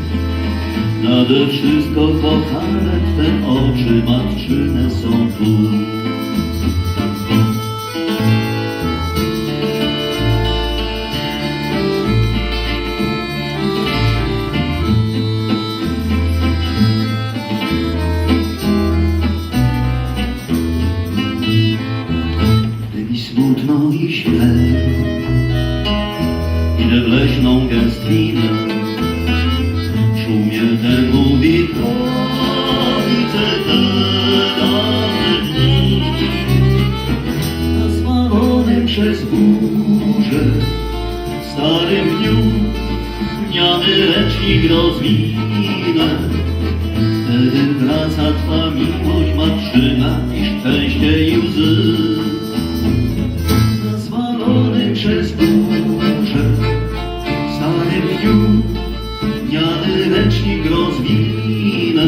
Nade wszystko, kochane, twe ôczy matczyne sōm tu. Gdy mi smutno i źle, idę w leśną gęstwinę. W szumie temu witrowi te dane dni. Zasmaronym przez burzę w starym dniu lniany ryncznik rozwinę. Wtedy wraca twa miłość, matrzyna i szczęście i łzy. Na zwalonym przez burzę, starym dniu, miany ręcznik rozwinę.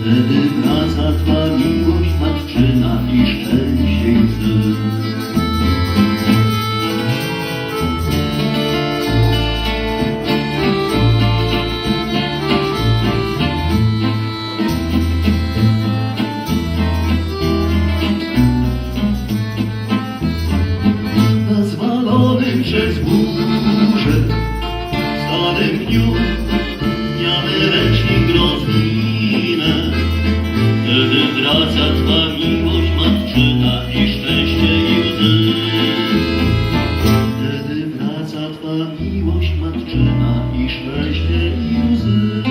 Wtedy wraca twa miłość, matrzyna i szczęście i łzy. Na zwalonym przez burzę, starym dniu, miany ręcznik rozwinę. Wtedy wraca twa miłość, matrzyna i szczęście i łzy. Wtedy wraca twa miłość, matrzyna i szczęście i łzy.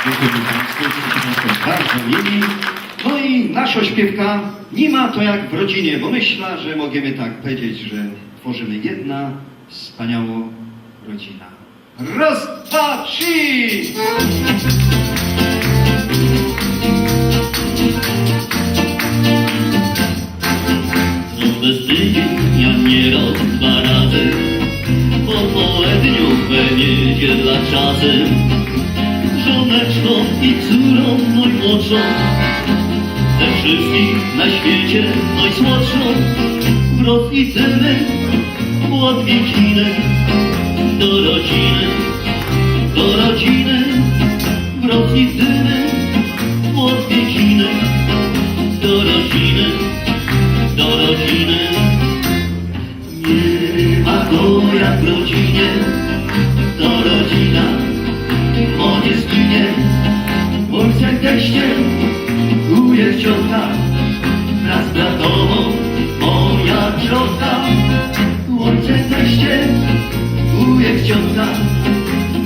Dziękujemy Państwu, jesteście Państwo bardzo mili. No i nasza śpiewka, ni ma to jak w rodzinie, bo myślę, że możemy tak powiedzieć, że tworzymy jedna wspaniałą rodzinę. Raz, dwa, trzy! Bez tydzień, ja nieraz dwa razy po połedniu w niedziela czasem żoneczką i córą najmłodszą, ze wszystkich na świecie najsłodszą, w roz i dymy, od wiekiny do rodziny, do rodziny, w roz i dymy, od wiekiny do rodziny, do rodziny. Ni ma to jak w rodzinie, to rodzina, bo niy zginie. Ôjciec, teście, wujek, ciotka, brat z bratową, moja ciotka. Ôjciec, teście, wujek, ciotka,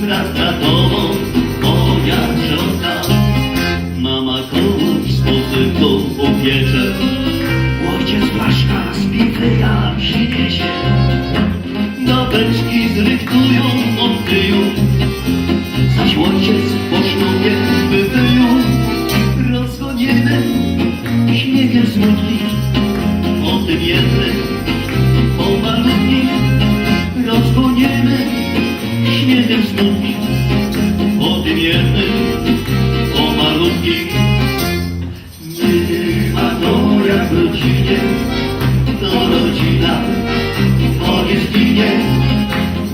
brat z bratową, moja ciotka. Mama kołôsz z posypką upiecze. Ôjciec flaszka z piwym sie niesie. Babeczki zrychtujōm ôd tyłu. Zaś ôjciec po ślubie wypijōm. Rozgoniemy śmiechem smutki. Po tym jednym, po malutkim. Rozgoniemy śmiechem smutki. Po tym jednym, po malutkim. Ni ma to jak w rodzinie, to rodzina, to niy zginie.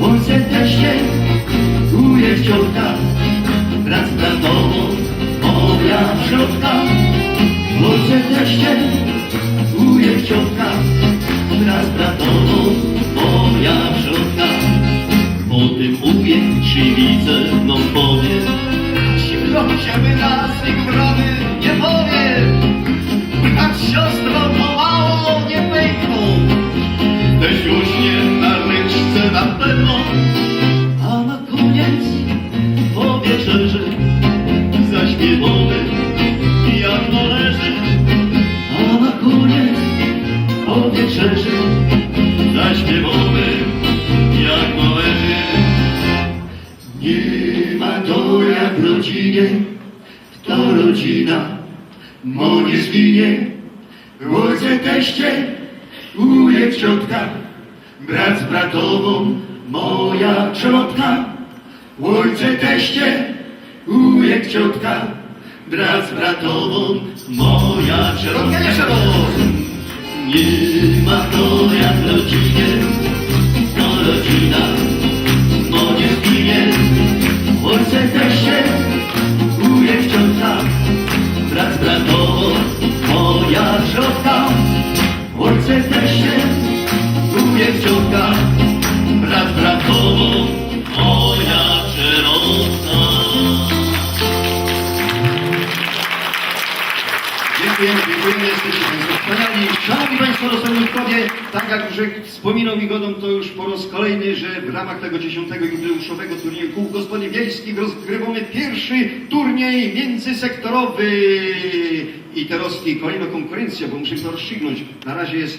Ôjciec, teście, wujek, ciotka, brat z bratową, moja ciotka. Ôjciec, teście, wujek, ciotka, brat z bratową, moja ciotka. Po tym wujek trziciyce nōm powie. Zimno sie wyrazy w rany nie powie. Brat z siostrōm po mało niy pyknōm. Tyś już niy na rynszce na pewno. A na kōniec po wieczerzy zaśpiywōmy jak należy. A na kōniec po wieczerzy zaśpiywōmy jak należy. Ni ma to jak w rodzinie, to rodzina, bo niy zginie. Ôjciec, teście, wujek, ciotka, brat z bratowōm, moja ciotka. Ôjciec, teście, wujek, ciotka, brat z bratowōm, moja ciotka. Jeszcze raz. Ni ma to jak w rodzinie, to rodzina, bo niy zginie. Ôjciec, teście, wujek, ciotka, brat z bratowōm, moja ciotka. Ôjciec, teście, wujek, ciotka, brat z bratowōm, moja ciotka. Dziękujemy, dziękujemy, jesteście Państwo wspaniali. Szanowni Państwo, Roseniuszkowie, tak jak już wspominał i godōm to już po raz kolejny, że w ramach tego dziesiątego jubileuszowego turnieju kół gospodyń wiejskich rozgrywamy pierwszy turniej międzysektorowy. I teraz i kolejna konkurencja, bo muszę to rozstrzygnąć. Na razie jest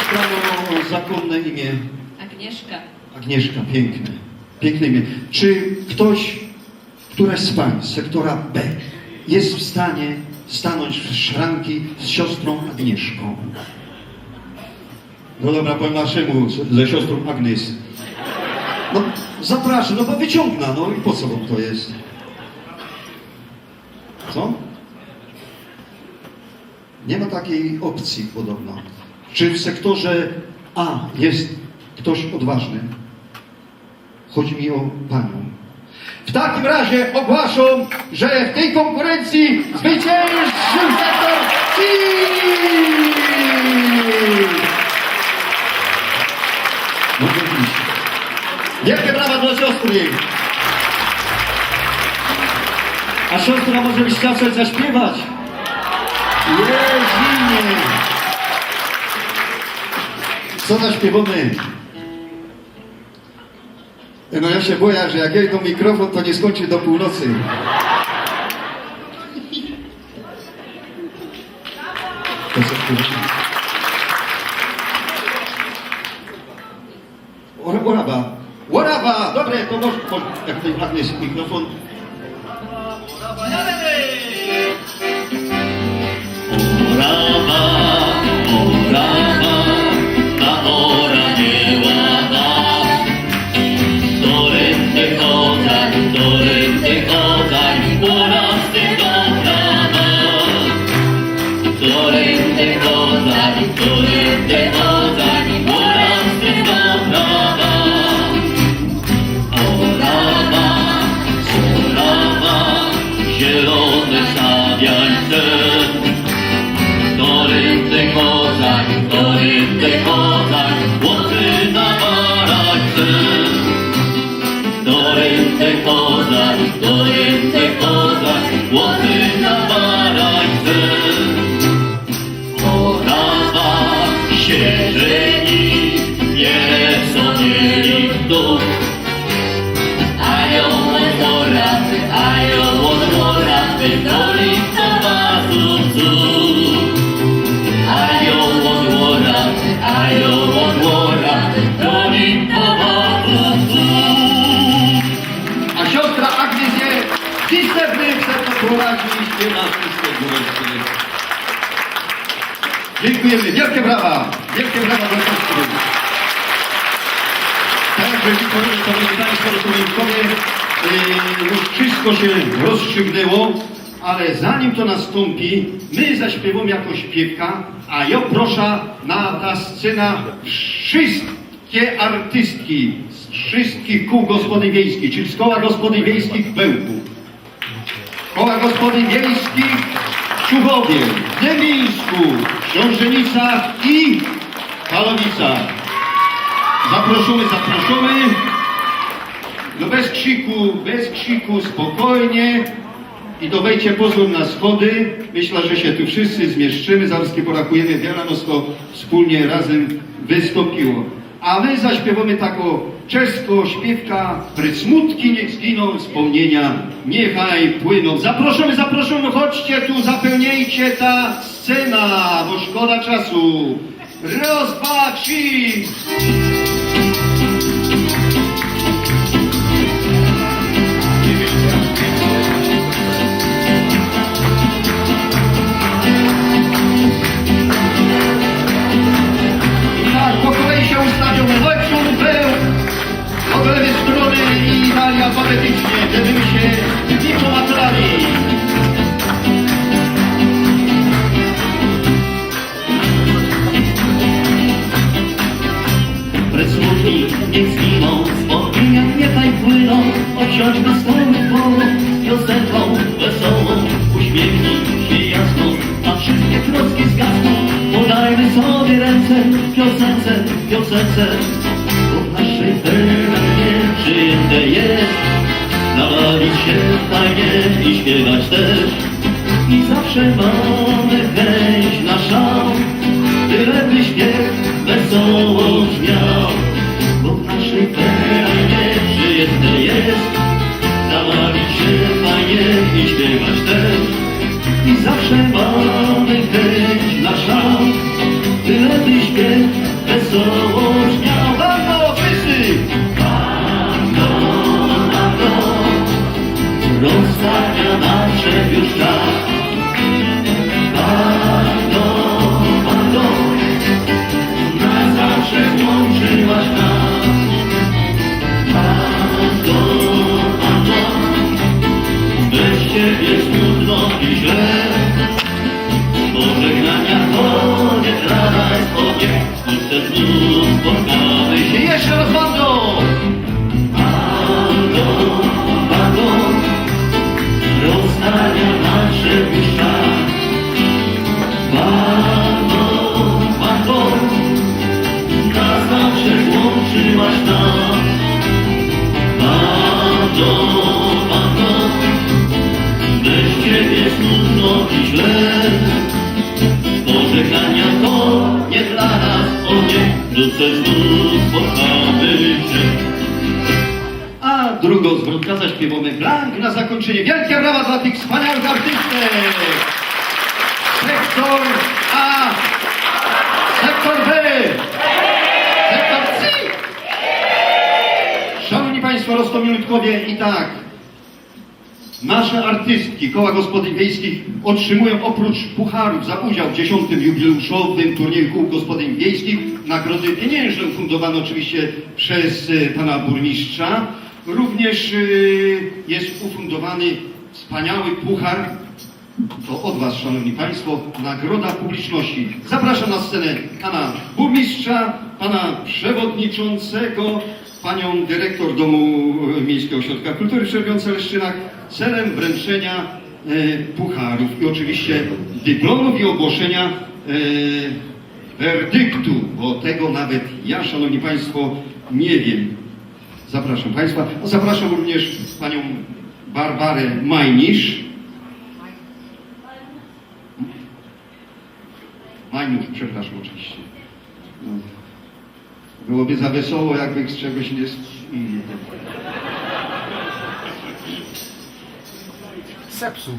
siostra ma zakōnne imię? Agnieszka. Agnieszka, piękne. Piękne imię. Czy ktoś, któraś z pań z sektora B jest w stanie stanąć w szranki z siostrą Agnieszką? No dobra, po naszemu, z, ze siostrą Agnes. No, zapraszam, no bo wyciągnę, no i po co wam to jest? Co? Nie ma takiej opcji podobno. Czy w sektorze A jest ktoś odważny? Chodzi mi o panią. W takim razie ogłaszam, że w tej konkurencji zwyciężył sektor C. Może iść. Wielkie brawa dla siostry. A siostra może by chciała coś zaśpiewać? Jezinie. Co zaśpiewamy? No ja się boję, że jak jej dōm mikrofon, to nie skończy do północy. To co śpiewamy? Ora-, Orawa. Orawa! Dobre, to może, może, jak tutaj padnie mikrofon. Orawa, Orawa, ta Orawa, Orawa. Dorym ty chodzaj, dorym ty chodzaj, Orawa, ty dobra. Dorym ty chodzaj, dorym ty chodzaj, Orawa, ty dobra. Orawa, Orawa, zielone sawiańce. Dorym ty chodzaj, dorym ty chodzaj, złoty na barańce. Dorym ty chodzaj, dorym ty chodzaj, złoty na barańce. Orawa się żeni, nie sobie nikt. A jo od Orawy, a jo od Orawy, do Liptowa zuzu. A jo od Orawy, a jo od Orawy, do Liptowa zuzu. A siostra Agnes je w następnym, chce to prowadzić, nie ma wszystkiego. Dziękujemy. Wielkie brawa. Wielkie brawa dla siostry. Tak jak żeście powiedzieli, to mieszkańcy Korkowińskowie, y, już wszystko się rozstrzygnęło, ale zanim to nastąpi, my zaśpiewamy jakąś śpiewka, a ja proszę na ta scena wszystkie artystki z wszystkich kół gospodyń wiejskich, czyli z koła gospodyń wiejskich w Bełku. Koła Gospodyń Wiejskich w Ciuchowie, w Dymińsku, w Książenicach i Halowicach. Zaproszymy, zaproszymy. No bez krziku, bez krziku, spokojnie. I dawejcie pozór na schody. Myślę, że się tu wszyscy zmieszczymy. Zaraz porachujemy, wiele nas to wspólnie razem wystąpiło. A my zaśpiewamy taką czeską śpiewka: „Prysmutki niech zginą, wspomnienia niechaj płyną”. Zaproszymy, zaproszymy, chodźcie tu, zapełniajcie ta scena, bo szkoda czasu. Raz, dwa, trzy. I tak po kolei się ustawią. Ojców był od lewej strony i Italia patetycznie, żeby my się nie pomatrali. Bez smutku Piosence, piosence, bo w naszej terenie przyjęte jest nabawić się fajnie i śpiewać też. I zawsze mamy chęć na szał, byleby śpiew wesoło brzmiał. Bo w naszej terenie przyjęte jest nabawić się fajnie i śpiewać też. I zawsze mamy chęć na szał, byleby śpiew wesoło brzmiał. Bando, wszyscy! Bando, bando, rozstania nadszedł już czas. Bando, bando, na zawsze złączyłaś nas. Bando, bando, bez ciebie smutno i źle. Pożegnania to nie dla nas, o nie. Wkrótce znów spotkamy się. Jeszcze raz, bando! Bando, bando, rozstania nadszedł już czas. Bando, bando, na zawsze złączyłaś nas. Bando, bando, bez ciebie smutno i źle. Pożegnania to nie dla nas, o nie, wkrótce znów spotkamy się. A drugą zwrotka zaśpiewamy blank na zakończenie. Wielkie brawa dla tych wspaniałych artystek! Sektor A, sektor B, sektor C. Szanowni Państwo, roztomiutkowie, i tak. Nasze artystki Koła Gospodyń Wiejskich otrzymują oprócz pucharów za udział w dziesiątym jubileuszowym turnieju kół gospodyń wiejskich nagrody pieniężne, ufundowane oczywiście przez, e, pana burmistrza. Również, e, jest ufundowany wspaniały puchar. To od was, szanowni państwo, nagroda publiczności. Zapraszam na scenę pana burmistrza, pana przewodniczącego, panią dyrektor Domu Miejskiego Ośrodka Kultury w Czerwionceleszczynach celem wręczenia, e, pucharów i oczywiście dyplomów i ogłoszenia, e, werdyktu, bo tego nawet ja, szanowni państwo, nie wiem. Zapraszam państwa. Zapraszam również panią Barbarę Majnisz. Majnisz, przepraszam oczywiście. No. Byłoby za wesoło, jakbych z czegoś nie s-, mm. Zepsuł.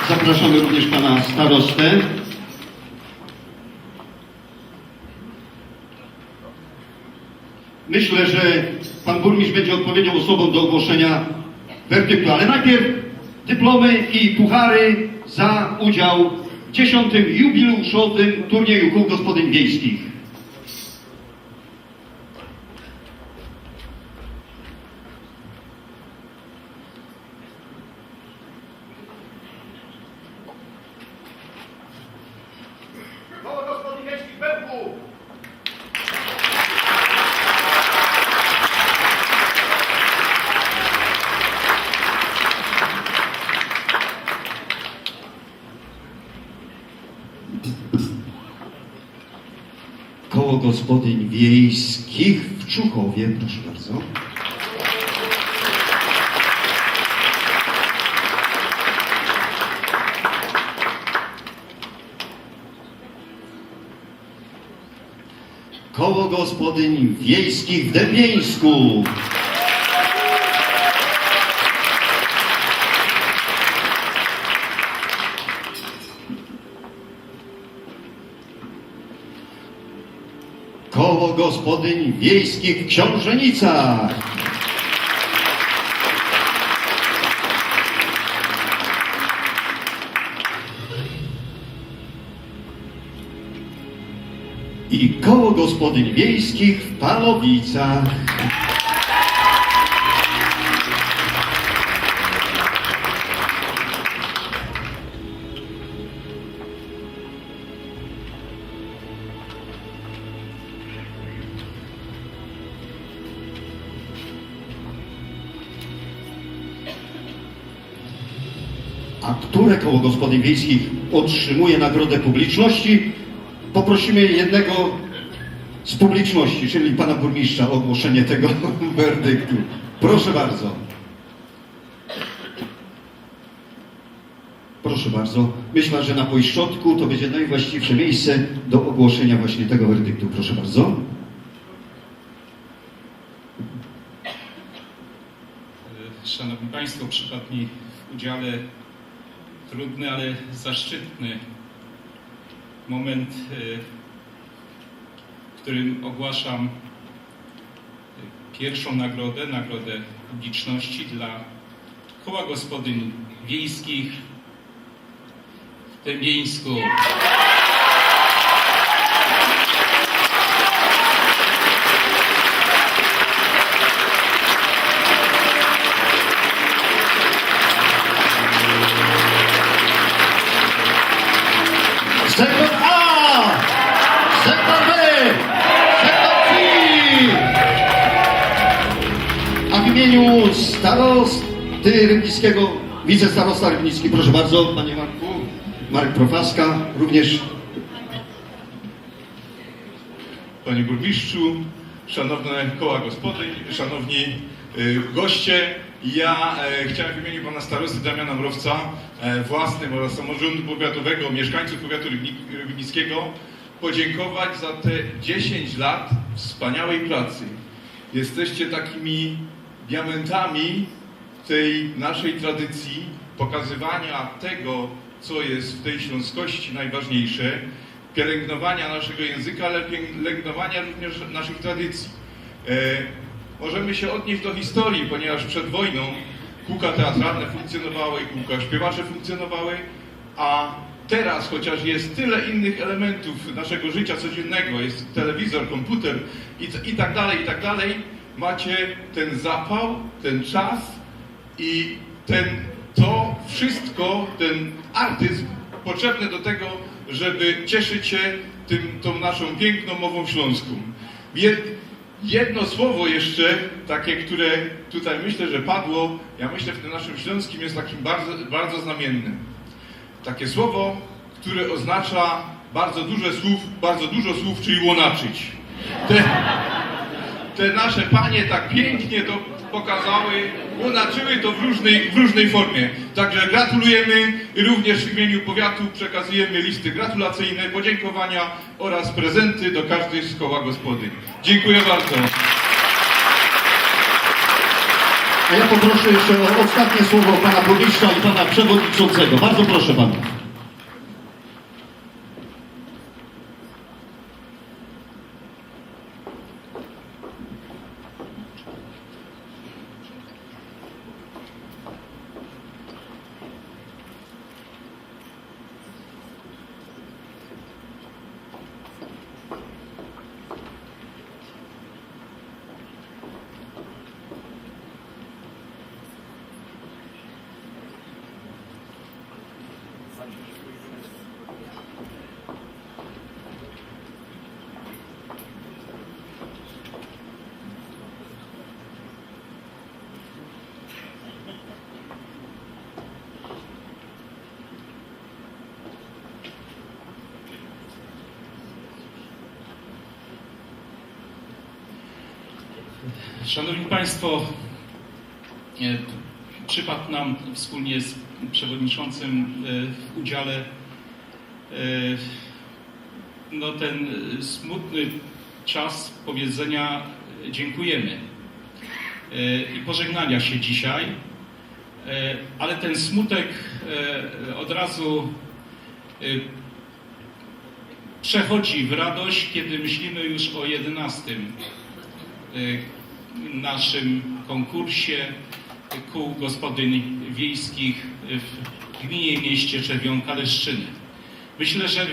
Zapraszamy również pana starostę. Myślę, że pan burmistrz będzie odpowiednią osobą do ogłoszenia werdyktu, ale najpierw dyplomy i puchary za udział w dziesiątym jubileuszowym turnieju kół gospodyń wiejskich. Koło Gospodyń Wiejskich w Bełchu. Koło Gospodyń Wiejskich w Czuchowie, proszę bardzo. Koło Gospodyń Wiejskich w Dębieńsku. Koło Gospodyń Wiejskich w Książenicach. I Koło Gospodyń Wiejskich w Palowicach. A które koło gospodyń wiejskich otrzymuje nagrodę publiczności? Poprosimy jednego z publiczności, czyli pana burmistrza, o ogłoszenie tego werdyktu. Proszę bardzo. Proszę bardzo. Myślę, że na półśrodku to będzie najwłaściwsze miejsce do ogłoszenia właśnie tego werdyktu. Proszę bardzo. Szanowni Państwo, przypadł mi w udziale trudny, ale zaszczytny moment, e, w którym ogłaszam pierwszą nagrodę, nagrodę publiczności dla Koła Gospodyń Wiejskich w Dębieńsku. Sektor A! Sektor B! Sektor C! A w imieniu starosty rybnickiego, wicestarosta rybnicki, proszę bardzo, panie Marku, Marek Profaska, również. Panie burmistrzu, szanowne koła gospodyń, szanowni y, goście, ja e, chciałem w imieniu pana starosty Damiana Mrowca, e, własnym oraz samorządu powiatowego, mieszkańców powiatu rybni- rybnickiego podziękować za te dziesięć lat wspaniałej pracy. Jesteście takimi diamentami tej naszej tradycji, pokazywania tego, co jest w tej śląskości najważniejsze, pielęgnowania naszego języka, ale pielęgnowania również naszych tradycji. E, możemy się odnieść do historii, ponieważ przed wojną kółka teatralne funkcjonowały, kółka śpiewacze funkcjonowały, a teraz, chociaż jest tyle innych elementów naszego życia codziennego, jest telewizor, komputer i, i tak dalej, i tak dalej, macie ten zapał, ten czas i ten, to wszystko, ten artyzm potrzebny do tego, żeby cieszyć się tym, tą naszą piękną mową śląską. Je, jedno słowo jeszcze, takie, które tutaj myślę, że padło, ja myślę, w tym naszym śląskim jest takim bardzo, bardzo znamiennym. Takie słowo, które oznacza bardzo dużo słów, bardzo dużo słów, czyli łonaczyć. Te, te nasze panie tak pięknie to pokazały, łonaczyły to w różnej, w różnej formie. Także gratulujemy i również w imieniu powiatu przekazujemy listy gratulacyjne, podziękowania oraz prezenty do każdej z koła gospodyń. Dziękuję bardzo. A ja poproszę jeszcze o ostatnie słowo pana burmistrza i pana przewodniczącego. Bardzo proszę pana. Szanowni Państwo, e, przypadł nam wspólnie z przewodniczącym, e, w udziale, e, no, ten, e, smutny czas powiedzenia, e, dziękujemy, e, i pożegnania się dzisiaj. E, ale ten smutek, e, od razu, e, przechodzi w radość, kiedy myślimy już o jedenastym, e, naszym konkursie kół gospodyń wiejskich w gminie i mieście Czerwionka Leszczyny. Myślę, że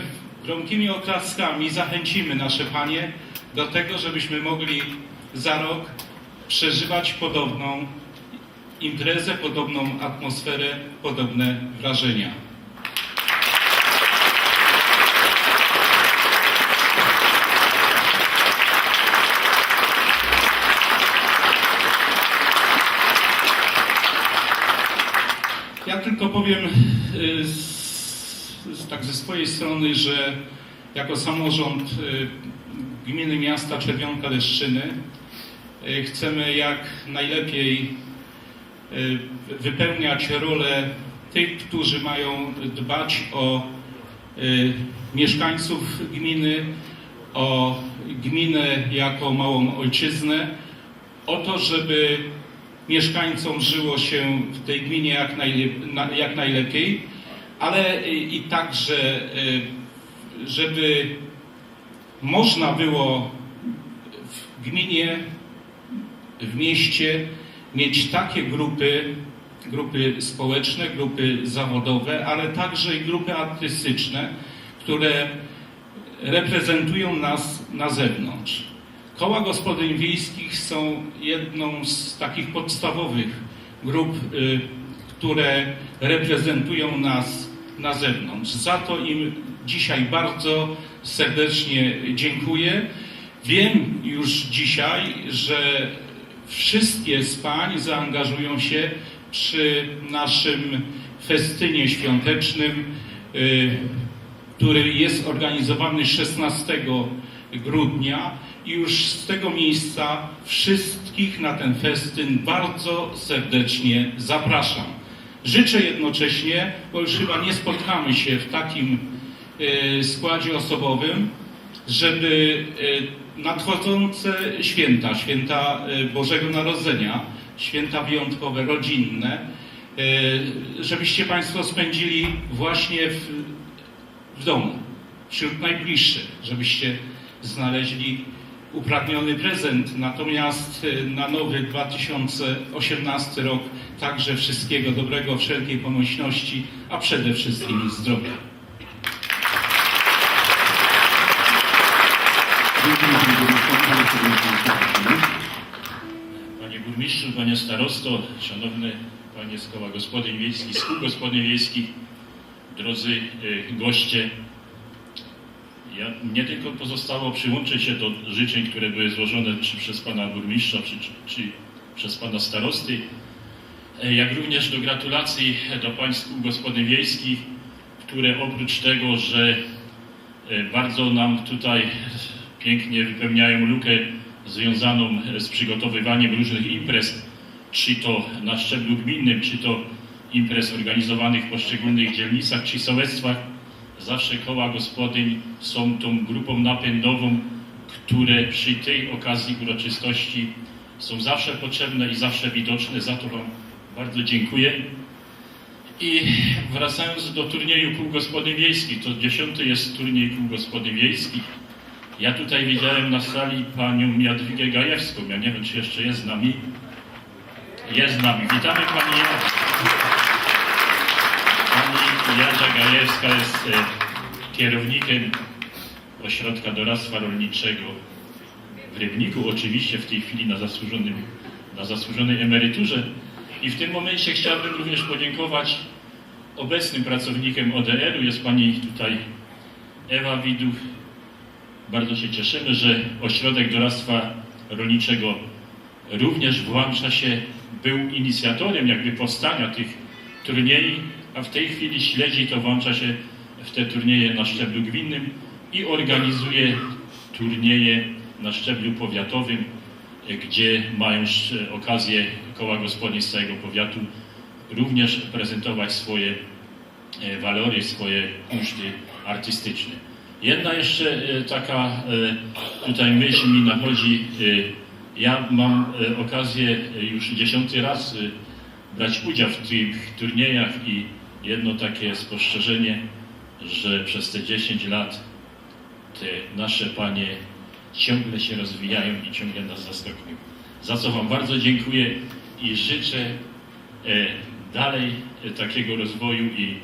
gromkimi oklaskami zachęcimy nasze panie do tego, żebyśmy mogli za rok przeżywać podobną imprezę, podobną atmosferę, podobne wrażenia. Ja tylko powiem y, z, z, tak ze swojej strony, że jako samorząd y, gminy miasta Czerwionka Leszczyny y, chcemy jak najlepiej y, wypełniać rolę tych, którzy mają dbać o y, mieszkańców gminy, o gminę jako małą ojczyznę, o to, żeby mieszkańcom żyło się w tej gminie jak, najle- na, jak najlepiej, ale i, i także, y, żeby można było w gminie, w mieście mieć takie grupy, grupy społeczne, grupy zawodowe, ale także i grupy artystyczne, które reprezentują nas na zewnątrz. Koła gospodyń wiejskich są jedną z takich podstawowych grup, y, które reprezentują nas na zewnątrz. Za to im dzisiaj bardzo serdecznie dziękuję. Wiem już dzisiaj, że wszystkie z pań zaangażują się przy naszym festynie świątecznym, y, który jest organizowany szesnastego grudnia. I już z tego miejsca wszystkich na ten festyn bardzo serdecznie zapraszam. Życzę jednocześnie, bo już chyba nie spotkamy się w takim e, składzie osobowym, żeby e, nadchodzące święta, święta e, Bożego Narodzenia, święta wyjątkowe, rodzinne, e, żebyście Państwo spędzili właśnie w, w domu, wśród najbliższych, żebyście znaleźli upragniony prezent. Natomiast e, na nowy dwa tysiące osiemnasty rok także wszystkiego dobrego, wszelkiej pomyślności, a przede wszystkim zdrowia. Dziękuję panie burmistrzu. Bardzo serdecznie. Panie burmistrzu, panie starosto, szanowne panie z koła gospodyń wiejskich, z kół gospodyń wiejskich, drodzy y, goście. Ja, mnie tylko pozostało przyłączyć się do życzeń, które były złożone czy przez pana burmistrza, czy, czy, czy przez pana starosty, e, jak również do gratulacji do państw kół gospodyń wiejskich, które oprócz tego, że e, bardzo nam tutaj pięknie wypełniają lukę związaną z przygotowywaniem różnych imprez, czy to na szczeblu gminnym, czy to imprez organizowanych w poszczególnych dzielnicach czy sołectwach, zawsze koła gospodyń są tą grupą napędową, które przy tej okazji uroczystości są zawsze potrzebne i zawsze widoczne. Za to Wam bardzo dziękuję. I wracając do turnieju kół gospodyń wiejskich, to dziesiąty jest turniej kół gospodyń wiejskich. Ja tutaj widziałem na sali panią Jadwigę Gajewską. Ja nie wiem, czy jeszcze jest z nami. Jest z nami. Witamy pani Jadze. Pani Jadzia Gajewska jest e, kierownikiem Ośrodka Doradztwa Rolniczego w Rybniku, oczywiście w tej chwili na, zasłużonym, na zasłużonej emeryturze. I w tym momencie chciałbym również podziękować obecnym pracownikiem O D R-u. Jest pani tutaj Ewa Widuch. Bardzo się cieszymy, że Ośrodek Doradztwa Rolniczego również włącza się, był inicjatorem jakby powstania tych turnieji, a w tej chwili śledzi to, włącza się w te turnieje na szczeblu gminnym i organizuje turnieje na szczeblu powiatowym, gdzie mają sz- okazję koła gospodyń z całego powiatu również prezentować swoje e, walory, swoje kunszt artystyczne. Jedna jeszcze e, taka e, tutaj myśl mi nachodzi. E, Ja mam e, okazję e, już dziesiąty raz e, brać udział w tych turniejach i jedno takie spostrzeżenie, że przez te dziesięć lat te nasze panie ciągle się rozwijają i ciągle nas zaskakują. Za co Wam bardzo dziękuję i życzę e, dalej e, takiego rozwoju i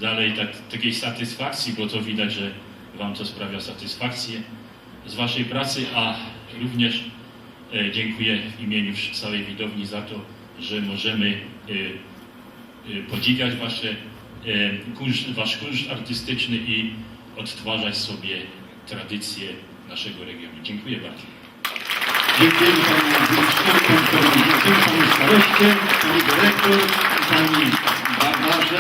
dalej tak, takiej satysfakcji, bo to widać, że Wam to sprawia satysfakcję z Waszej pracy, a również e, dziękuję w imieniu wsz- całej widowni za to, że możemy e, e, podziwiać wasze, e, kunszt, Wasz kunszt artystyczny i odtwarzać sobie tradycje naszego regionu. Dziękuję bardzo. Dziękujemy panu burmistrzowi, panu przewodniczącemu, panu staroście, pani dyrektor, pani Ważne.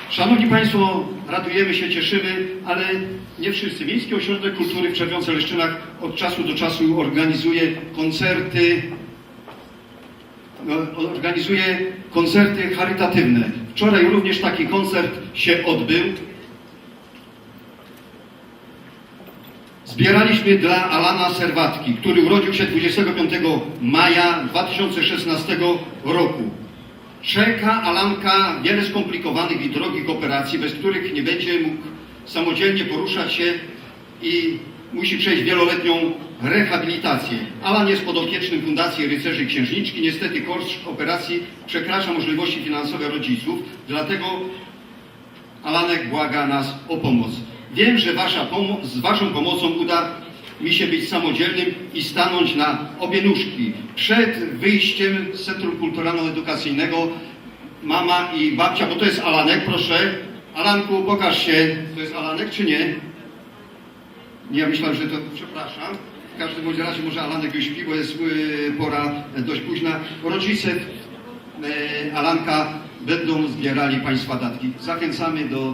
Szanowni Państwo, radujemy się, cieszymy, ale nie wszyscy. Miejski Ośrodek Kultury w Czerwionce-Leszczynach od czasu do czasu organizuje koncerty, no, organizuje koncerty charytatywne. Wczoraj również taki koncert się odbył. Zbieraliśmy dla Alana Serwatki, który urodził się dwudziestego piątego maja dwa tysiące szesnastego roku. Czeka Alanka wiele skomplikowanych i drogich operacji, bez których nie będzie mógł samodzielnie poruszać się i musi przejść wieloletnią rehabilitację. Alan jest podopiecznym Fundacji Rycerzy Księżniczki. Niestety koszt operacji przekracza możliwości finansowe rodziców, dlatego Alanek błaga nas o pomoc. Wiem, że wasza pomo- z waszą pomocą uda mi się być samodzielnym i stanąć na obie nóżki. Przed wyjściem z Centrum Kulturalno-Edukacyjnego mama i babcia, bo to jest Alanek, proszę. Alanku, pokaż się. To jest Alanek, czy nie? Nie, ja myślałem, że to, przepraszam. W każdym bądź razie może Alanek już śpi, bo jest yy, pora dość późna. Rodzice yy, Alanka będą zbierali państwa datki. Zachęcamy do,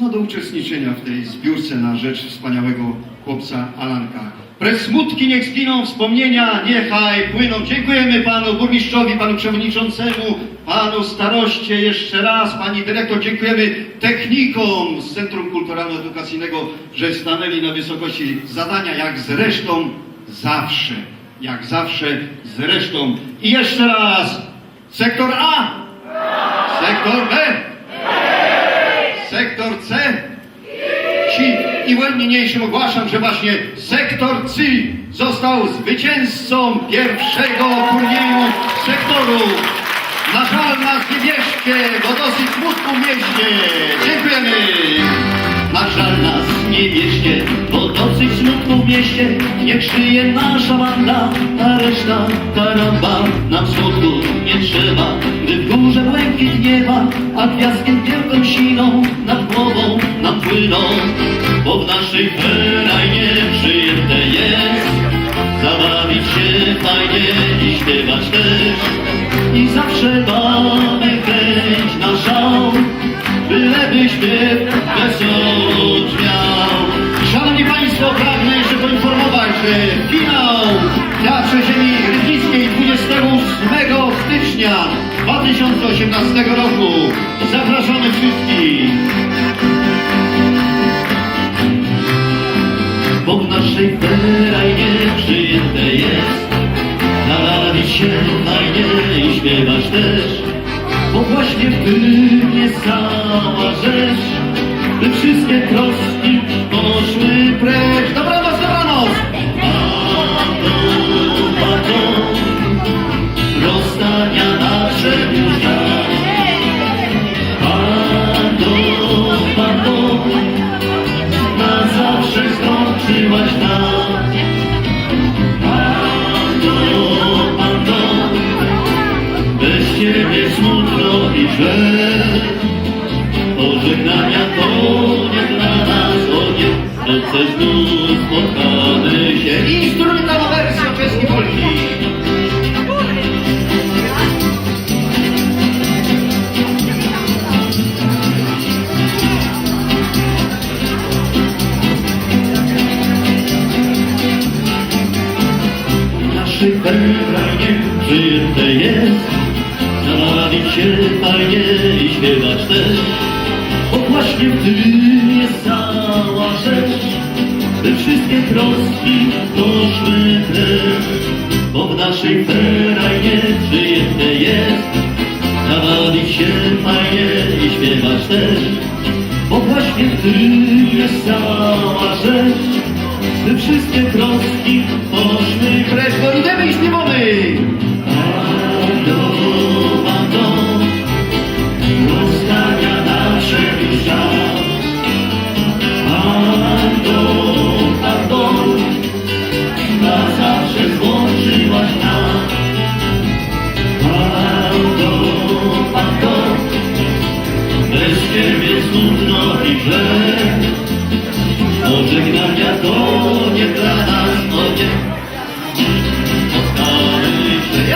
no, do uczestniczenia w tej zbiórce na rzecz wspaniałego chłopca Alanka. Precz smutki, niech zginą wspomnienia, niechaj płyną. Dziękujemy panu burmistrzowi, panu przewodniczącemu, panu staroście jeszcze raz, pani dyrektor. Dziękujemy technikom z Centrum Kulturalno-Edukacyjnego, że stanęli na wysokości zadania, jak zresztą zawsze. Jak zawsze zresztą. I jeszcze raz. Sektor A. Sektor B. Sektor C. Ci i niniejszym ogłaszam, że właśnie sektor C został zwycięzcą pierwszego turnieju sektorów. Na żal nas nie bierzcie, bo dosyć smutku w mieście. Dziękujemy. Na żal nas nie bierzcie, bo dosyć smutku w mieście. Niech żyje nasza banda, a reszta karamba nam smutku nie trzeba. Gdy w górze błękit nieba, a gwiazdki wielką siną nad głową nam płyną. Bo w naszej ferajnie przyjęte jest zabawić się fajnie i śpiewać też. I zawsze mamy chęć na szał, byleby śpiew wesoło brzmiał. Szanowni Państwo, pragnę jeszcze poinformować, że finał w Teatrze Ziemi Rybnickiej dwudziestego ósmego stycznia dwa tysiące osiemnastego roku. Zapraszamy wszystkich. Bo w naszej ferajnie przyjęte jest zabawić się fajnie i śpiewać też. Bo właśnie w tym jest cała rzecz, by wszystkie troski poszły precz. Dobranoc, dobranoc! A to, a to, rozstania nadszedł już czas. A to, a to, na zawsze skończyłaś nas. A to, a to, bez ciebie smutno i źle. Pożegnania to nie dla nas, o nie. Lecz znów spotkamy się. Instrumentalna wersja czeskiej polki. W naszej ferajnie przyjęte jest zabawić się fajnie i śpiewać też. Bo właśnie w tym jest cała rzecz, by wszystkie troski poszły precz. Bo w naszej ferajnie przyjęte jest zabawić się fajnie i śpiewać też. Bo właśnie w tym jest cała rzecz, by wszystkie troski poszły precz. No idziemy i śpiewamy! A to, a to, rozstania nadszedł już czas. A to, a to, na zawsze złączyłaś nas. A to, a to, bez ciebie smutno i źle. Pożegnania to nie dla nas, o nie. Spotkamy się.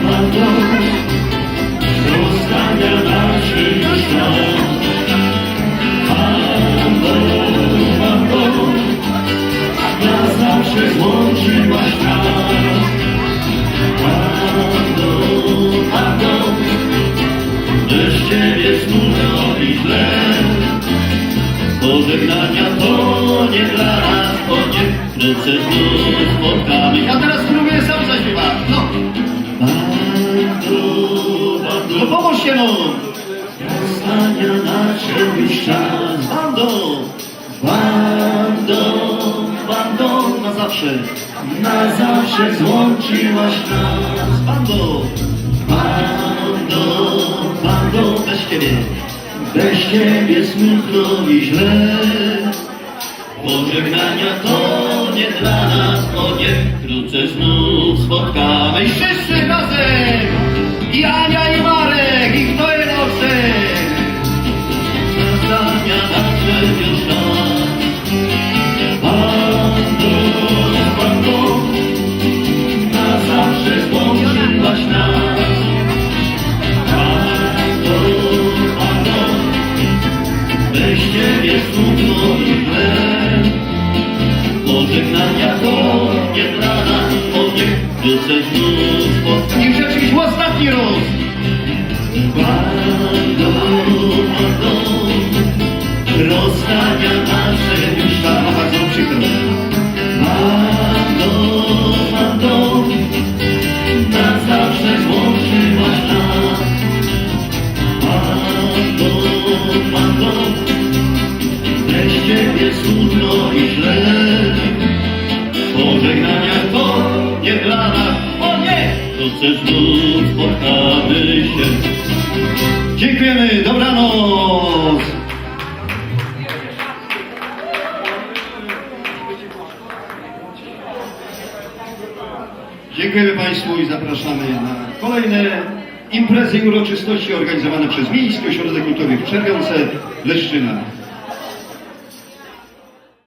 Bando, rozstania nasze już czas. Bando, bando, na zawsze złączyłaś nas. Bando, bando, bez ciebie smutno i źle. Pożegnania to nie dla nas, o nie. Wkrótce znów spotkamy. Ja teraz spróbuję sam zaśpiewać. No. Bando, bando. No pomóżcie, no. Rozstania nadszedł już czas. Bando. Bando, bando, na zawsze. Na zawsze złączyłaś nas. Bando. Bando, bando, bez ciebie. Bez ciebie smutno i źle. Pożegnania to nie dla nas, o nie. Wkrótce znów spotkamy. I wszyscy razem! I Ania, i Marek, i kto je nocy? Rozstania nadszedł już czas. Bando, bando, na zawsze złączyłaś nas. Bando, bando, bez ciebie smutno i źle. Pożegnania to nie dla nas, o nie. Wkrótce znów spotkamy. I już jakiś ostatni raz. Bando, bando, rozstania nasze już czas. No, bardzo przykro. Bando, bando, na zawsze złączyłaś nas. Bando, bando, bez ciebie smutno i źle. Pożegnania to nie dla nas, o nie! Wkrótce znów spotkamy się. Dziękujemy, dobranoc! Dziękujemy Państwu i zapraszamy na kolejne imprezy i uroczystości organizowane przez Miejski Ośrodek Kultury w Czerwionce, Leszczyna.